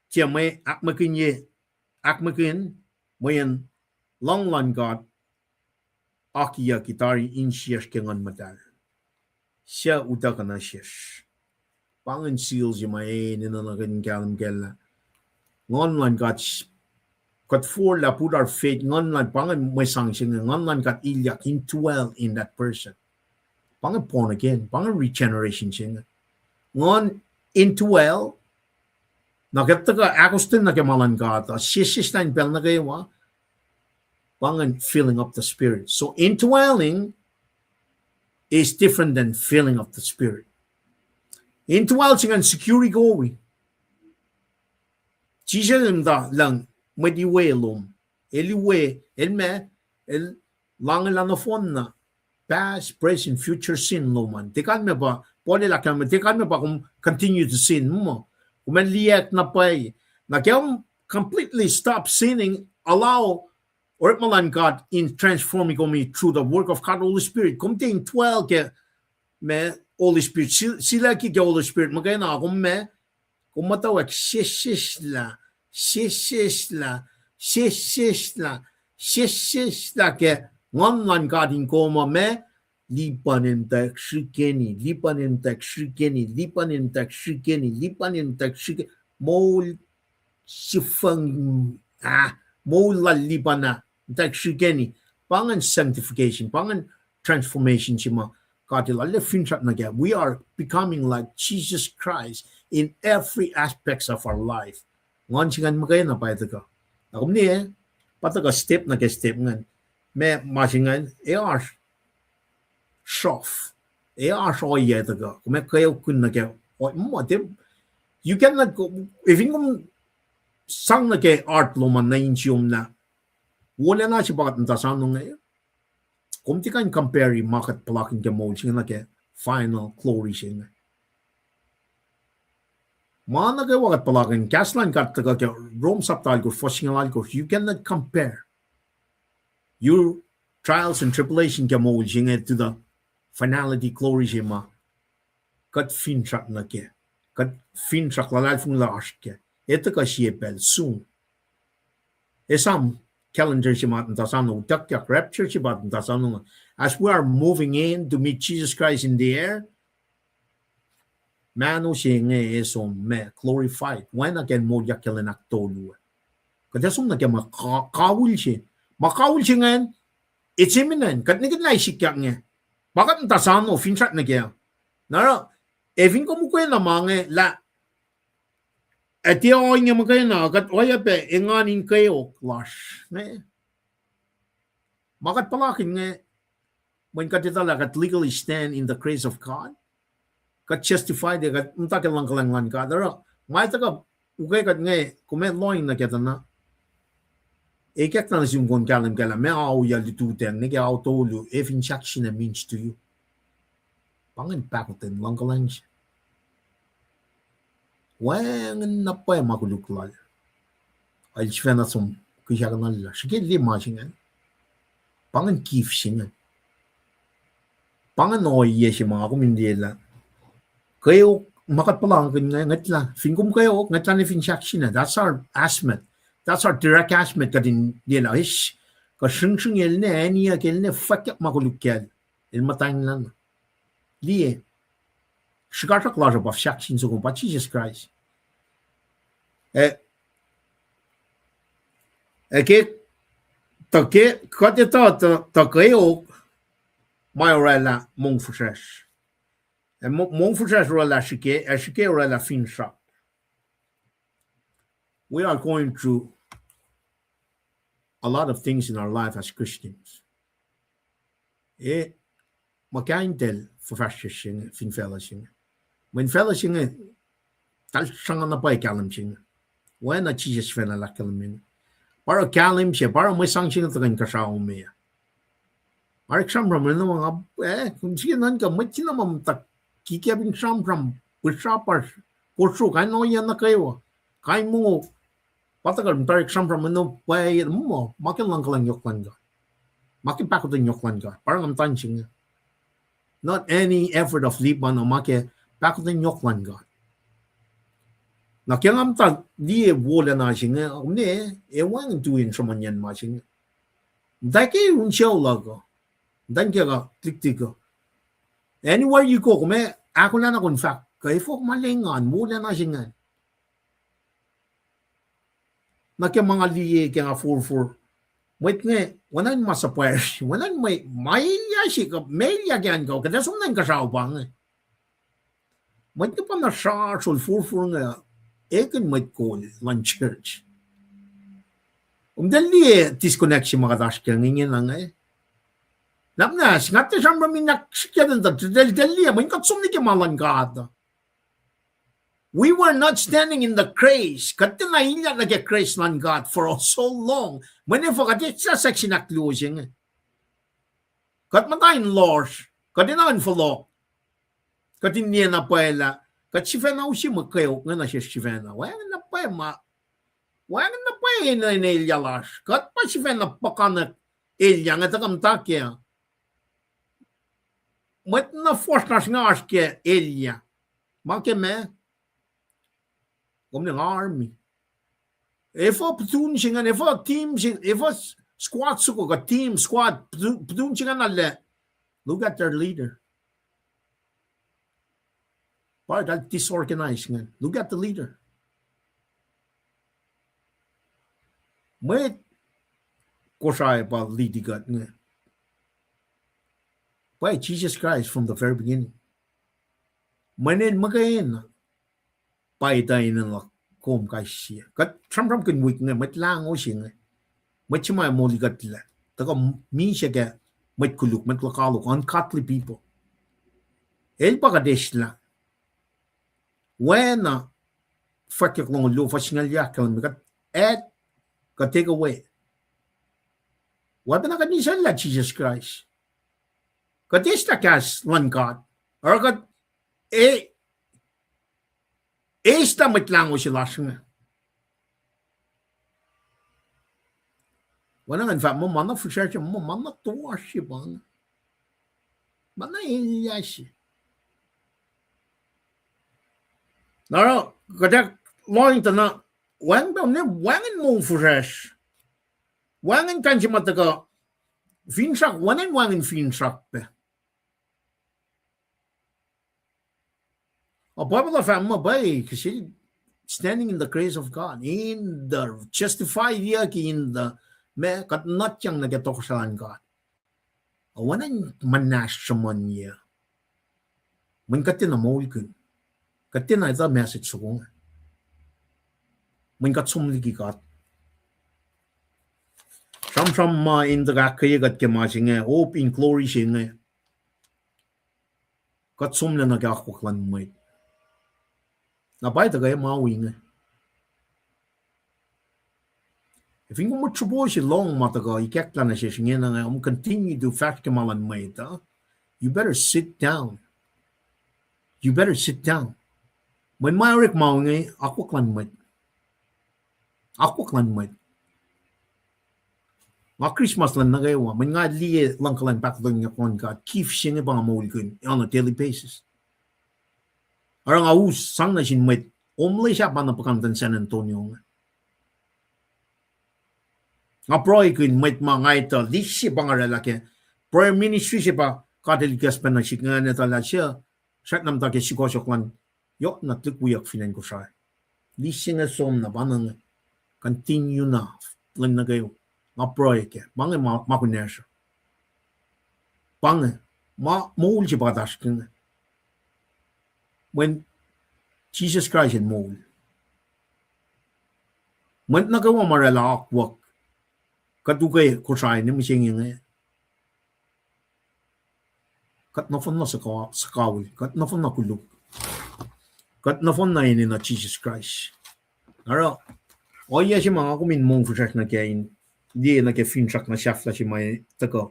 tiac mwe ahkmwekihnye, ahkmwekihn, mweyen luhng luhn God akiyucki tari insiyacsr ke Nguhn Muhtahl, suc utuckuh nuh sesr. Pa ingacn seal se ma enenuh na kuht in kahlwem kac lah Nguhn luhn God, kuht forlah, put our faith, Nguhn luhn, pa ingacn mwe sang se inge, Nguhn luhn God ilyak, indwell in that person. Pa inge born again, pa inge regeneration se inge. Nguhn indwell, na kuht tuhkuh ahkostwen nuh ke ma luhn God uh, sesseslah in pacl nuh kwewa, pa ingacn filling of the Spirit. So indwelling is different than filling of the Spirit. Indwell se ingacn secure kowos. Jisus el muhta lucng, mwet iwe lom. El iwe, el ma, el lahngelah nohfohn na. past, present, future sin lom an. Tiac kalmac pa, Paul el ahkkahlwemye, tiac kalmac pa kom continue to sin, muh. Kom ac liyacack na pwacye. Na ke kom completely stop sinning, allow orekma luhn God in transforming kom through the work of God, Holy Spirit. Kom tiac indwell ke ma Holy Spirit, sil-, silahki ke Holy Spirit muhkwena, kom ma, kom muhtwacwacack sesseslah, sesseslah, sesseslah, sesseslah ke Nguhn luhn God in kom uh, ma, lipan in tak srihkeni, lipan in tak srihkeni, lipan in tak srihkeni, lipan in tak srihkeni, moul sifang, ah, moul lal lipan ah, in tak srihkeni. Pa ingacn sanctification, pa ingacn transformation se ma God El arlac finsrak nuh kac. We are becoming like Jesus Christ in every aspects of our life. Nguhn se ingacn muhkwena pa tuhkuh. Na kom ne, pa tuhkuh step nuh ke step ingacn. Ma, ma se ingacn, ac oasr sruhf. Ac oasr ohiyac tuhkuh. Kom ac kweokkihn nuh ke, o-, muh, you cannot go, efin kom sang nuh ke heart lom an nuh insiyom na, wolacna se pa kuht muhta soano inge, kom tiac kuh in compare ma kuht puhlakihn ke moul se inge nuh ke final glory se inge. Ma nuh kwewa kuht puhlakihn, kahs luhn God tuhkuh ke Rom sapta alkosr, fuhs singucul alkosr, you cannot compare your trials and tribulation ke moul se inge to the finality glory se ma kuht finsrak nuh kac. Kuht finsrak luhlahlfongi lah oasr kac. Ac tuhkuh sie pacl soon. Esam calendar se ma muhta soano, utuckyak rapture se pa muhta soano. As we are moving in to meet Jesus Christ in the air, mahno se inge ac som ma glorified. Oacna ke moulyak ke lwen ahktolu. Kuht ac som nuh ke ma ka-, kawihl se. Ma kawihl se ingacn, it's imminent. Kuht nikihn lah sikyak inge. Pa kuht muhta soano, finsrak nuh kac. Na oruh, efin kom ukwe na ma inge lah, ac tiac ohinge muhkwena, kuht oacyacpac engan in kweok lasr. Inge. Ma kuht puhlakihn inge, mweyen kuht etuh lah kuht legally stand in the grace of God. Kuht justified, kuht muhta ke luhngkuhlwacng luhn God. Oruh, ma tuhkuh ukwe kuht inge, kom ac lohng nuh kac tuh na. Ekahsr na nuh sum kom kahlwem kac lah ma ao yac lututacng nuh ke ao tolu, ac fin sahksina means to you. Pa ingacn pahkotwen luhngkuhlwacng se. Wacngihn na pwacye ma koluk lal. El sifacna som kihsackuhnuhl lah srihke liye ma se ingacn. Pa ingacn gift se ingacn. Pa ingacn ohiyac se ma kom in liye lah kweok, ma kuht puhlakihn inge, ngwetlah, fin kom kweok, ngwetlah ne fin sahksina. That's our estimate. That's our direct estimate, kuht in liye lah, ish, kuh sringsring el ne, aniyuck el ne, fwackyuck ma koluk kacl. El muhtwacnglah na. Liye, srihkasrak lasr uh pa sahk sin soko pa Jisus Kraist. Eh, eh, ke, tuh ke, kuht etuh tuh, tuh kweok, ma orwaclah mongfihsrwacsr. Eh, mo-, mongfihsrwacsr orwaclah srihke, ac srihke orwaclah finsrak. We are going through a lot of things in our life as Christians. Eh, ma kain tahl fuhfahsryucsr se inge, fin facluh se inge. Mweyen facluh se inge, tahl sruhnga na pwacye kahlwem se inge. Oacna Jisus sifacna ahkkahlwemye inge. Pa oruh kahlwem se, pa oruh mwe sang se inge tuhkuh inkuhsrao me. Arek sramsram, na ma nga, eh, kom srihke nuhnkuh, mwet se na ma muhta kikiyacpin sramsram, pihsrapasr, kosro, kain ohiyac nuh kwewa, kain mongo, pa tuhkuh muhta arek sramsram, na pwacye, muh, ma ke luhngkuhlwacng yohk luhn God. Ma ke pahkotwen yohk luhn God. Pa oruh nga muhta se inge. Not any effort of Lipan, ma ke pahkotwen yohk luhn God. Na ke nga muhta liye wolacna se inge, kom ne, ac wacngihn tu in sruhmuhnyacn ma se inge. Muhta ke un sou luhk uh. Muhta ke kuh, kliktik uh. Anywhere you go, kom ac ahkolah na kom fahk, kuh efuh ma lengan, wolacna se ingacn. Na ke ma nga liye ke nga forfor, mwet inge, oacna in ma suhpwacr, oacna in mwe, ma elyah se kuh, ma elyah ke an kuh, kuht ac som na inkuhsrao pa inge. Mwet inge pa na srasrol forfor inge, ekihn mwet kol luhn church. Kom tiac liye disconnect se ma kuht oasr kac inge na inge. Lapna, singatte sramsram in ahksrihkye tuh, tiac, tiac liye, mweyen kuht som nuh ke ma luhn God. We were not standing in the grace. Kuht tiacna ilyak nuh ke grace luhn God for so long. Mweyen efuh kuht etuh section ahkluo se inge. Kuht muhta in lohsr, kuht enenuh in fohlohk. Kuht in liye na pwacye lah kuht sifacna use mwe kweok inge nuh sesr sifacna. Wacngihn na pwacye ma, wacngihn na pwacye enenuh in elyah lasr. Kuht pa sifacna puhkantwen elyah inge tuhkuh muhta kac. Mwet na fuhsr lasr inge oasr ke elyah. Ma ke meac? Kom ne nga army. Efuh platoon se ingacn, efuh team se, efuh squad soko kuh team, squad, platoon, platoon se ingacn na lac. Look at their leader. Pa eltahl disorganize ingacn. Look at the leader. Mwet Kosrae pa lead-i kuht inge. Pwacye, Jesus Christ from the very beginning. Mweyen muhkwena pa etuh enenuh kom kais sie. Kuht sramsramkihn wik inge, mwet lahngo se inge. Mwet se ma moli kuhtlac. Tuhkuh misac ke mwet koluk, mwet lokoalok, ungodly people. El pa kuht eislah. Oacna, fwackyuck longoul luo, fuhs singucul ahkkahlwemye, kuht add, kuht take away. Oacpacna kuht in eslah Jisus Kraist. Kuht eslah kahs luhn God. Oruh kuht e-, eslah mwet lahngo se lasr inge. Oacna ngan fahk muh ma na fihsracsr, muh ma na toasr se pa inge. Ma na elyah se. Na oruh, kuht ac lohng tuh na, wacngihn pa ne, wacngihn moul fihsracsr. Wacngihn kain se ma tuhkuh finsrak, wacngihn wacngihn finsrak pac. A Bible uh fahk muh pa, standing in the grace of God, in the justified, in the, ma kuht nutyang nuh ke tohkohsrahi luhn God. Oacna muhnahs sruhmuhnyuck. Mweyen kuht tiacna moulkihn. Kuht tiacna etuh message soko inge. Mweyen kuht som liki God. Sramsram ma in tuhkuh ahkkweye kuht ke ma se inge, hope in glory se inge. Kuht somlah nuh ke akwuck luhn mwet. Na pa tuhkuh ma wi inge. Fin kom mwet sruhpo se lohng ma tuhkuh ikacklah nuh sesr inge, na nga continue to fahsr ke ma luhn mwet uh, you better sit down. You better sit down. Mweyen ma orek ma inge, akwuck luhn mwet. Akwuck luhn mwet. Nga Christmas luhn nuh kwewa, mweyen nga liye luhngkuhlwacng pahkotwen luhn God, gift se inge pa nga moulkihn on a daily basis. Oruh nga us sang nuh sin mwet, homeless ah pa na puhkantwen San Antonio inge. Nga pruhekihn mwet ma nga etuh, list se pa nga oraclah ke prayer ministry se pa God El ikacspac nuh sihk, nga etuh lah suc srackna muhta ke sukohsohk luhn, yohk na tuhlihk wiyuck fin acn Kosrae. List se inge som na pa na inge, continue na, lwen nuh kwewa, nga pruhe kac, pa inge ma, ma kunacsr. Pa inge, ma moul se pa kuht oasr ke inge. Mweyen Jisus Kraist El moul. Mwet nuh kwewa ma oraclah akwuck, kuht ukwe Kosrae inge mihsenge inge. Kuht nohfohn na suhka-, suhkawihl, kuht nohfohn na koluk. Kuht nohfohn na enenuh Jisus Kraist. Oruh, ohiyac se ma nga kom in mong fihsracsr nuh kac in liye nuh ke finsrak na sahflah se ma tuhkuh.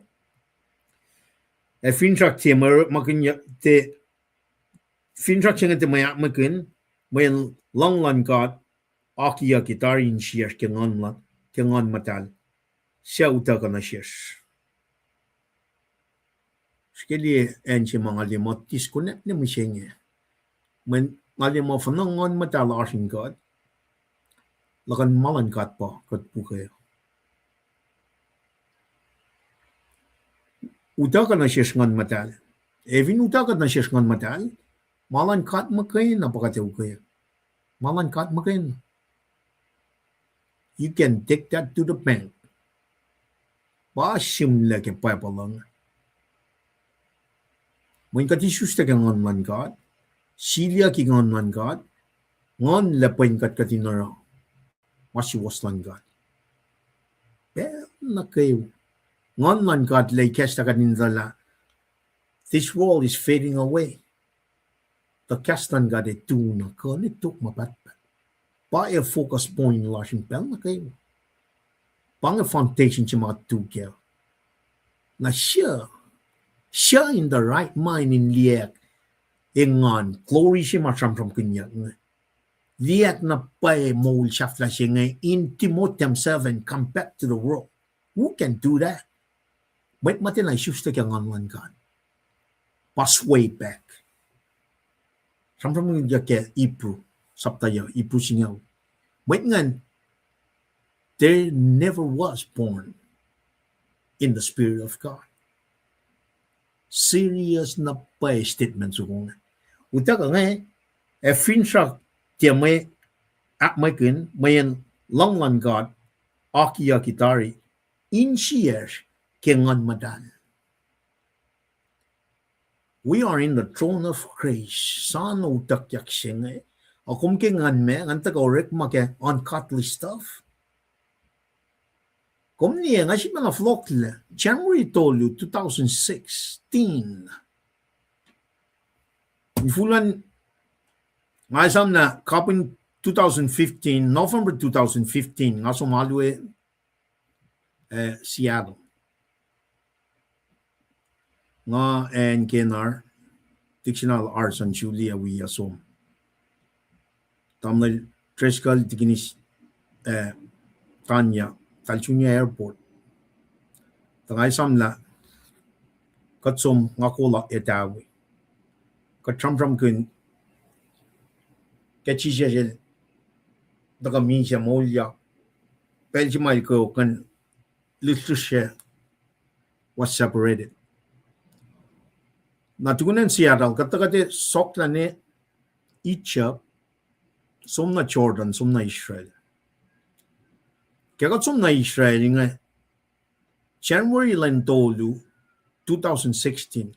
Ac finsrak se ma orekmakihnyuck, tiac, finsrak se inge tiac mwe orekmakihn, mweyen luhng luhn God akiyucki tari insiyacsr ke Nguhn, ke Nguhn Muhtahl, suc utuckuh nuh sesr. Srihke liye acn se ma nga liye muh disconnect nuh mihsenge. Mweyen nga liye muh fin Nguhn Muhtahl oasr in kuht, luhkuhn ma luhn God pa kuht pukwe. Utuckuh nuh sesr Nguhn Muhtahl. Ac fin utuckuh nuh sesr Nguhn Muhtahl, ma luhn God muhkwena pa kuht ac ukwe. Ma luhn God muhkwena. You can take that to the bank. Pa sihmlac ke Bible uh. Mweyen kuht isuslac ke Nguhn luhn God, siliyucki Nguhn luhn God, Nguhn lac pwen kuht kuht in oruh ma suwohs luhn God. Pacl nuh kwewa, Nguhn luhn God lac ikacslah kuht in etuh lah this world is fading away. Tuh kahs luhn God ac tu na kuh in tok ma pahtpaht. Pa ac focus point lasr in pacl nuh kwewa. Pa inge foundation se ma kuht tu kac. Na suc Suc in the right mind in liyacack engan, glory se ma sramsramkihnyuck inge, liyacack na pwacye moul sahflah se inge in demote themselves and come back to the world? Who can do that? Mwet ma tiacna isuslac ke Nguhn luhn God, pa sway back. Sramsramkihnyuck ke Hebrew, sapta yuh, Hebrew singucul. Mwet ingacn, they never was born in the Spirit of God. Serious na pwacye statement soko inge. Utuckuh inge, ac finsrak tiac mwe ahkmwekihn, mweyen luhng luhn God akiyucki tari insiyacsr ke Nguhn Muhtahl. We are in the throne of grace. Sa na utuckyak se inge. A kom ke nguhn ma, nguhn tuhkuh orekma ke ungodly stuff. Kom liye, nga sifacna fohlohklac January tolu, two thousand sixteen. Infulwen, nga esam na kapihn two thousand fifteen, November two thousand fifteen, nga som alu, eh, Seattle. Nga acn Kenar, Dixon Arson, Julia wi som. Tamuhlwel Driscoll, Dickiness, eh, Tanya, California Airport. Tuh nga esamlah, kuht som nga kola etawi. Kuht sramsramkihn ke Jisus El tuhkuh misac moulyak. Pacl se ma El kweok an, lihsrlihsr was separated. Na tukun acn Seattle, kuht tuhkuh tiac sohklah ne Egypt, som nuh Jordan, som nuh Israel. Ke kuht som nuh Israel inge, January lwen tolu, two thousand sixteen,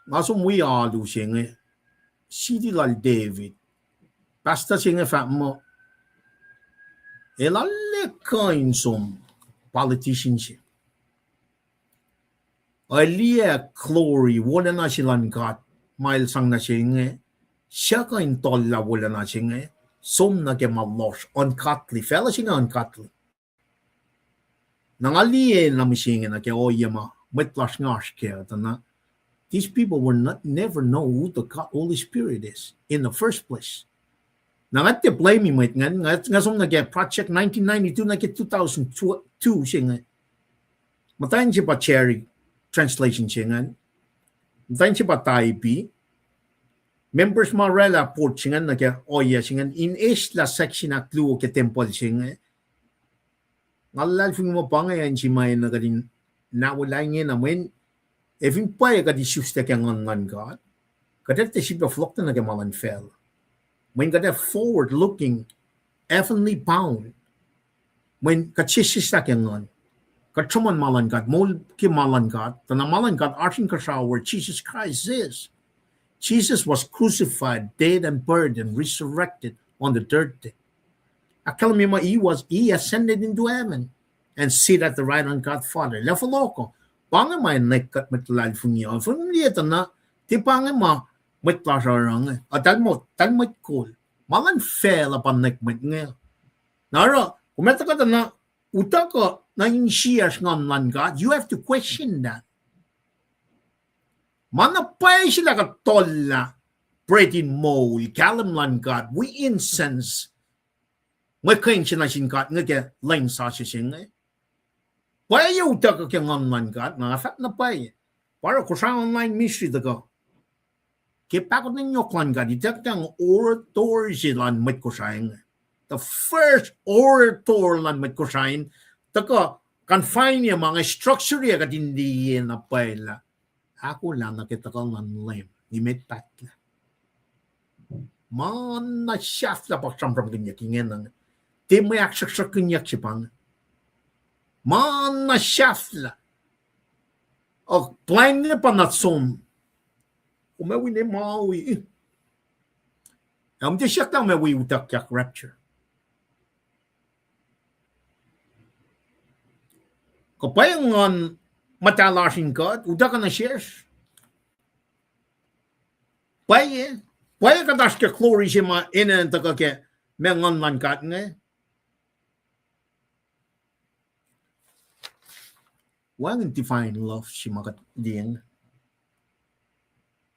nga som wi alu se inge, City lal David. Pastor se inge fahk muh, el arlac kuh in som politician se, ac liye glory, wolacna se luhn God ma el sang nuh sel inge, suc kuh in tuhllah wolacna se inge, som nuh ke ma lohsr, ungodly, facluh se inge ungodly. Na nga liye na mihsenge nuh ke ohiyac ma mwet lasr inge oasr kac uh, tuh na, these people were not, never know who the God, Holy Spirit is in the first place. Na nga tiac blame mwet ingacn, nga, nga som nuh ke project nineteen ninety-two nuh ke two thousand two se inge. Muhtwacn se pa Jerry, translation se ingacn. Muhtwacn se pa Taibi. Members ma oraclah board se ingacn nuh ke ohiyac se ingacn in eslah section ahkluo ke tempuhl se inge. Nga luhlahlfongi muh pa inge acn se ma enenuh kuht in naolah ingena mweyen ac fin pwacye kuht isuslac ke Nguhn luhn God, kuht ac tiac sifilpac fohlohklac nuh ke ma luhn facluh. Mweyen kuht ac forward looking, heavenly bound. Mweyen kuht sesseslah ke Nguhn, kuht sruhmuhn ma luhn God, moul ke ma luhn God, tuh na ma luhn God oasr inkuhsrao where Jesus Christ is. Jesus was crucified, dead, and buried, and resurrected on the third day. Ahkkahlwemye muh he was, he ascended into heaven and sit at the right hand God Father. Lah fohlohk uh, pa inge ma enenuh kuht mwet luhlahlfongi uh. Fin liye tuh na, tiac pa inge ma mwet lasr oruh inge, a, tahl mwet, tahl mwet kol. Ma luhn facluh pa enenuh mwet inge. Na oruh, kom etuh kuh tuh na, utuckuh na insiyacsr Nguhn luhn God, you have to question that. Ma na pwacye se lah kuht tuhllah bread in moul, kahlwem luhn God, wi incense, mwe kwen se nuh sin God inge ke lwen sasuc se inge. Pwacye utuckuh ke Nguhn luhn God, na fahk na pwacye. Pa oruh Kosrae Online Ministry tuhkuh ke pahkotwen yohk luhn God, ituckyang orator se luhn mwet Kosrae inge. The first orator luhn mwet Kosrae in tuhkuh confine ma inge, structure kuht in liye na pwacye lah ahkolah nuh ke tuhkuh luhn Leum, nimet pahtlac. Ma na sahflah pa sramsramkihnyuck ingena inge. Tiac mwe ahksruhksruhkkihnyuck se pa inge. Ma na sahflah. Ac plwacn inge pa na som. Kom ac wi ne ma wi. Ac kom tiac siyuck lah kom ac wi utuckyak rapture. Kuh pwacye Nguhn Muhtahl lasr in kuht utuckuh nuh sesr? Pwacye, pwacye kuht oasr ke glory se ma enenuh in tuhkuh ke ma Nguhn luhn God inge? Wacngihn divine love se ma kuht liye inge.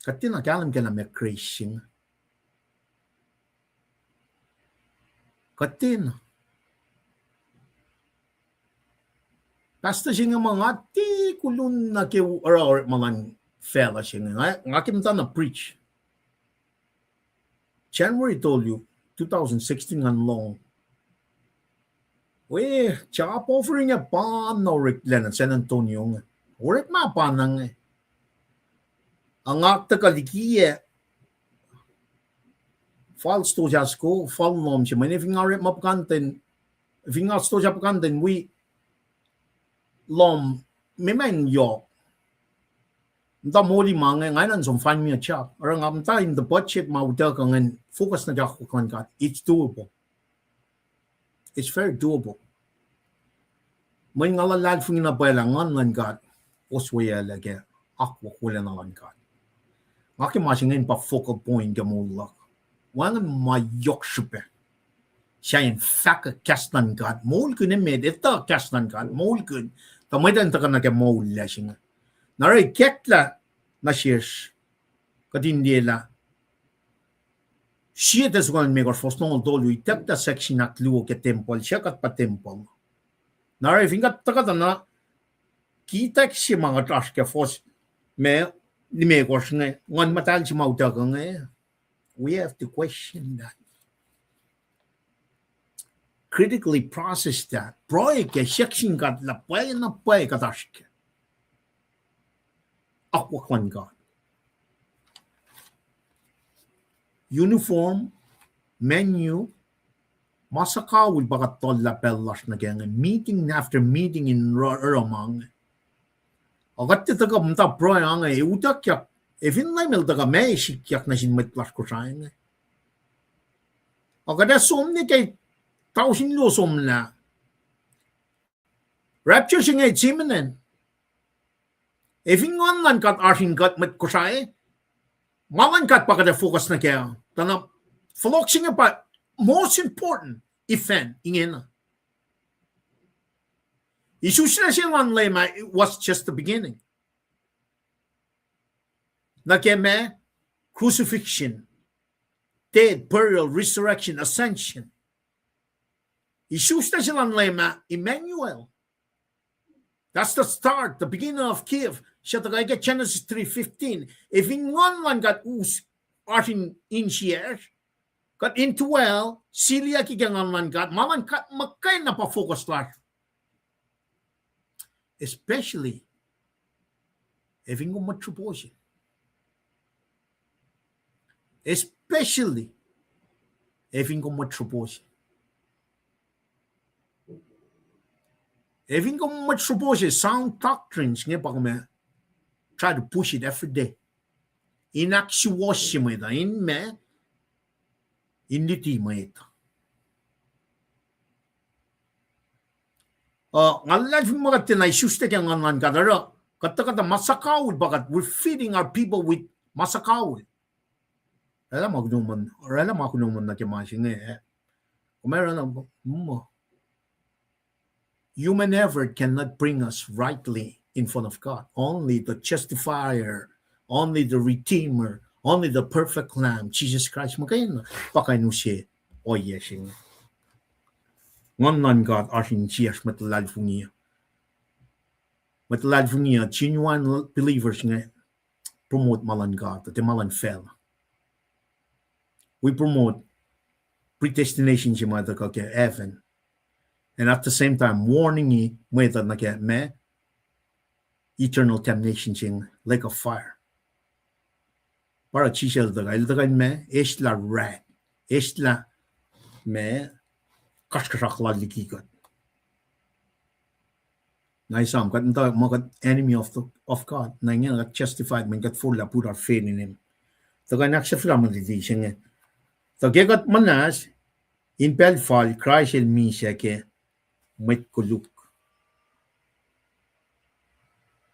Kuht tiacna kahlwem ke lah meac grace se inge. Kuht tiacna. Pastor se inge ma nga tiac koluk na ke oruh orekma luhn facluh se inge. Nga, nga ke muhtana preach January tolu, two thousand sixteen ngan lohng. We, job offer inge pa na oreklac nuh San Antonio inge. Orekma pa na inge. Ac nga tuhkuh likiyac fal stosah soko, fal lohm se, mweyen fin nga orekma puhkantwen, fin nga stosah puhkantwen wi lohm, me ma in yohk. Muhta moli ma inge, nga enenuh in som find me a job. Oruh nga muhta in the budget ma utuckuh ingacn focus nuh ke akwuck luhn God. It's doable. It's very doable. Mweyen nga luhlahlfongi na pwacye lah Nguhn luhn God osweyucklac ke akwuck wolacna luhn God. Nga ke ma se inge pa focal point ke moul luhk. Wacngihn ma yohk srihpac. Sahyacn fahkwack kahs luhn God. Moulkihn emet, etuh kahs luhn God. Moulkihn. Tuh mwet an tuhkuh nuh ke moul lasr inge. Na oruh ikacklah nuh sesr, kuht in liye lah Sie Thessalonians limekohsr, fuhs longoul tolu, ituckyang section ahkluo ke tempuhl, suc kuht pa tempuhl. Na oruh fin kuht tuhkuh tuh na, kitak se ma kuht oasr ke fuhs me, limekohsr inge, Nguhn Muhtahl se ma utuckuh inge, we have to question that. Critically process that. Pruhe ke section kuht lah pwacye na pwacye kuht oasr ke akwuck luhn God. Uniform, menu, ma suhkawihl pa kuht tuhllah pacl lasr nuh kac inge, meeting after meeting in oruh, oruh ma inge. Ac kuht tiac tuhkuh muhta pruhe inge, ac utuckyak, ac fin Leum El tuhkuh, meac sikyak nuh sin mwet lasr Kosrae inge. Ac kuht ac som nuh ke tausin luo somlah. Rapture se inge it's imminent. Ac fin Nguhn luhn God oasr in kuht mwet Kosrae, ma luhn God pa kuht ac focus nuh kac. Tuh na fohlohk se inge pa most important event ingena. Isuslac se luhn Leum ah, it was just the beginning. Nuh ke meac, crucifixion, death, burial, resurrection, ascension. Isuslac se luhn Leum ah, Emmanuel. That's the start, the beginning of gift. Suc tuhkuh ke Genesis three fifteen. Ac fin Nguhn luhn God us oasr in, insiyacsr, kuht indwell, siliyucki ke Nguhn luhn God, ma luhn God muhkwena pa focus lasr. Especially, ac fin kom mwet sropo se. Especially, ac fin kom mwet sropo se. Ac fin kom mwet sropo se, sound doctrines inge pa kom ac try to push it every day. In ahksuwohsye mwet uh, in meac, in luti mwet uh. Nga luhlahlfongi ma kuht tiacna isuslac ke Nguhn luhn God, oruh kuht tuhkuh tuh ma suhkawihl pa kuht, we're feeding our people with ma suhkawihl. Oraclah ma kunom an, oraclah ma kunom an nuh ke ma se inge, eh. Kom ac oraclah, mm. Human effort cannot bring us rightly in front of God. Only the justifier, only the redeemer, only the perfect lamb, Jesus Christ, muhkwena pa kuh in use ohiyac se inge. Nguhn luhn God oasr insiyacsr mwet luhlahlfongi uh. Mwet luhlahlfongi uh, genuine believers inge, promote ma luhn God, tiac ma luhn facluh. We promote predestination se ma tuhkuh ke heaven. And at the same time, warning-i mwet uh nuh ke meac, eternal damnation se inge, lake of fire. Pa oruh Jisus El tuhkuh, El tuhkuh in meac, eslah wrath, eslah meac, kasrkuhsrak lal liki kuht. Na esam, kuht muhta ma kuht enemy of the, of God. Na ingena kuht justified mweyen kuht forlah put our faith in Him. Tuh kuh in ahksahfyelah mwe liti se inge. Tuh ke kuht muhnahs, in pacl fal Kraist El misac ke mwet koluk.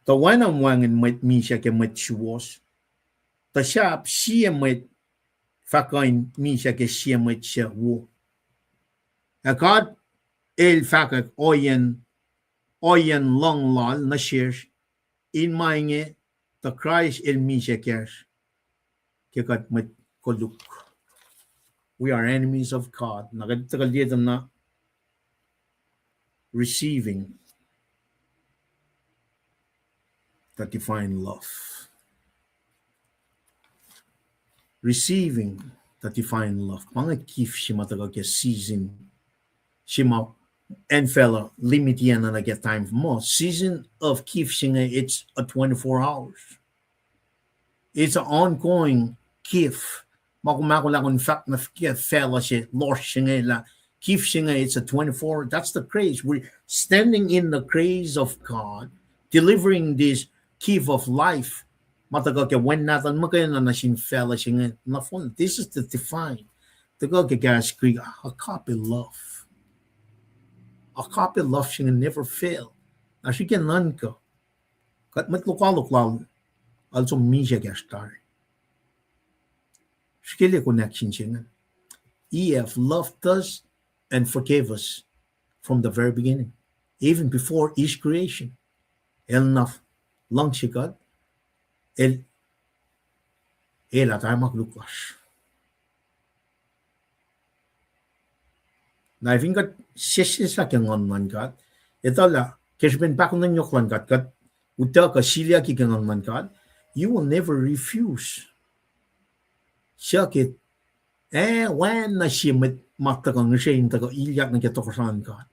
Tuh oacna wacngihn mwet misac ke mwet suwohs, tuh sahp sie mwet fah kuh in misac ke sie mwet suc wo. Ac God El fahkwack ohiyacn, ohiyacn luhng Lal nuh sesr, in ma inge, tuh Kraist El misac kacsr. ke kuht mwet koluk. We are enemies of God. Na kuht tuhkuh liye tuh na receiving the divine love. Receiving the divine love. Ma inge gift se ma tuhkuh ke season se ma acn facluh limit-i na nuh ke time muh. Season of gift se inge, it's a twenty-four hours. It's an ongoing gift. Ma kom ahkolah kom fahk nuh ke facluh se lohsr se inge lah gift se inge, it's a twenty-four, that's the grace. We're standing in the grace of God, delivering this gift of life. Ma tuhkuh ke Wen Nahtuhl muhkwena nuh sin facluh se inge nohfohn. This is the divine. Tuhkuh ke kahs Greek, agape love. Agape love se inge never fail. Na srihke nuhnkuh, kuht mwet lokoalok lal, also misac kacsr tari. Srihke liye connection se inge. He have loved us and forgave us from the very beginning, even before his creation. El na luhngse kuht, el, el atuh ma koluk lasr. Na fin kuht sesseslah ke Nguhn luhn God, etuh lah ke srihpen pahkotwen yohk luhn God, kuht utuckuh siliyucki ke Nguhn luhn God, you will never refuse. Suc ke, eh, oacna sie mwet ma tuhkuh ngihsre in tuhkuh ilyak nuh ke tohkohsrahi luhn God.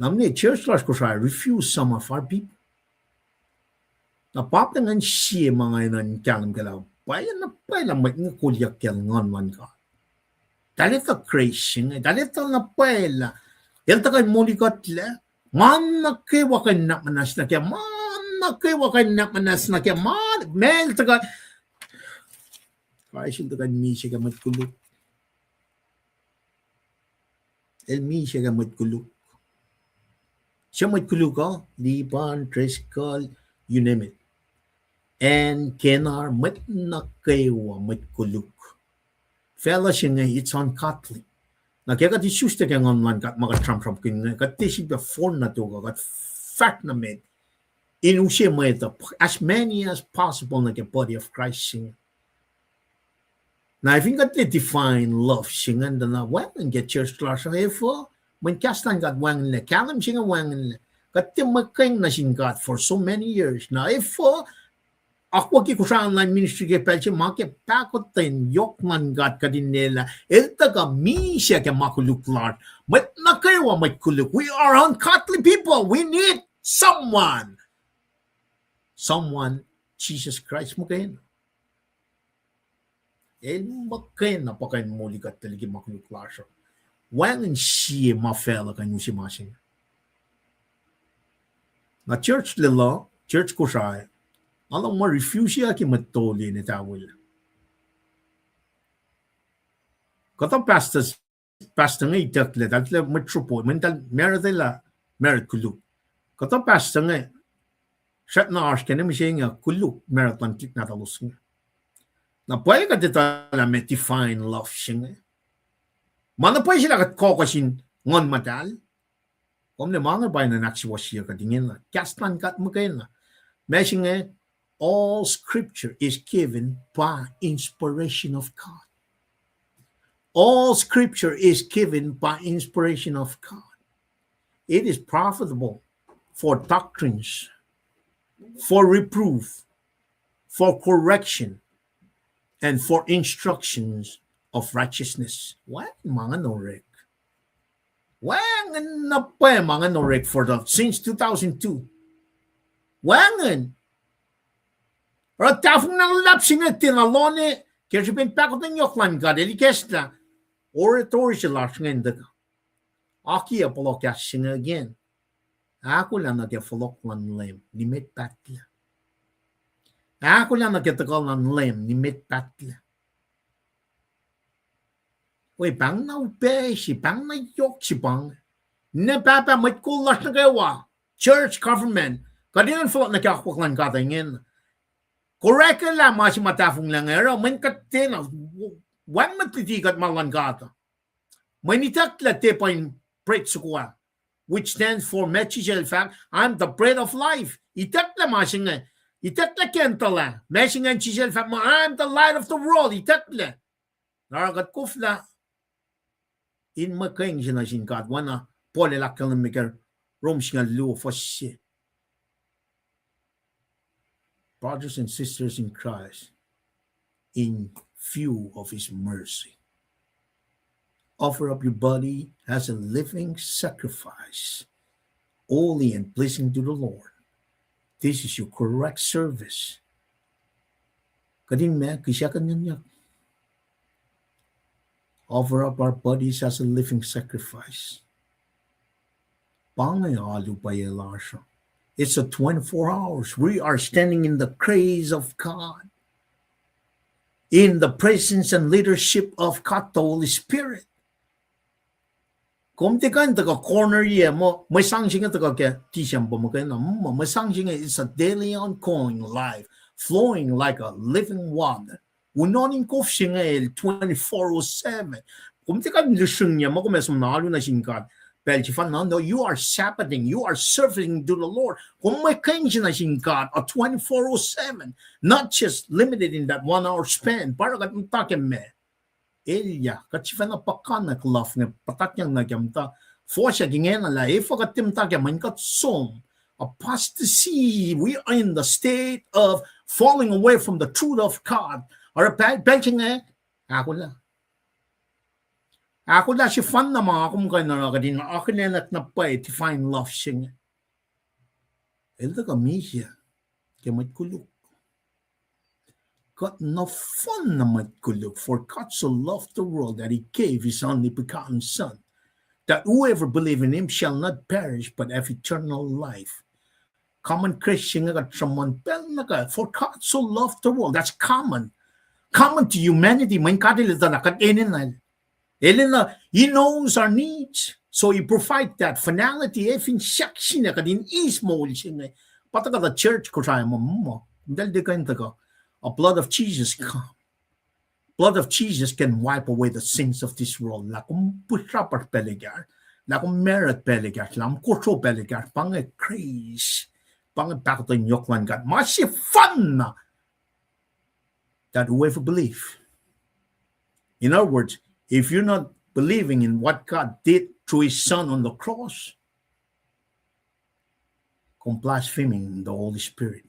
Na mwe church lasr Kosrae refuse some of our people. Na pa pacna sie ma nga enenuh in kahlwem kac lah pwacye na pwacye lah mwet inge kolyuck ke Nguhn luhn God. Tahl etuh grace se inge, tahl etuh na pwacye lah el tuhkuh in molikuhtlac, ma nuh kwewa kuh in nahk muhnahs nuh kac, ma nuh kwewa kuh in nahk muhnahs nuh kac, ma, ma el tuhkuh, Kraist el tuhkuh in misac ke mwet koluk. El misac ke mwet koluk. Suc mwet koluk uh? Liban, Driscoll, you name it. Acn, Kenar, mwet nuh kwewa mwet koluk. Facluh se inge, it's ungodly. Na ke kuht isuslac ke Nguhn luhn God ma kuht sramsramkihn inge, kuht tiac sifilpac forna tok uh, kuht fahsr nuh met in use mwet uh, as many as possible nuh ke body of Christ se inge. Na fin kuht tiac define love se ingacn, tuh na wacngihn ke church lasr uh efuh, mweyen kahs luhn God wacngihnlac, kahlwem se inge wacngihnlac. Kuht tiac muhkwena nuh sin God for so many years. Na efuh, akwucki Kosrae Online Ministry ke pacl se ma ke pahkotwen yohk luhn God kuht in lwelah el tuhkuh misac ke ma koluk lasr. Mwet nuh kwewa mwet koluk. We are ungodly people. We need someone. Someone, Jesus Christ muhkwena. El muhkwena pa kuh in molikuhtlac liki ma koluk lasr uh. Wacngihn sie ma facluh kuh in use ma se inge. Na church Lelu, church Kosrae, nga luhngse ma refuse-aki mwet tolu in etawi. Kuhtuh pastors, pastor inge itucklac, tahl tilac mwet sruhpo, mweyen tahl married lah married koluk. Kuhtuh pastor inge srackna oasr ke nwe mihsenge koluk married luhn tuhlihk nahtuhlos inge. Na pwacye kuht etuh lah meac define love se inge. Ma na pwacye se lah kuht kohkoh sin Nguhn Muhtahl. Kom liye ma inge pa in ahksuwohsye kuht ingena. Kahs luhn God muhkwena. Ma se inge, all scripture is given by inspiration of God. All scripture is given by inspiration of God. It is profitable for doctrines, for reproof, for correction, and for instructions of righteousness. Wacngihn ma inge orek. Wacngihn na pwacye ma inge orek for the, since two thousand two. Wacngihn. Oruh tahfonglac luhlahp se inge tiacna lohacng ke srihpen pahkotwen yohk luhn God el ikacslah oratory se lasr ingacn tuhkuh. Akiyac pohloh kahs se inge again. Ahkolah nuh ke fohlohk luhn Leum nimet pahtlac. Ahkolah nuh ke tuhkuh luhn Leum nimet pahtlac. Wi pahngna upac se, pahngna yohk se pa inge. Ninac pahpah, mwet kol lasr nuh kwewa, church, government, kuht enenuh in fohlohk nuh ke akwuck luhn God ingena. Korekuhllah ma se ma tahfonglac inge, oruh mweyen kuht tiacna wacngihn mwet luti kuht ma luhn God uh. Mweyen itucklac tiac pa in bread soko ah, which stands for, ma Jisus el fahk, I am the bread of life. Itucklac ma se inge, Itucklac candle ah. Ma se ingacn Jisus El fahk muh, I am the light of the world. Itucklac. Na oruh kuht koflah in mwe keng se nuh sin God, oacna Paul el ahkkahlwemye ke Rom singucul luo fuhs se. Brothers and sisters in Christ, in view of his mercy, offer up your body as a living sacrifice, holy and pleasing to the Lord. This is your correct service. Kuht in ma kihsackuhnyuck. Offer up our bodies as a living sacrifice. Pa inge alu pwacye lasr uh. It's a twenty-four hours. We are standing in the grace of God, in the presence and leadership of God the Holy Spirit. Kom tiac kuh in tuhkuh corner ye muh mwe sang se inge tuhkuh ke December muhkwena, muh mwe sang se inge, it's a daily ongoing life, flowing like a living water. Unohn in kof se inge el twenty-four oh seven. Kom tiac kuh in lusrihngye muh kom ac som na alu nuh sin God pacl sefanna. No, you are Sabbathing, you are serving to the Lord. Kom mwe keng se nuh sin God uh twenty-four oh seven, not just limited in that one hour span. Pa oruh kuht muhta ke ma elyah, kuht sifacna puhkantwen luhf inge puhtatyang nuh ke muhta fohsack ingena lah efuh kuht tiac muhta ke mweyen kuht som. Apostasy, we are in the state of falling away from the truth of God. Oruh pacl, pacl se inge, ahkolah. Ahkolah sefanna ma nga kom kuh in oruh kuht in akihlenak na pwacye divine love se inge. El tuhkuh misac ke mwet koluk. Kuht nohfohnna mwet koluk, for God so loved the world that he gave his only begotten Son, that whoever believe in him shall not perish but have eternal life. Common Christian inge kuht sruhmuhn pacl nuh kwewa, for God so loved the world. That's common. Common to humanity, mweyen God el etuh lah kuht enenuh. Enenuh, he knows our needs. So he provide that finality, e fin siyuck sine kuht in eis moul se inge. Pa tuhkuh the church Kosrae muh, muh, eltahl tiac kuh in tuhkuh. A blood of Jesus come. Blood of Jesus can wipe away the sins of this world. Lah kom pihsrapasr pacl ekahsr, lah kom married pacl ekahsr, lah kom kosro pacl ekahsr, pa inge grace. Pa inge pahkotwen yohk luhn God. Ma sefanna, that whoever believe. In other words, if you're not believing in what God did through his Son on the cross, kom blaspheming the Holy Spirit.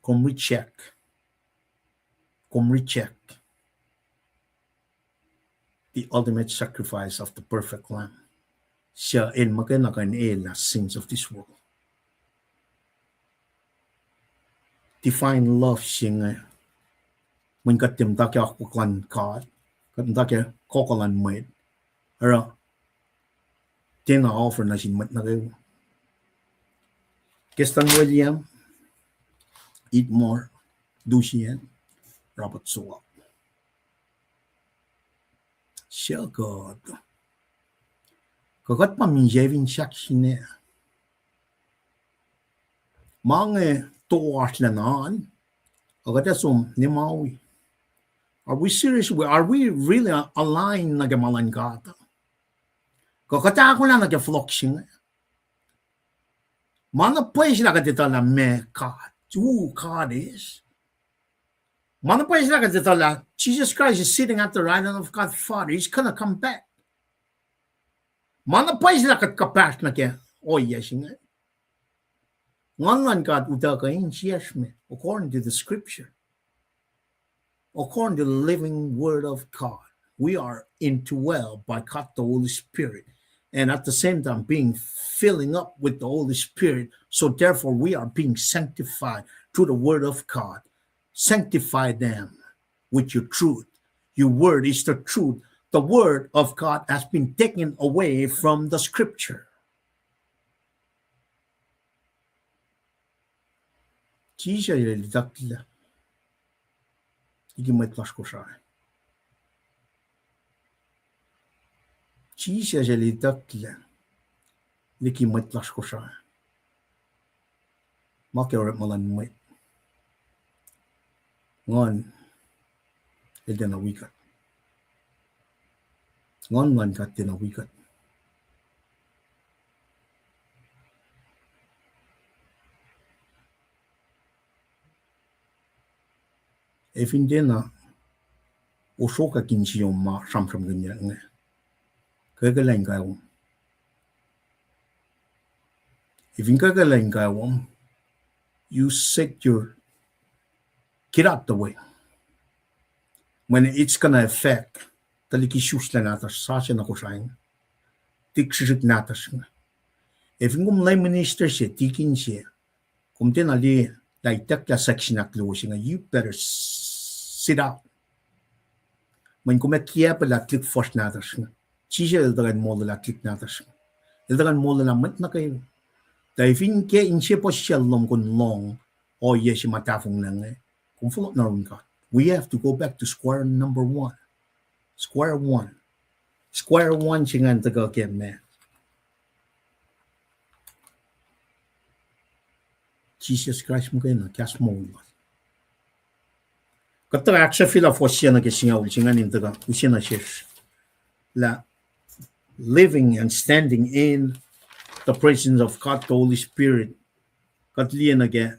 Kom reject. Kom reject the ultimate sacrifice of the perfect Lamb, suc el muhkwena kuh in elah sins of this world. Divine love se inge, mweyen kuht tiac muhta ke akwuck luhn God, kuht muhta ke kohkoh luhn mwet. Oruh, tiacna offer nuh sin mwet nuh kwewa. Kestan William, Itmor, Lusian, Robert Sowell. Suc kuht? Kuh kuht pa misac fin siyuck sine? Ma inge toasrlah na an, kuh kuht ac som ne ma wi? Are we serious? Are we really aligned nuh ke ma luhn God? Kuh kuht ahkolah nuh ke fohlohk se inge? Ma na pwacye lah kuht etuh lah meac God, who God is. Ma na pwacye lah kuht etuh lah Jesus Christ is sitting at the right hand of God Father. He's gonna come back. Ma na pwacye lah kuht kuhpahsr nuh ke ohiyac se inge? Nguhn luhn God utuckuh insiyacsr me, according to the scripture. According to the living word of God, we are indwelled by God the Holy Spirit, and at the same time being filling up with the Holy Spirit. So therefore, we are being sanctified through the word of God. Sanctify them with your truth. Your word is the truth. The word of God has been taken away from the scripture. Jisus el itucklac liki mwet lasr Kosrae. Jisus el itucklac liki mwet lasr Kosrae. Ma ke orekma luhn mwet. Nguhn el tiacna wi kuht. Nguhn luhn God tiacna wi kuht. Ac fin tiacna, osrokakihn siyom ma sramsramkihnyuck inge. Kwackwaclah in kaom. Ac fin kwackwaclah in kaom, you set your, get out the way. Mweyen it's gonna affect tuhlihk isuslah nahtuhsr, sasuc na Kosrae inge, tik srihsrihk nahtuhsr inge. Ac fin kom lay minister se, tikin se, kom tiacna liye lah itucklac section ahkluo se inge, you better sit out. Mweyen kom ac kiacpwelah tuhlihk fuhsr nahtuhsr inge. Jisus El tuhkuh in molwelah tuhlihk nahtuhsr inge. El tuhkuh in molwelah mwet nuh kwewa. Tuh fin ke insepuhsisacl lom kom lohng ohiyac se ma tahfonglac inge, kom fohlohk nuh yurin God. We have to go back to square number one. Square one. Square one se ingacn tuhkuh ke ma Jisus Kraist muhkwena kahs moul lal. Kuht tuhkuh ahksahfyelah fuhs se nuh ke singucul se ingacn in tuhkuh use nuh sesr lah living and standing in the presence of God the Holy Spirit. Kuht liye nuh ke,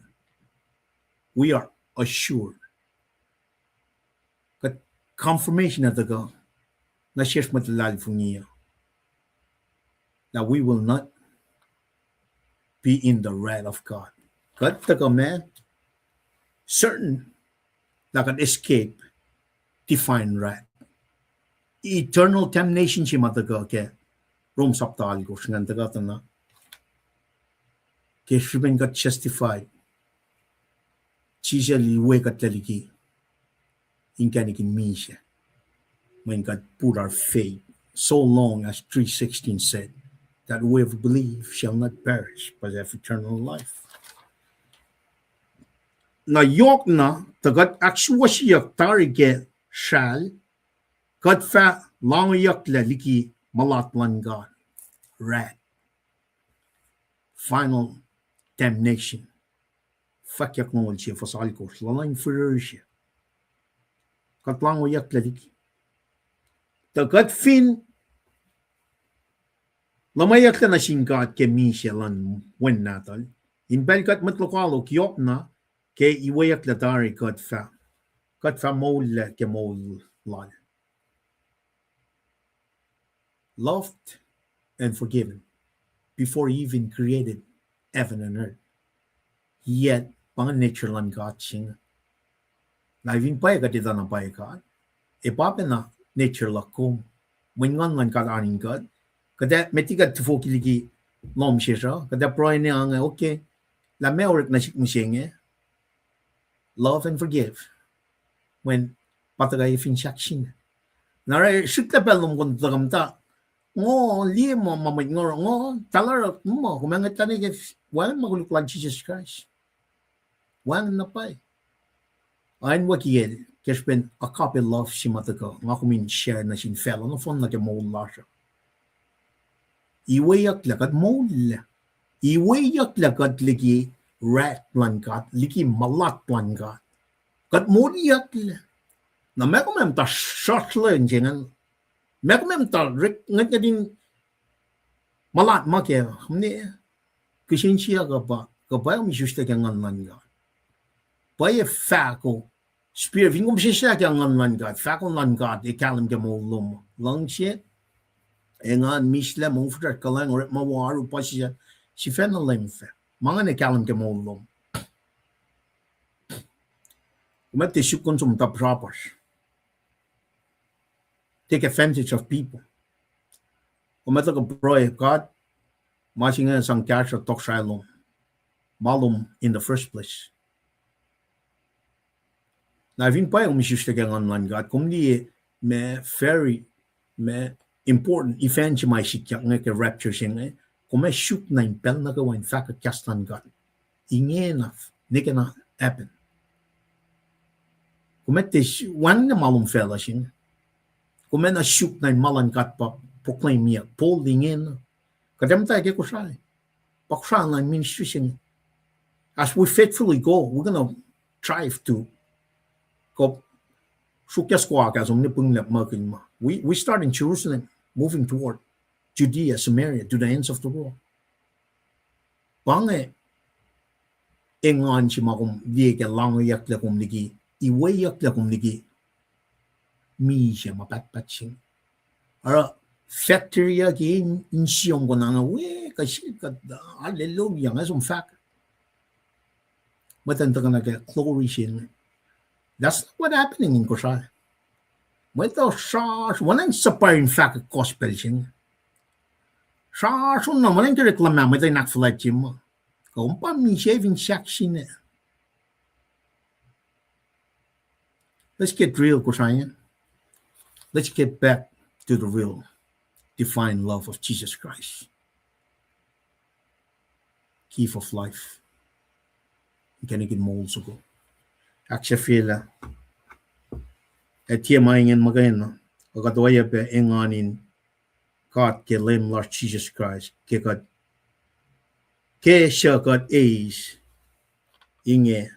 we are assured. Kuht confirmation uh tuhkuh nuh sesr mwet luhlahlfongi uh lah we will not be in the wrath of God. Kuht tuhkuh ma certain lah kuht escape divine wrath. Eternal damnation se ma tuhkuh ke Rom sapta alkosr ingacn tuhkuh tuh na ke srihpen kuht justified. Jisus El iwe kuhtlac liki inkacnek in misac. Mweyen kuht put our faith, so long as three sixteen said, that whoever believes shall not perish but have eternal life. Na yohk na tuh kuht ahksuwohsyeyuck tari ke sral, kuht fah lahngoyucklac liki mulat luhn God, wrath, final damnation. Fwackyuck longoul sie fuhs alkosr, luhluh in fihrihr se. Kuht lahngoyucklac liki, tuh kuht fin luhmweyucklac nuh sin God ke misac luhn Wen Nahtuhl, in pacl kuht mwet lokoalok yohk na ke iweyucklac tari kuht fah, kuht fah moullac ke moul lal. Loved and forgiven before he even created heaven and earth. Yet pa inge nature luhn God se inge. Na fin pwacye kuht etuh na pwacye God, ac pa pacna nature luhk kom. Mweyen Nguhn luhn God oan in kuht, kuht ac met liki kuht tuhfoki liki lohm sesr uh, kuht ac pruhe ne, inge okay, lah meac orek nuh sihk mihsenge? Love and forgive. Mweyen pa tuhkuh fin sahk sing. Na oruh srihklac pacl lom kom tuhkuh muhta, ngo liye ma, ma mwet ngo, ngo talaruk muh kom ac ngwetlah ne ke wacngihn ma koluk lal Jisus Kraist. Wacngihn na pwacye. Acn wekiyacl ke srihpen agape love se ma tuhkuh nga kom in share nuh sin facluh nohfohn nuh ke moul lasr uh. Iweyucklac kuht moullac. Iweyucklac kuht liki wrath luhn God, liki mulat luhn God. Kuht moliyucklac. Na meac kom ac muhta sruhsrlac in se ingacn? Meac kom ac muhta rek ngwetngwet in mulat ma ke, ne, kihsen siyuck uh pa, kuh pwacye kom isuslac ke Nguhn luhn God? Pwacye fahko, spirit, fin kom sislah ke Nguhn luhn God, fahko luhn God ac kahlwem ke moul lom, luhngse, engan, mislac, mongfihsrwacsr, kuhlwacng, orekma wo, oaru, puhsisacl, sifacna leum fac. Ma ingacn ac kahlwem ke moul lom. Kom ac tiac suk kuh in som muhta proper take advantage of people. Kom ac tuhkuh pruhe, God, ma se inge sang kahsruh tohkohsrahi lom, ma lom in the first place. Na fin pwacye kom isuslac ke Nguhn luhn God, kom liye ma very, ma important event se ma sikyak inge ke rapture se inge, kom ac suk na in pacl nuh kwewa in fahkwack kahs luhn God. Ingena, ne kena happen. Kom ac tiac wacngihnna ma lom facluh se inge. Kom ac na suk na in ma luhn God pa proclaimyuck, Paul ingena. Kuht ac muhta ke Kosrae, pa Kosrae na in ministry se inge. As we faithfully go, we're gonna strive to go sruokyac soko kahs uh ne pweng lap muhkil ma. We, we start in Jerusalem, moving toward Judea, Samaria, to the ends of the world. Pa inge engan se ma kom liye ke lahngoyucklac kom liki iweyucklac kom liki misac ma pahtpaht se inge. Oruh factory uh ke in, insiyom konange we, kuh sel kuht, hallelujah, nga som fahk. Mwet an tuhkuh nuh ke glory se inge. That's not what happening in Kosrae. Mwet uh srasr, oacna in sapar in fahk gospel se inge. Srasr on na, oacna in ke orekma luhn mwet uh in ahkfuhlwactye ma. Kom pa misac fin sahk sine. Let's get real, Kosrae. Let's get back to the real divine love of Jesus Christ. Gift of life. Inkacnek in moul soko. Ahksahfyelah. Ac tiac ma ingacn muhkwena. Ac kuht oacyacpac engan in God ke Leum lasr Jisus Kraist. Ke kuht, ke suc kuht eis inge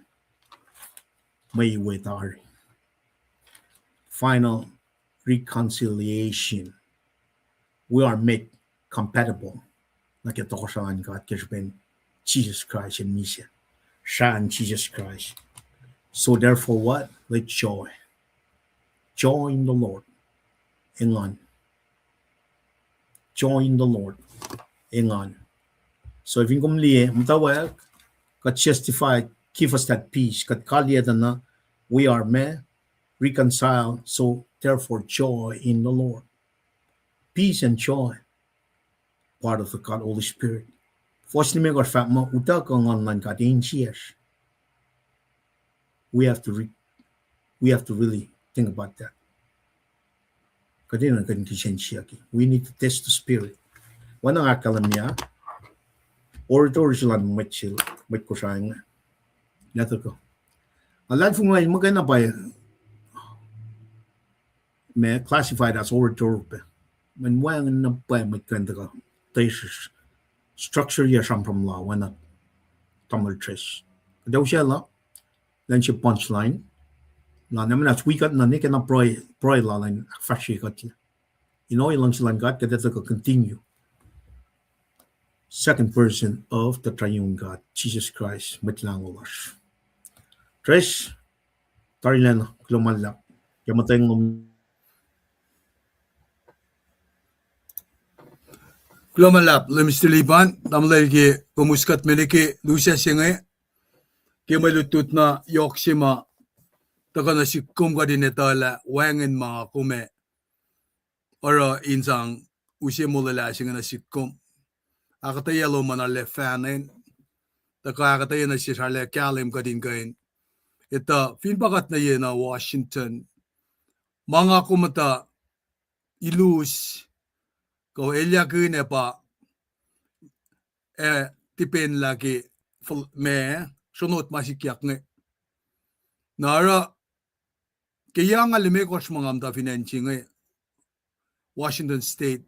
mwe iwe tari. Final reconciliation. We are made compatible nuh ke tohkohsrahi luhn God ke srihpen Jisus Kraist in misac. Srah luhn Jisus Kraist. So therefore what? Let joy. Joy in the Lord. Engan. Joy in the Lord. Engan. So fin kom liye, muhtwacwacack, kuht justify, give us that peace. Kuht kaliyac tuh na, we are made, reconcile. So therefore joy in the Lord. Peace and joy. Part of the God Holy Spirit. Fuhs limekohsr fahk muh utuckuh Nguhn luhn God insiyacsr. We have to re-, we have to really think about that. Kuht enenuh kuh in kihsen siyucki. We need to test the spirit. Oacna ahkkahlwemye oratory se luhn mwet se, mwet Kosrae inge. Nga tuhkuh, nga luhlahlfongi muhkwena pa ma classified as orator pac. Mweyen wacngihn na pwacye mwet kuh in tuhkuh, tuh structure yac sramsram la oacna tamuhlwel Tres. Kuht ac usaclah, elan se punchline. Na, na muhnahs wi kuht na, ne ke na pruhe, pruhe lal in ahkfahsrye kuhtlac. In ohiyac luhngse luhn God, kuht ac tuhkuh continue. Second person of the triune God, Jesus Christ, Mwet Lahngo lasr. Tres, tarilacna, kuloh ma luhlahp ke muhtweng lom. Kuloh ma luhlahp, Mister Lipan, tamuhlwel ke kom us kuht me nuh ke lusac se inge, ke mwe lutlut na yohk se ma tuhkuh nuh sihk kom kuht in etuh lah wacngihn ma nga kom ac oruh in sang use molwelah se inge nuh sihk kom. Ahkuhtweyac lom an arlac fahnen, tuhkuh ahkuhtweyac nuh sesr arlac kahlwem kuht in kuh in etuh fin pa kuht nuh ye na Washington, ma nga kom muhta ilus, kuh elyahkihn ac pa, ac tipenlah ke fal-, ma, sronot ma sikyak inge. Na oruh, ke yac angngaul limekohsr ma nga muhta fin acn se inge, Washington State,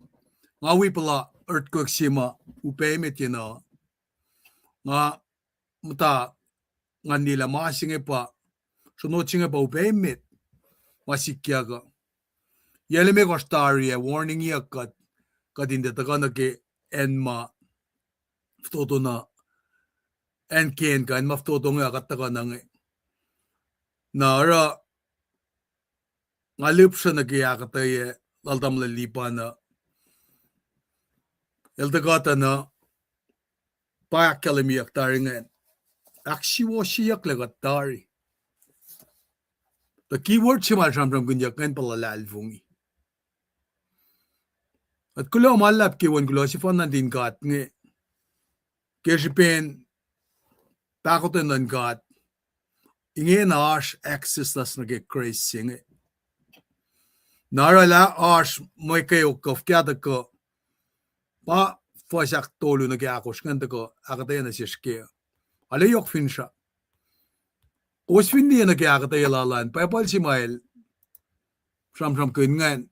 nga wi puhla earthquake se ma upac emet yenuh. Nga muhta, ngan liye lah ma se inge pa, sronot se inge pa upac emet ma sikyak uh. Yac limekohsr tari ac warningiyuck kuht, kuht in tiac tuhkuh nuh ke acn ma fototo na, acn kacn kuh acn ma fototo inge kuht tuhkuh nuh inge. Na oruh, nga lihpsre nuh ke ahkuhtweyac lal tamuhlwel Lipan uh, el tuhkuh tuh na, pa ahkkahlwemyeyuck tari ingacn, ahksuwohsyeyucklac kuht tari. Tuh keyword se ma el sramsramkihnyuck ingacn pa luhlahlfongi. Kuht kuloh ma luhlahp ke won kuloh sefanna nuhtin God inge, ke srihpen pahkotwen luhn God, ingena oasr access lasr nuh ke grace se inge. Na oruh lah oasr mwe kweok kuh fuhkah tuhkuh, pa fuhs ahktolu nuh ke ahkosr ingacn tuhkuh ahkuhtweyac nuh sesr kac. Arlac yohk finsrak. Kowos fin liye nuh ke ahkuhtweyac lal an, Bible se ma el sramsramkihn ingacn,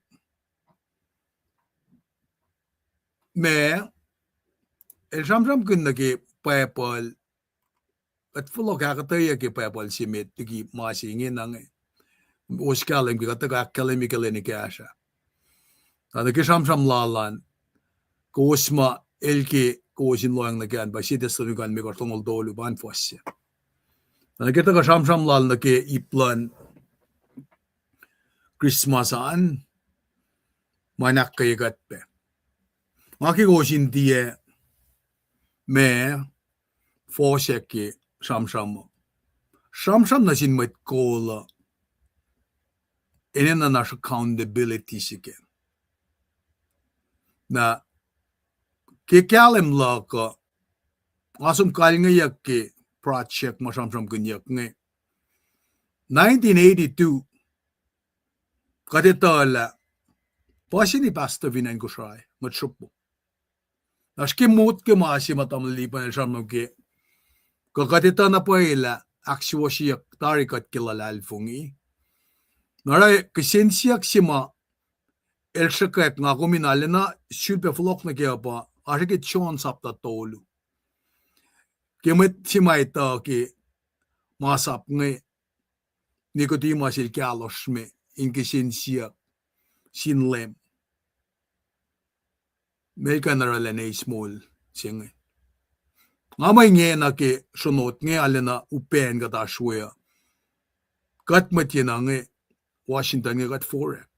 ma, el sramsramkihn nuh ke Bible, kuht fohlohk ahkuhtweyac ke Bible se met liki ma se ingena inge. Kowos kahlwem ke kuht tuhkuh ahkkahlwemye ke lwen ekahsr ah. Na nuh ke sramsram lal an, kowos ma el ke kowos in lohacng nuh kac an pa Sie Thessalonians limekohsr longoul tolu pa fuhs se. Na ke tuhkuh sramsram lal nuh ke ip luhn Christmas an, ma in ahkkweye kuht pac. Nga ke kowos in tiac ma fohsack ke sramsram uh. Sramsram nuh sin mwet kol uh, enenuh in oasr accountability se kac. Na ke kahlwem luhk uh, nga som kalngeyuck ke project ma sramsramkihnyuck inge. Nineteen eighty-two, kuht etuh lah puhseni pastor fin acn Kosrae, mwet sruhpo. Na srihke motko ma se ma tamuhlwel Lipan el sramsram ke, kuh kuht etuh na pwacye lah ahksuwohsyeyuck tari kuht ke luhlahlfongi. Na oruh kihsen siyuck se ma el sruhkwack nga kom in arulacna sulpac fohlohk nuh kac uh pa, oasr ke John sapta tolu. Ke mwet se ma etuh ke masap inge, Nicodemus el kahlohsr me in kihsen siyuck sin Leum, meac kuh in orwaclah in eis moul se inge. Nga muh ingena ke sronot inge arulacna upac in kuht oasr we uh. Kuht mwet yenuh inge, Washington inge kuht forwack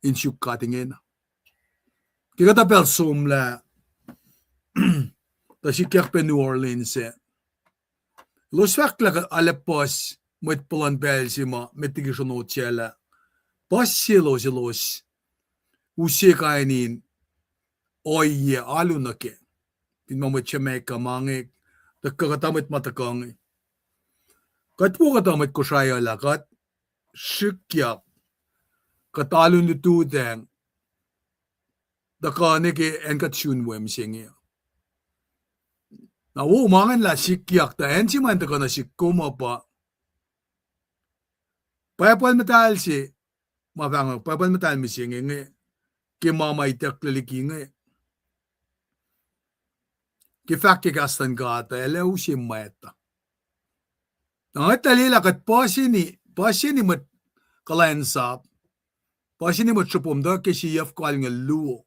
in suk God ingena. Ke kuhtuh pacl somlah, tuh sikyak pac New Orleans ah, elos fahk lah arlac puhs mwet puhlan pacl se ma met liki sronot sac lah puhs selos, elos use kain in ohiyac alu nuh kac. Fin ma mwet Jamaica ma inge, tuhkuh kuhtuh mwet ma tuhkuh inge. Kuht wo kuhtuh mwet Kosrae uh lah kuht sikyak, kuht alu in lututacng, tuhkuh nuh ke acn kuht sun we mihsenge. Na wo ma ingacn lah sikyak tuh acn se ma in tuhkuh nuh sihk kom uh pa Bible muhtahl se, ma pahngon Bible muhtahl mihsenge inge, ke ma ma itucklac liki inge, ke fahk ke kahs luhn God uh, el ac use mwet uh. Na ngwet lah lwelah kuht puhseni, puhseni mwet kuhlwacnsap, puhseni mwet sruhpom tuh ke sie euf koalnge luo.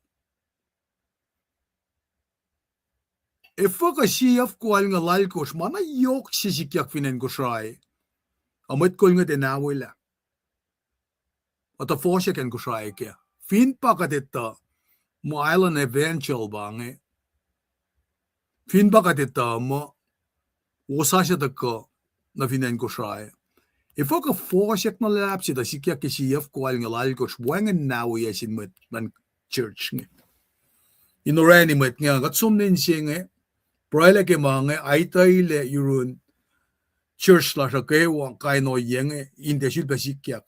Efuh kuh sie euf koalnge lalkosr, ma na yohk se sikyak fin acn Kosrae, a mwet kol inge tiac nawelah. Otuh fohsack acn Kosrae kac. Fin pa kuht etuh muh Island Evangel pa inge, fin pa kuht etuh muh wosasuc tuhkuh nuh fin acn Kosrae, efuh kuh fohsack na luhlahp se tuh sikyak ke sie euf koalnge lalkosr wacngihn naweyac sin mwet luhn church inge. In orani mwet inge, kuht som nuh inse inge, pruhelah ke ma inge, aituhlac yurun church lasr uh kwewa, kain ohiyac inge in tiac sulpac sikyak.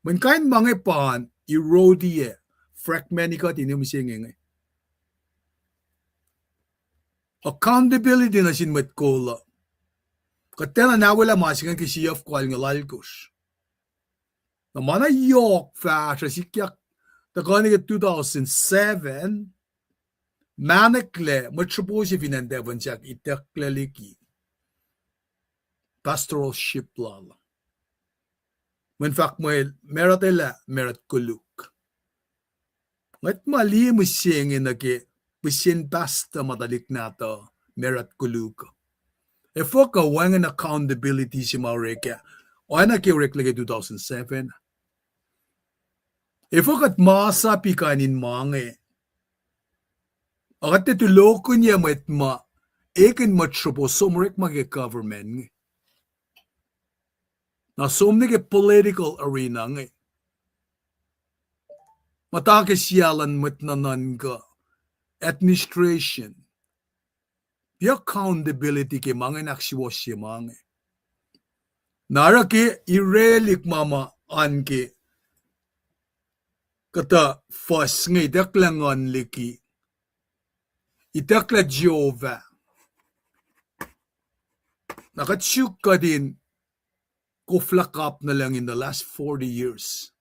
Mweyen kain ma inge pa in erode, fragment kuht in mihsenge inge. Accountability nuh sin mwet kol uh. Kuht tiacna nawelah ma se ingacn ke sie euf koalnge lalkosr. Na ma na yohk fahsruh sikyak tuhkuh nuh ke two thousand seven, mahneklac mwet sruhpo se fin acn Devon sahk itucklac liki pastoralship lal. Mweyen fahk muh el married, el married koluk. Ngwet ma liye mihsenge nuh ke pihsen pastor ma tuhlihk nahtuhl married koluk. Efuh kuh wacngihn accountability se ma orek ah, oacna ke oreklac ke two thousand seven. Efuh kuht masap kain in ma inge, a kuht tiac tulokihnyac mwet ma ekihn mwet sruhpo som orekma ke government inge, na som nuh ke political arena inge, muhta ke sie luhn mwet nuhnuhnkuh, administration. Be accountability ke ma inge in ahksuwohsye ma inge. Na oruh ke irelihk ma ma an ke kuhtuh fuhs inge itucklac nguhn liki, itucklac Jehovah. Na kuht suk kuht in koflah kap nuh lucng in the last forty years.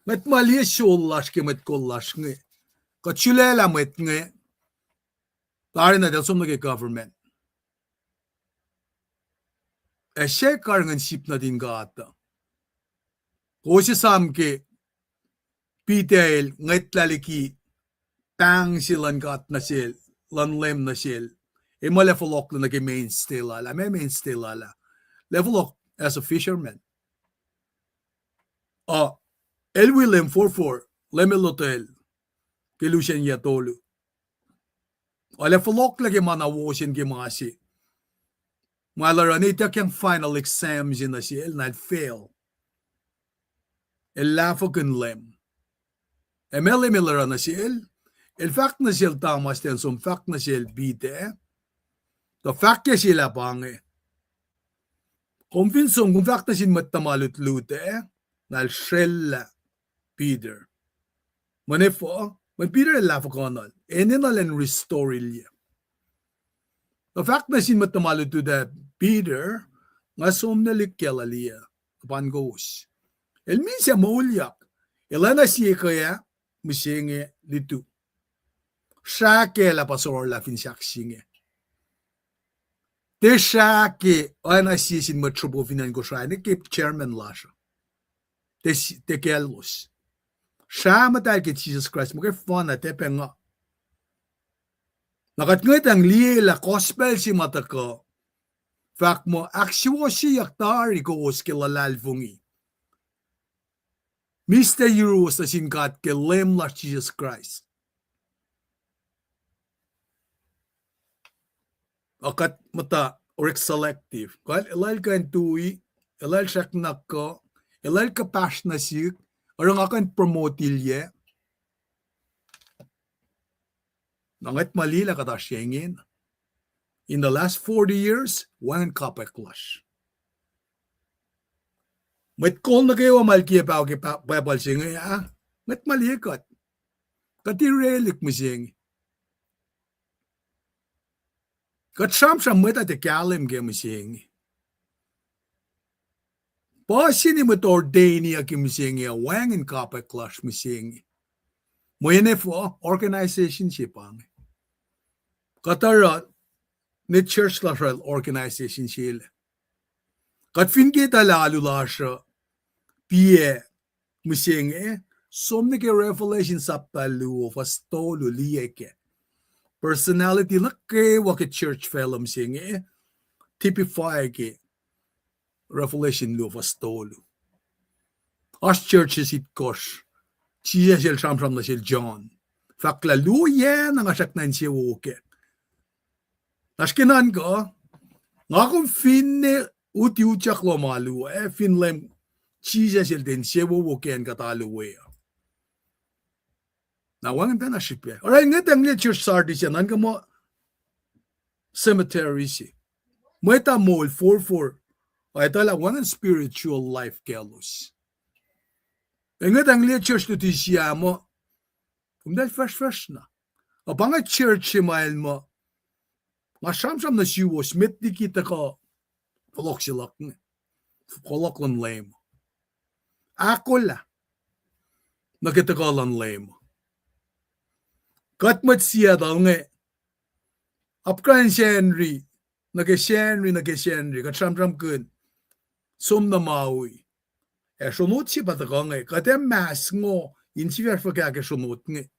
Mwet ma liye sou lasr ke mwet kol lasr inge, kuht sulaclah mwet inge, tari na eltahl som nuh ke government, ac se karihngihn sip nuhtin God uh. Kowos esam ke Peter el ngwetlah liki pahng se luhn God nuh sel, luhn Leum nuh sel, El muh el ac fohlohklac nuh ke mainstay lal ah. Ma mainstay lal ah? El ac fohlohk as a fisherman. Uh, el wi leum forfor, leum elotal, ke lusen yac tolu. El ac fohlohklac ke ma na wo se ke ma se. Ma el oruh na ituckyang final exam se nuh sel, na el fail. El lahfwekihn Leum. Ac ma Leum el oruh nuh sel, el fahk nuh sel Thomas, ten som fahk nuh sel Peter, tuh fahk ke sel ah pa inge. Kom fin som, kom fahk nuh sin mwet tuhma lutlut ah, na el srwaclah Peter. Mweyen efuh, mweyen Peter el lahfwekihnuhl, enenuh elan restore-ilyac. Tuh fahk nuh sin mwet tuhma lutlut ah, Peter, nga som nuh lihkkacl ah liye, pain kowos. El misac moulyak. El oacna sie ke ah, mihsenge lutu. Srah kacl ah pa sororlah fin sahk se inge. Tiac srah ke oacna sie sin mwet sruhpo fin acn Kosrae, ne ke chairman lasr uh. Tiac, tiac kaclos. Srah muhtahl ke Jisus Kraist, muhkwena tiac pac nga. Na kuht ngwetacng liyelah gospel se ma tuhkuh, fahk muh ahksuwohsyeyuck tari kowos ke luhlahlfongi. Mihslac yuruwos nuh sin God ke Leum lasr Jisus Kraist. Ac kuht muhta orek selective. Kuh, elah el kuh in tui, elah el srackna kuh, elah el kuhpahsr nuh sihk, oruh nga kuh in promote-ilyac. Na ngwet ma liyelah kuht oasr se ingena. In the last forty years, wacngihn kapwack lasr. Mwet kol nuh kwewa ma el kiyac paho ke pa-, Bible se inge ah, ngwet ma liye kuht. Kuht irelihk mihsenge. Kuht sramsram mwet ah tiac kahlwem ke mihsenge. Puhsini mwet ordainiyucki mihsenge ah, wacngihn kapwack lasr mihsenge. Mweyen efuh, organization se pa inge. Kuht oruh, ne church lasr uh organization se lac. Kuht fin ke tuhlac alu lasr uh, piac mihsenge, som nuh ke Revelation sapta luo, fuhs tolu liye kac. Personality nuh kwewa ke church facluh mihsenge, typify ke Revelation luo fuhs tolu. Oasr churches itkohsr. Jisus el sramsram nuh sel John, fahk lah luo yac na nga srackna insewowo kac. Oasr ke nuhnkuh, nga kom finne uti utyak lom alu ah, fin Leum Jisus el tiac insewowo ke acn kuht alu we uh. Na wacngihn pacna srihpac. Oruh ngwetacng liye church Sardis ah, nuhnkuh muh cemetery se. Mwet ah moul forfor, ac etuh lah wacngihn spiritual life kaclos. Ngwetacng liye church Laodicea ah muh, kom tahl fahsrfahsr na. Ac pa inge church se ma el muh, nga sramsram nuh suwos met liki tuhkuh fohlohk se luhk inge, fohlohk luhn Leum. Ahkolah nuh ke tuhkuh luhn Leum. Kuht mwet Seattle inge, apkuhran Sacnri, nuh ke Sacnri, nuh ke Sacnri, kuht sramsramkihn som nuh Maui. Ac sronot se pa tuhkuh inge, kuht ac mas ngo in sifac fuhkah ke sronot inge.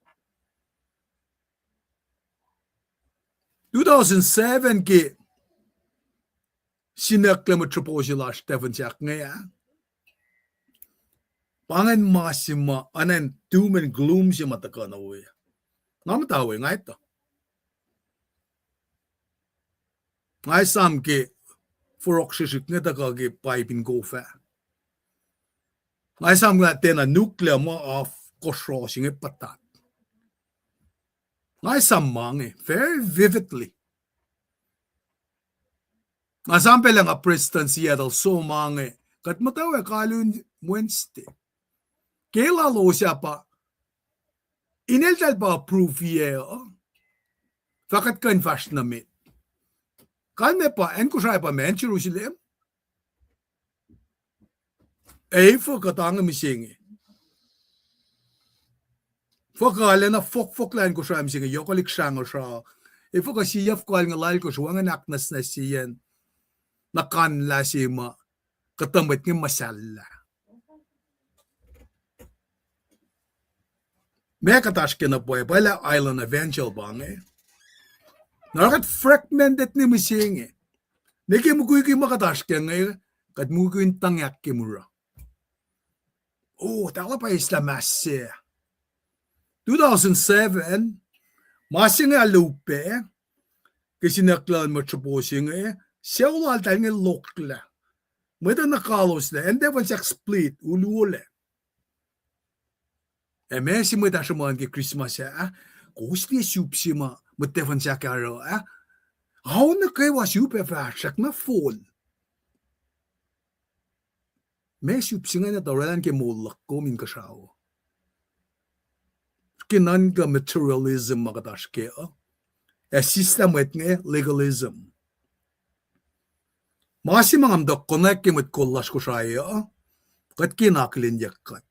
Two thousand seven ke sinucklac mwet sruhpo se lasr Tafin Sahk inge ah, pa ingacn ma se ma, oacna in doom and gloom se ma tuhkuh nuh we. Nga muhta we, nga etuh. Nga esam ke forok srihsrihk inge tuhkuh ke pipe in kof ah. Nga esam lah tiacna nuclear ma af kosro se inge puhtat. Nga esam ma inge very vividly. Nga esam pacl ah nga prestuhn Seattle som ma inge, kuht muhtwacwacack alu Wednesday. Ke lalos ah pa, ineltahl pa approve-iyac uh, fah kuht kuh in fahsr nuh met. Kalmac pa, acn Kosrae pa ma acn Jerusalem? Ac efuh kuht ange mihsenge? Fuhkah lacna fohkfohk lah acn Kosrae mihsenge, yohkwelihk srangosra? Efuh kuh sie yac kalnge lahlkohsr wacngihn ahknwacsnwacs se yen na kanlah se ma kuhtuh mwet inge muhsahllah? Ma kuht oasr ke na pwacye, pwacye lah Island Evangel pa inge. Na oruh kuht fragmented ne mihsenge. Ne ke mukwikwi ma kuht oasr ke inge, kuht mukwikwi in tuhngahk ke mura. O, tala pa eslah mas se. Two thousand seven, ma se inge alu pac, ke sinucklah luhn mwet sropo se inge, sucu laltahl inge loklah. Mwet uh nuh kaloslac, acn Tafonsahk split, uluola. Ac ma se mwet ah sruhmuhn ke Christmas ah, kowos liye sip se ma mwet Tafonsahk ah oruh ah. Ao nuh kwewa sip ac fahsrak na fol. Ma sip se ingacn tuh oraclah ke moul luhk kom inkuhsrao. Ke nuhnkuh materialism ma kuht oasr kac uh, ac sislah mwet inge legalism. Ma se ma nga muhta konwacack ke mwet kol lasr Kosrae uh, kuht kena akihlenyuck kuht.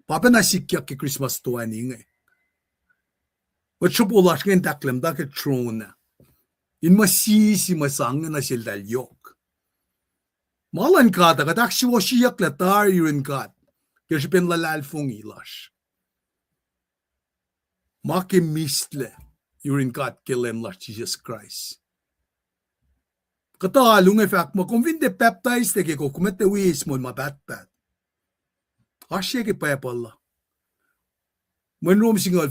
Pa pacna sikyak ke Christmas toeni inge. Mwet sropo lasr inge in tahklah muhta ke tron ah, in muh sisi mwe sang inge nuh seltahl yohk. Ma luhn God uh, kuht ahksuwohsyeyucklac tari yurin God ke srihpen luhlahlfongi lasr. Ma ke mihslac yurin God ke Leum lasr Jisus Kraist. Kuhtuh alu inge fahk muh kom fin tiac pacptaislac ke kom, kom tiac wi eis moul ma pahtpaht. Oasr ke Baibel uh. Mweyen Rom singucul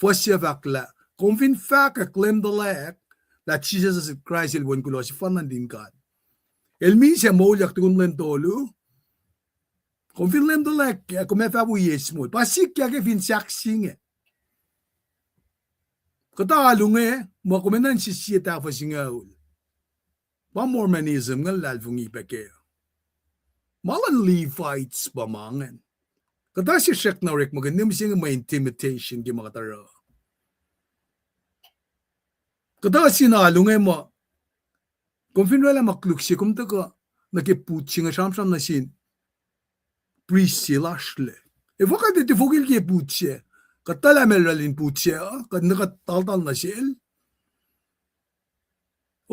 fuhs se fahk lah kom fin fahkwack Leum tuhlac lah Jisus Kraist el wen kuloh sefanna nuhtin God, el misac moulyak tukun lwen tolu, kom fin Leum tuhlac, kom ac fah wi eis moul. Pa sikyak ke fin sahk se inge. Kuhtuh alu inge muh kom enenuh in sisiyac tahfuh singucul. Pa Mormonism inge luhlahlfongi pac kac. Ma luhn Levites pa ma ingacn. Kuhtuh se srackna orekmakihn ne mihsenge mwe intimidation ke ma kuht oruh. Kuhtuh sin alu inge muh kom fin oraclah ma koluk se kom tuhkuh nuh ke put se inge sramsram nuh sin priest se lasr lac, efuh kuht tiac tufokil ke put se? Kuht tuhlac ma el oraclah in put se uh, kuht nuh kuht taltal nuh sel.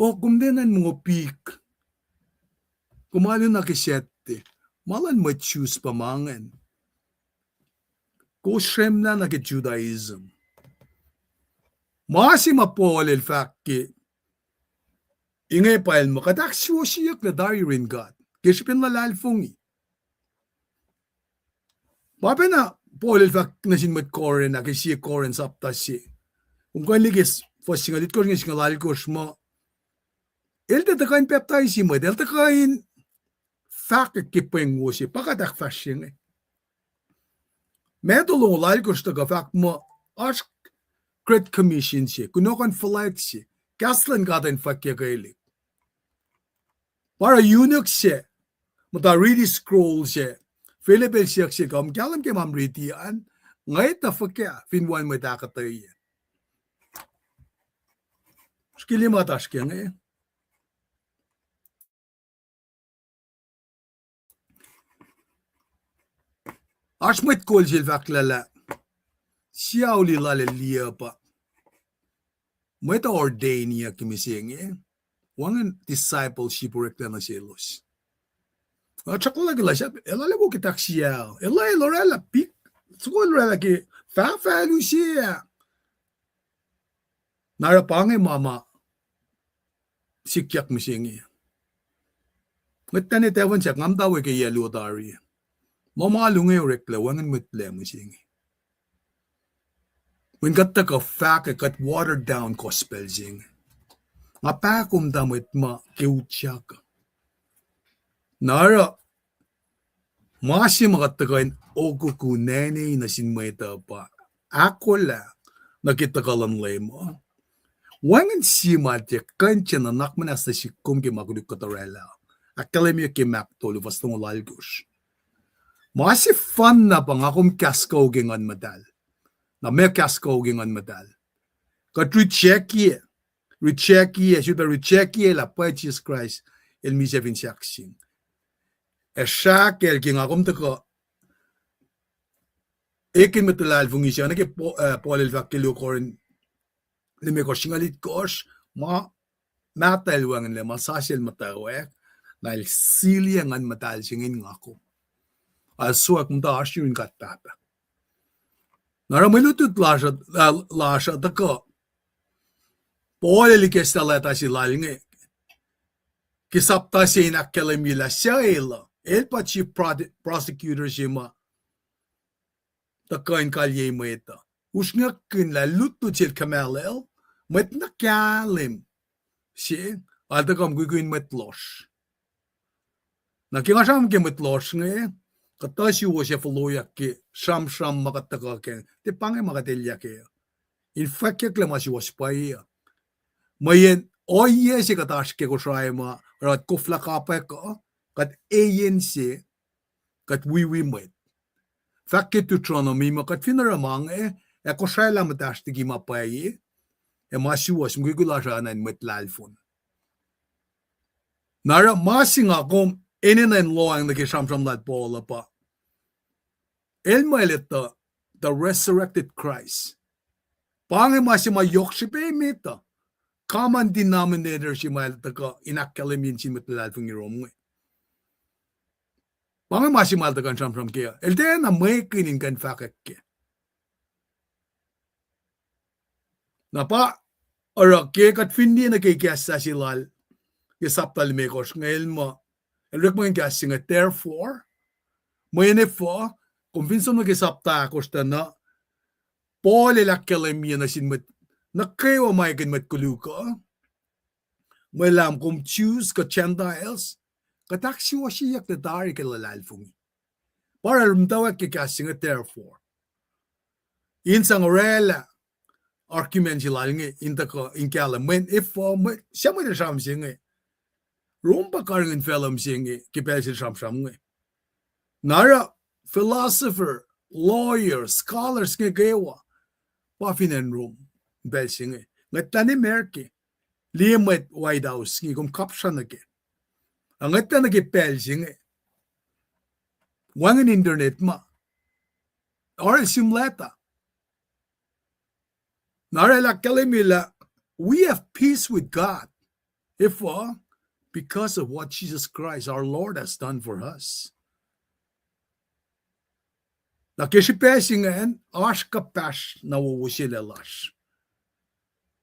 O, kom tiacna in mongopik. Kom alu na ke Saturday. Ma luhn mwet Jews pa ma ingacn. Kowos sremlah na ke Judaism. Ma se ma Paul el fahk ke inge pa el muh kuht ahksuwohsyeyucklac tari yurin God ke srihpen luhlahlfongi. Pa pacna Paul el fahk nuh sin mwet Corinth ah ke sie Corinth sapta se. Kom kuh in liye ke fuhs singucul itkohsr inge singucul alkohsr muh el tiac tuhkuh in pacptaisi mwet, el tuhkuh in fahkwack ke pweng wo se, pa kuht ahkfahsrye inge. Matthew longoul alkohsr tuhkuh fahk muh oasr Great Commission se, kunohkohn fuhlwact se, kahs luhn God in fwackyuckelihk. Pa oruh eunuch se muhta riti scroll se, Philip el siyuck sel, kom kahlwem ke ma kom riti an? Ngwet uh fuhkah fin wacngihn mwet ahkuhtweyac? Srihke liye ma oasr ke inge. Oasr mwet kol sel fahk lah, lah siauli lal el liye pa mwet ordainiyuck ke mihsenge, wacngihn discipleship oreklac nuh selos. Nga sracklah ke lah sahp el arlac wo ke tahk siao, el, el oraclah pik, soko el oraclah ke fahfahl use ah. Na oruh pa inge ma ma sikyak mihsenge. Mwet tane tafun sahk nga muhta we ke yac luo tari. Ma ma alu inge oreklac wacngihn mwet lac mihsenge. Mweyen kuht tuhkuh fahk kuht watered down gospel se inge. Nga pahkomuhta mwet ma ke utyak. Na oruh ma se ma kuht tuhkuh in okuku nene nuh sin mwet uh pa ahkolah nuh ke tuhkuh luhn Leum uh. Wacngihn sie ma tiac kuh in nuhnak muhnahs nuh sihk kom ke ma koluk kuht oraclah. Ahkkahlwemye ke Mark tolu fuhs longoul alkohsr. Ma sefanna pa nga kom kahs kuh ke Nguhn Muhtahl. Na meac kahs kuh ke Nguhn Muhtahl? Kuht rejectye, rejectye, sulpac rejectye lah pwacye Jisus Kraist el misac fin sahk sing. Ac srahkacl ke nga kom tuhkuh ekihn mwet luhlahlfongi se, oacna ke Paul el fahk ke luo Corinth limekohsr singucul itkohsr, ma mahtuh el wacngihnlac, ma sasuc el muhtwacwacack, na el siliyac Nguhn Muhtahl se inge in nga kom. Ac sowack muhta oasr yurin God Pahpah. Na oruh mwe lutlut lasr uh, lasr uh tuhkuh Paul el ikacslah leta se lal inge ke sapta se in ahkkahlwemye lah suc el uh, el pa chief pro-, prosecutor se ma tuhkuh in kalyei mwet uh. Usrnguckihn lah lutlut sel Gamaliel, mwet na kahlwem se, el tuhkuh mukwikwi in mwet lohsr. Na ke nga sramsram ke mwet lohsr inge, kuhtuh suwos ac fohlohyak ke sramsram ma kuht tuhkuh kac, tiac pa inge ma kuht elyah kac uh. In fwackyucklac ma suwohs pwacye uh. Mweyen ohiyac se kuht oasr ke Kosrae ma oruh kuht koflah kapwack uh, kuht eyen se, kuht wiwi mwet. Fahk ke Deuteronomy muh kuht fin oruh ma inge, ac kosraclah muhtahsr liki ma pwacye, ac ma suwohs, mukwikwi lasr uh enenuh in mwet lahlfon. Na oruh ma se nga kom enenuh in lohacng nuh ke sramsram lal Paul uh pa, el muh el etuh the resurrected Christ. Pa inge ma se ma yohk srihpac emet uh, common denominator se ma el tuhkuh in ahkkahlwemye nuh sin mwet luhlahlfongi Rom inge. Pa inge ma se ma el tuhkuh in sramsram kac uh. El tiacna mwekihn in kuh in fahkwack kac. Na pa oruh ke kuht fin liye nuh ke ikacslah se lal ke sapta limekohsr inge, el muh, el orekmakihn kahs se inge therefore, mweyen efuh, kom fin som nuh ke sapta ahkosr tuh na, Paul el ahkkahlwemye nuh sin mwet nuh kwewa ma ekihn mwet koluk uh, mwe lahm, kom Jews kuh Gentiles, kuht ahksuwohsyeyucklac tari ke luhlahlfongi. Pa oruh el muhtwacwacack ke kahs se inge therefore. In sang orwaclah argument se lal inge in tuhkuh in kahlwem mweyen efuh, mwe, suc mwet el sramsram se inge. Rom pa karihngihn facluh mihsenge ke pacl se el sramsram inge. Na oruh philosopher, lawyer, scholars inge kwewa pa fin acn Rom pacl se inge. Ngwetlah ne America, liye mwet White House inge, kom kapsra nuh kac. Ac ngwetlah nuh ke pacl se inge, wacngihn internet ma, oruh el sihmlac tuh. Na oruh el ahkkahlwemye lah we have peace with God. Efuh? Because of what Jesus Christ, our Lord, has done for us. Na ke srihpac se ingacn, oasr kuhpahsr na wowo se lac lasr.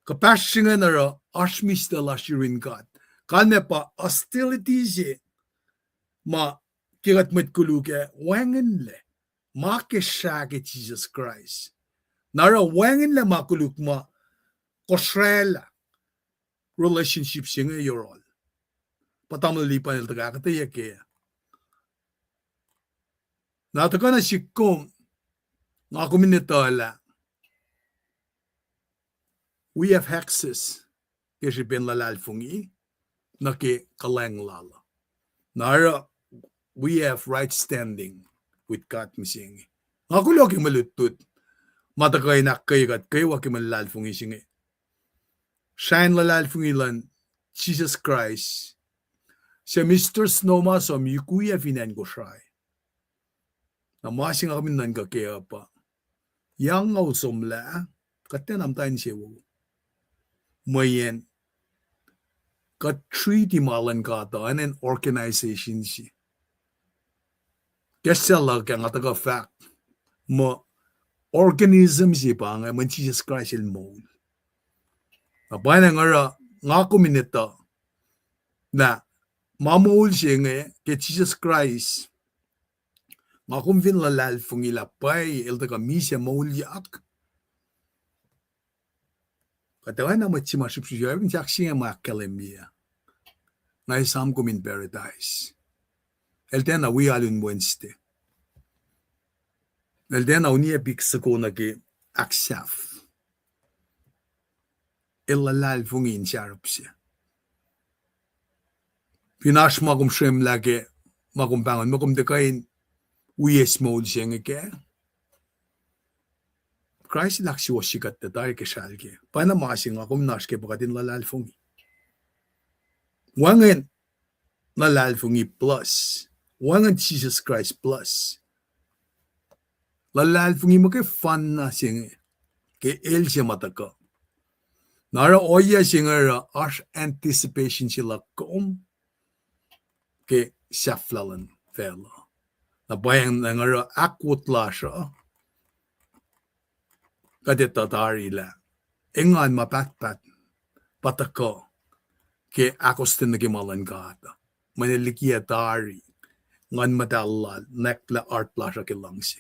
Kuhpahsr se ingacn oruh oasr mihslac lasr yurin God. Kalmac pa hostility se ma ke kuht mwet koluk ac wacngihnlac. Ma ke srah ke Jisus Kraist. Na oruh wacngihnlac ma koluk ma kosraclah relationship se inge yohrohl. Pa tamuhlwel Lipan el tuhkuh ahkuhtweyac kac. Na tuhkuh nuh sihk kom, nga kom in etuh lah we have access ke srihpen luhlahlfongi nuh ke kuhlwacng lal. Na oruh we have right standing with God mihsenge. Nga kuloh ke mwe lutlut ma tuhkuh in ahkkweye kuht kwewa ke mwe luhlahlfongi se inge. Srah in luhlahlfongi luhn Jisus Kraist, suc Mister Snow ma som yukwiyac fin acn Kosrae. Na ma se nga kom in nuhnkuh kac uh pa, yang nga somlah, kuht tiacna muhta insewowo. Mweyen kuht treaty ma luhn God uh, enenuh in organization se. Ke sel uh ke nga tuhkuh fahk muh organism se pa inge mweyen Jisus Kraist el moul. Na pwacnwacng oruh nga kom in etuh lah ma moul se inge ke Jisus Kraist, nga kom fin luhlahlfongi lah pwacye el tuhkuh misac moulyak, kuht oacna mwet se ma srihpsrihpsrihpyak in sahk se inge ma ahkkahlwemye, nga esam kom in paradise. El tiacna wi alu in Wednesday. El tiacna oniyac pik soko nuh ke ahksahf. El luhlahlfongi in sahrup se. Fin oasr ma kom srwemlah ke ma kom pahngon muh kom tiac kuh in wi eis moul se inge kac, Kraist el ahksuwohsye kuht tuh tari ke srah lal kac. Pwacna ma se nga kom in oasr ke pa kuht in luhlahlfongi. Wacngihn luhlahlfongi plus. Wacngihn Jisus Kraist plus. Luhlahlfongi muhkwena se inge ke el se ma tuhkuh. Na oruh ohiyac se inge oruh oasr anticipation se luhk kom ke sahflah luhn facluh. Na pwacnwacng oruh ahkwot lasr uh, kuht etuh tari lah engan ma pahtpaht pa tuhkuh ke ahkostwen nuh ke ma luhn God. Mweyen el likiyac tari Nguhn Muhtahl lal, nwacklah heart lasr uh ke luhngse.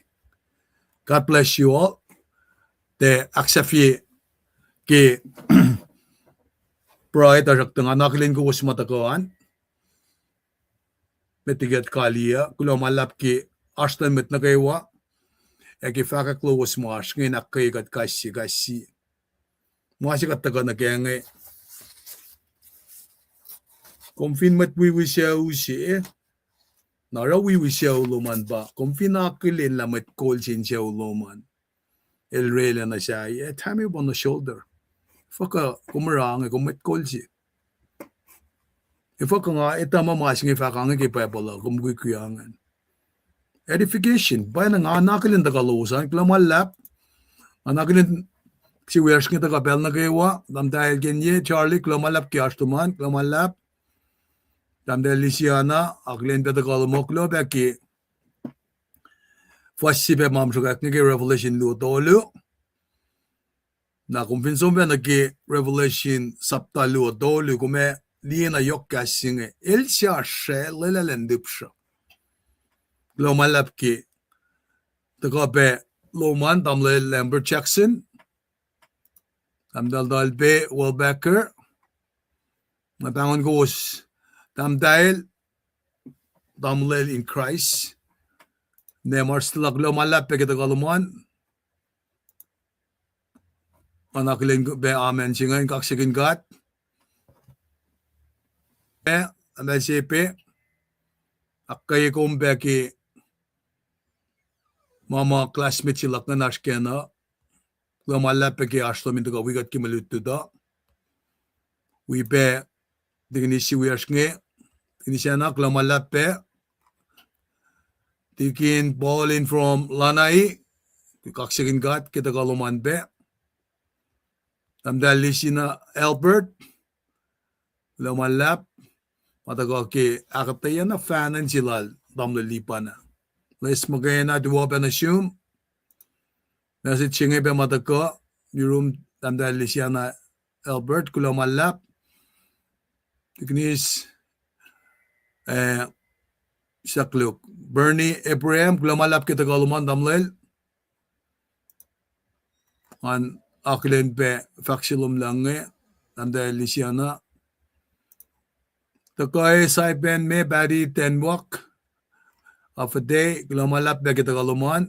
God bless you all. Tiac ahksahfye ke pruhe tuhsruhktuh nga akihlen kowos ma tuhkuh an. Met liki kuht kaliyac, kuloh ma luhlahp ke oasr luhn mwet nuh kwewa, ac ke fahkwack lowos ma oasr inge in ahkkweye kuht kais sie, kais sie. Ma se kuht tuhkuh nuh ke inge, kom fin mwet wiwi sucu se, na oruh wiwi sucu lom an pa kom fin akihlen lah mwet kol se in sucu lom an el oraclah nuh sahyac, tap him on the shoulder. Fuhkah kom oruh inge, kom mwet kol se. Efuh kuh nga etuh muh ma se inge fahk inge ke Bible uh, kom mukwikwi ingacn. Edification, pwacna nga akihlen tuhkuh lowos an, kuloh ma luhlahp. Nga akihlen sie wiyacsr inge tuhkuh pacl nuh kwewa, tahmtahel Kenye, Charlie, kuloh ma luhlahp ke oasr lom an, kuloh ma luhlahp. Tahmtahel Lisiana, akihlen pac tuhkuh lom an, kuloh pac ke fuhs se pac ma sruhkwack inge ke Revelation luo tolu. Na kom fin som pac nuh ke Revelation sapta luo tolu, kom ac liye na yohk kahs se inge. El sasre lwelah lwen lihpsruh. Kuloh ma luhlahp ke tuhkuh pac lom an, tamuhlwel Lambert Jackson. Tahmtahel Dalbe Welbecker. Nga pahngon kowos, tahmtahel, tamuhlwel in Christ. Nemar Stella, kuloh ma luhlahp pac ke tuhkuh lom an. Nga akihlen pac amen se ingacn, kaksakihn God. Eh, na se pac, ahkkweye kom pac ke ma ma classmate se luhk ingacn oasr kena. Kuloh ma luhlahp pac ke oasr lom in tuhkuh wi kuht ke mwe lutlut uh. Wi pac, tikinis se wiyacsr inge, tikinis Anna, kuloh ma luhlahp pac. Tikin Paul in from Lanai, kaksakihn God ke tuhkuh lom an pac. Tahmtahel Lisina Albert, kuloh ma luhlahp, ma tuhkuh ke ahkuhtweyac na fahnan se lal tamuhlwel Lipana. Loes muhkwena, tuwo pac nuh sum. Message se inge pac ma tuhkuh, yurum tahmtahel Lisiana Albert, kuloh ma luhlahp. Tikinis, eh, sakluk. Bernie Abraham, kuloh ma luhlahp ke tuhkuh lom an tamuhlwel. Ngan akihlen pac fahk se lom lah inge, tahmtahel Lisiana. Tuhkuh Saipan me Patty Tenwak, Afade, kuloh ma luhlahp pac ke tuhkuh lom an.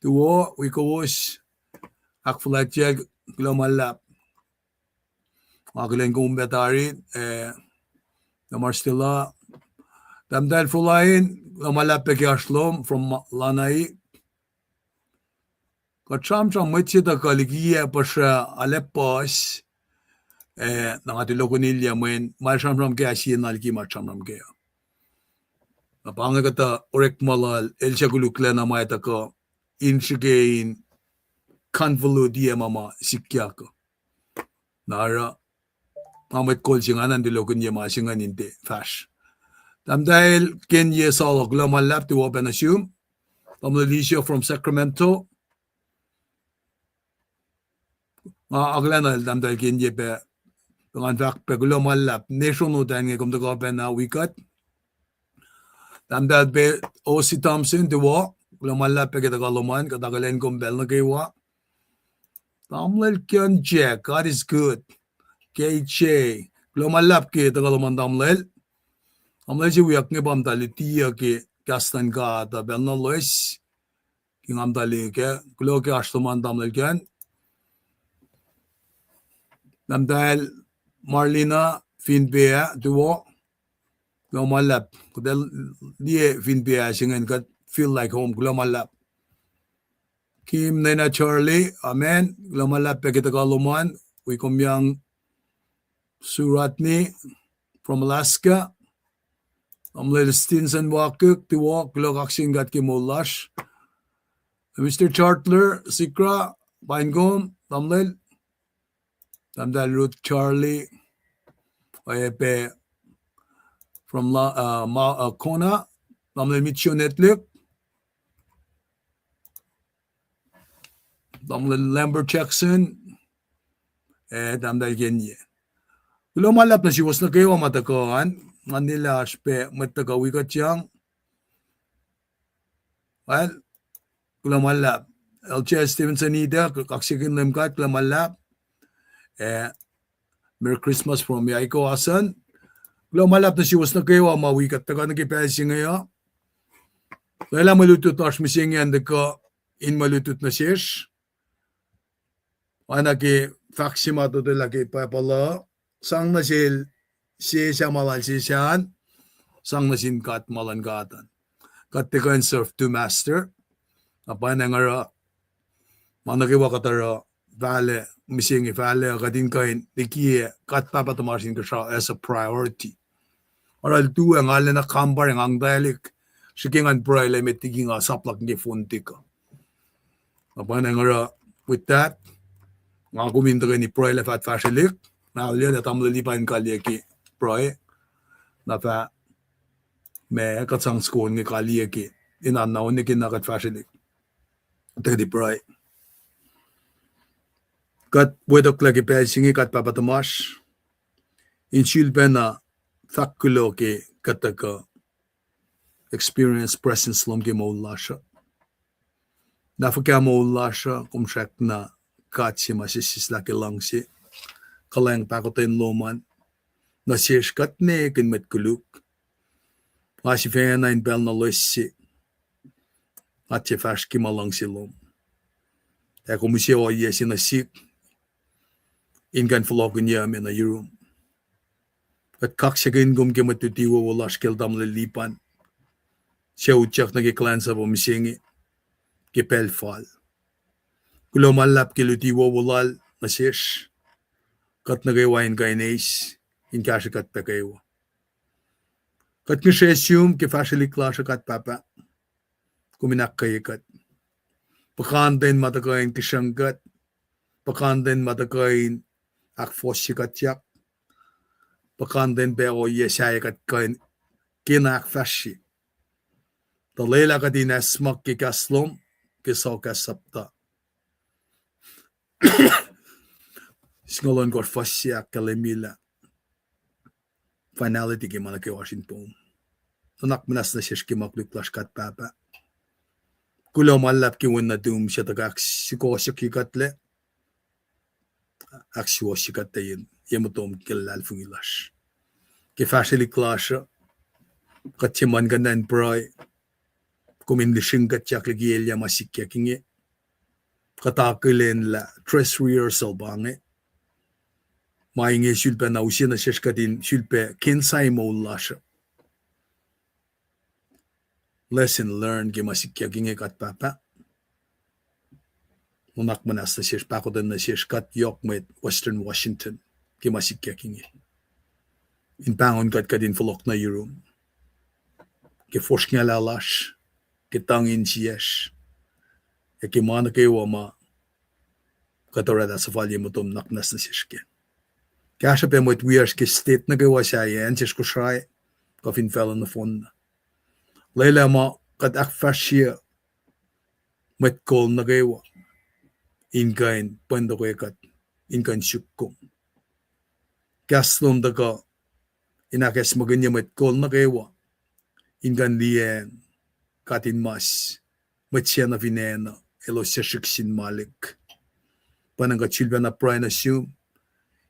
Tuwo, wi kowos, ahkfuhlwactyacl, kuloh ma luhlahp. Akihlen kom pac tari, eh, Nemar Stella. Tahmtahel Folain, kuloh ma luhlahp pac ke oasr lom from Lanai. Kuht sramsram mwet se tuhkuh likiyac puhsra alac puhs, eh, na nga tulokihnilyac mweyen ma el sramsram kac, sie na liki ma el sramsram kac. Na pa inge kuhtuh orekma lal el suc koluklac na ma el tuhkuh in srihke in convolutiyac ma ma sikyak. Na oruh nga mwet kol se ingacn an tulokihnyac ma se ingacn in tiac fahsr. Tahmtahel Kenye Salo, kuloh ma luhlahp, tuwo pac nuh sum. Tamuhlwel Lisio from Sacramento. Nga akihlen el tahmtahel Kenye pac, ngan fahk pac kuloh ma luhlahp, ne sronot an inge kom tuhkuh pacna wi kuht. Tahmtahel pac Osi Thompson, tuwo, kuloh ma luhlahp pac ke tuhkuh lom an, kuht akihlen kom pacl nuh kwewa. Tamuhlwel Kion Jack, God is good. K J, kuloh ma luhlahp ke tuhkuh lom an tamuhlwel. Tamuhlwel se wiyuck inge pa muhta lutiyuc ke kahs luhn God uh pacl na loes. Ke nga muhta liye kac, kuloh ke oasr lom an tamuhlwel Kion. Tahmtahel Marlina Finpea, tuwo. Kuloh ma luhlahp, kuht ac liye Finpea se ingacn, kuht feel like home, kuloh ma luhlahp. Kim Nena Charlie, amen. Kuloh ma luhlahp pac ke tuhkuh lom an, wi kom yang Suratni from Alaska. Tamuhlwel Stinson Wakuk, tuwo, kuloh kaksakihn God ke moul lasr. Mister Chartler, Sikra, paing kom, tamuhlwel. Tahmtahel Ruth Charlie, oacyacpac from La-, uh, Ma-, uh, Kona, tamuhlwel Mitchell Netlik. Tamuhlwel Lambert Jackson, Eh, tahmtahel Kenye. Kuloh ma luhlahp nuh suwos nuh kwewa ma tuhkuh an, nga nila oasr pac mwet tuhkuh wi kuht yang. Well, kuloh ma luhlahp. Elder Stevenson Ida, kaksakihn Leum God, kuloh ma luhlahp. Eh, Merry Christmas from Yaiko Asan. Kuloh ma luhlahp nuh suwos nuh kwewa ma wi kuht tuhkuh nuh ke pacl se inge uh. Lwelah mwe lutlut lasr mihsenge an tuhkuh in mwe lutlut nuh sesr. Oacna ke fahk se ma totwelah ke Bible uh, sang nuh sel sesr ma lal sesr an, sang nuh sin God ma luhn God an. Kuht tiac kuh in serve two master. Na pwacnwacng oruh ma nuh kwewa kuht oruh fahlac, mihsenge fahlac, kuht in kuh in likiyac God Pahpah tuhmasr Inkuhsrao as a priority. Oruh el tuh nga lacna kampare ngan taclihk, srihke ngan pruhe lah met liki nga sap luhk ke phone tik uh. Na pwacnwacng oruh, with that, nga kom in tuhkweni pruhe lah faht fahsrwelihk, na ohiyac lah tamuhlwel Lipan kalye ke pruhe, na fah ma kuht sang soko inge kalye ke, in anna on ke na kuht fahsrwelihk. Tuhkweni pruhe. Kuht wetoklac ke pacl se inge, God Pahpah tuhmasr, in sulpacna fahk kuloh ke kuht tuhkuh experience presence lom ke moul lasr uh. Na fuhkah moul lasr uh, kom srackna God se ma sesseslah ke luhngse, kuhlwacng pahkotwen lom an nuh sesr kuht ne kihn mwet koluk. Nga sifacna in pacl na loes se, nga tiac fahsr ke ma luhngse lom. Ac kom use ohiyac se nuh sihk in kuh in fohlohkihnyucme nuh yurum. Kuht kaksakihn kom ke mwet luti wowo lasr kacl tamuhlwel Lipan, suc utyak nuh ke kuhlwacnsap uh mihsenge ke pacl fal. Kuloh ma luhlahp ke luti wowo lal nuh sesr, kuht nuh kwewa in kuh in eis, in kahsrwe kuht pac kwewa. Kuht ngihsre sum ke fahsrwelihk lasr uh, God Pahpah. Kom in ahkkweye kuht. Puhkantwen ma tuhkuh in kihsrucng kuht. Puhkantwen ma tuhkuh in ahkfohsye kuhtyak. Puhkantwen pac ohiyac sahyac kuht kuh in kena ahkfahsrye. Tuh lwelah kuht in acsmak ke kahs lom, ke Saul kahs sapta singucul ohnkohsr, fuhs se ahkkahlwemye lah finality ke ma nuh kwewa oasr in poum. Nuhnak muhnahs nuh sesr ke ma koluk lasr, God Pahpah. Kuloh ma luhlahp ke Wen nuhtum suc tuhkuh ahksukohsohkye kuhtlac, ahksuwohsye kuhtlac ye muhtom ke luhlahlfongi lasr. Ke fahsrwelihk lasr uh, kuht tiac muhlkuhnlah in pruhe, kom in lihsring kuhtyak liki elyah ma sikyak inge. Kuht akihlen lah dress rehearsal pa inge. Ma inge sulpacna use nuh sesr kuht in sulpac ke insight moul lasr uh. Lesson learned ke ma sikyak inge, God Pahpah. Nuhnak muhnahs nuh sesr, pahkotwen nuh sesr kuht yohk mwet Western Washington ke ma sikyak inge, in pahngon kuht, kuht in fohlohk nuh yurum ke fosrngahlah lasr, ke tuhng insiyacsr, ac ke ma nuh kwewa ma kuht oraclah suhfal ye muhtom. Nuhnak muhnahs nuh sesr kac. Kahsruh pac mwet wiyacsr ke state nuh kwewa sahyac, acn sesr Kosrae, kuh fin facluh nohfohnna. Lwelah ma kuht ahkfahsrye mwet kol nuh kwewa in kuh in pwen tokwe kuht, in kuh in suk kom. Kahs lom tuhkuh in ahkacsmakihnye mwet kol nuh kwewa in kuh in liyacacng katinmas mwet siena fin acn uh, elos suc srihk sin malik. Pwacnwacng kuht sulpacna pruhe nuh sum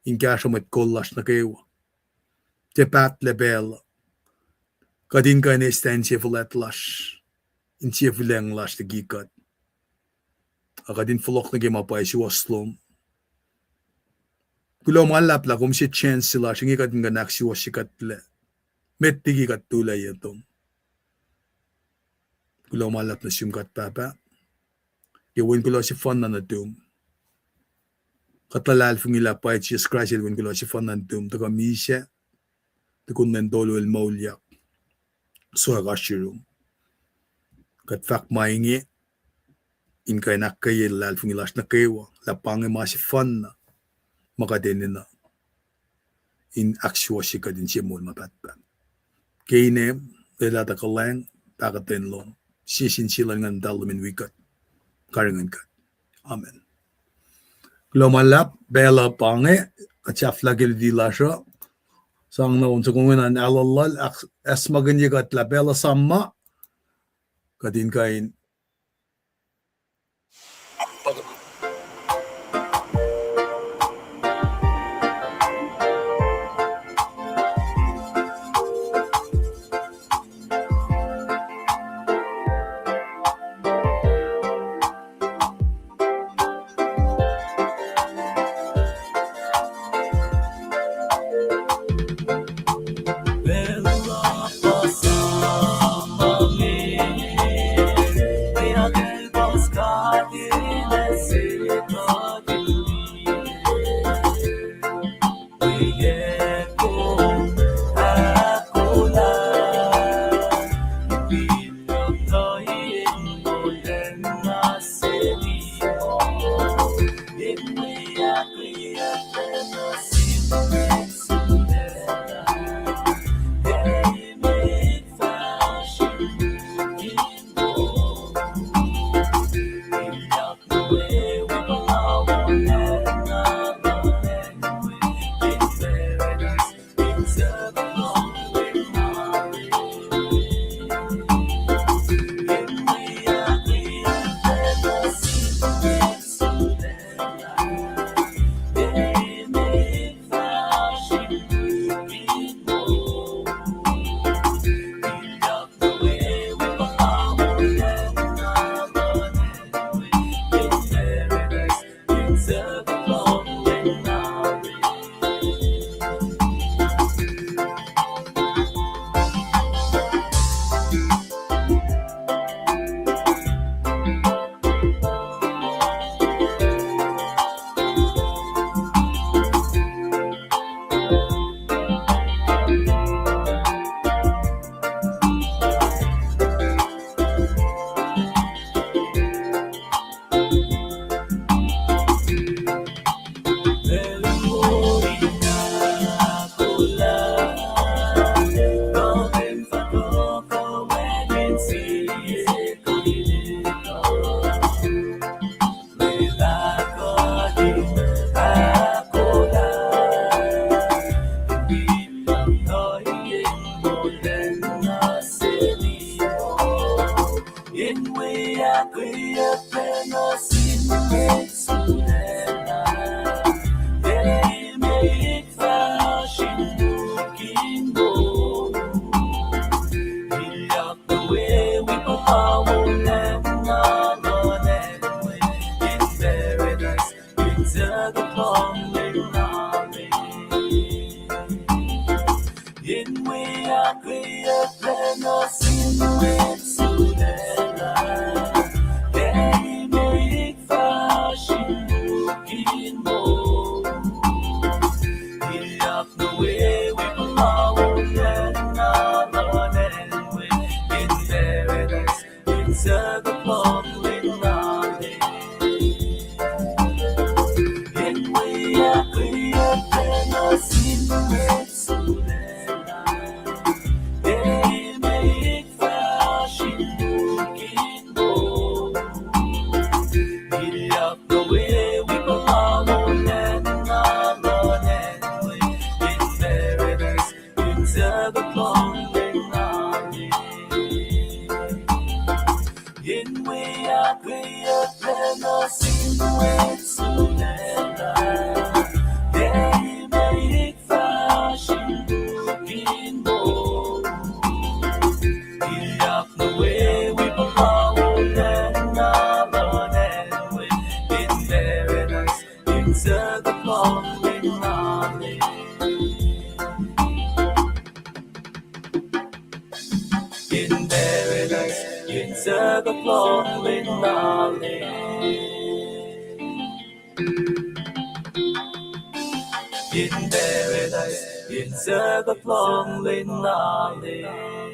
in kahsruh mwet kol lasr nuh kwewa. Tiac pahtlac pacl uh, kuht in kuh in eis insefuhlwact lasr, insifuhlwacng lasr liki kuht. Ac kuht in fohlohk nuh ke ma pwacye suwohs lom. Kuloh ma luhlahp lah kom se chance se lasr inge kuht in kuh in ahksuwohsye kuhtlac, met liki kuht tulac ye muhtom. Kuloh ma luhlahp nuh sum, God Pahpah, ke Wen kuloh sefanna nuhtum. Kuht luhlahlfongi lah pwacye Jisus Kraist el Wen kuloh sefanna nuhtum, tuhkuh misac, tukun lwen tolu el moulyak, sohkwack oasr yurum. Kuht fahk ma inge in kuh in ahkkweye luhlahlfongi lasr nuh kwewa lah pa inge ma sefanna ma kuht enenuh in ahksuwohsye kuht in sie moul ma pahtpaht. Ke inem, lwelah tuh kuhlwacng, pahkotwen lom, sie sin sie luhn Nguhn Muhtahl lom in wi kuht, karihngihn kuht. Amen. Kuloh ma luhlahp, pacl uh pa inge, sahflah ke luti lasr uh. Sang na on soko ingena aluhlul, ahk-, ahkacsmakihnye kuht lah pacl uh esam ma, kuht in kuh in In paradise, in sekuhklong lin nale. In paradise, in sekuhklong lin nale.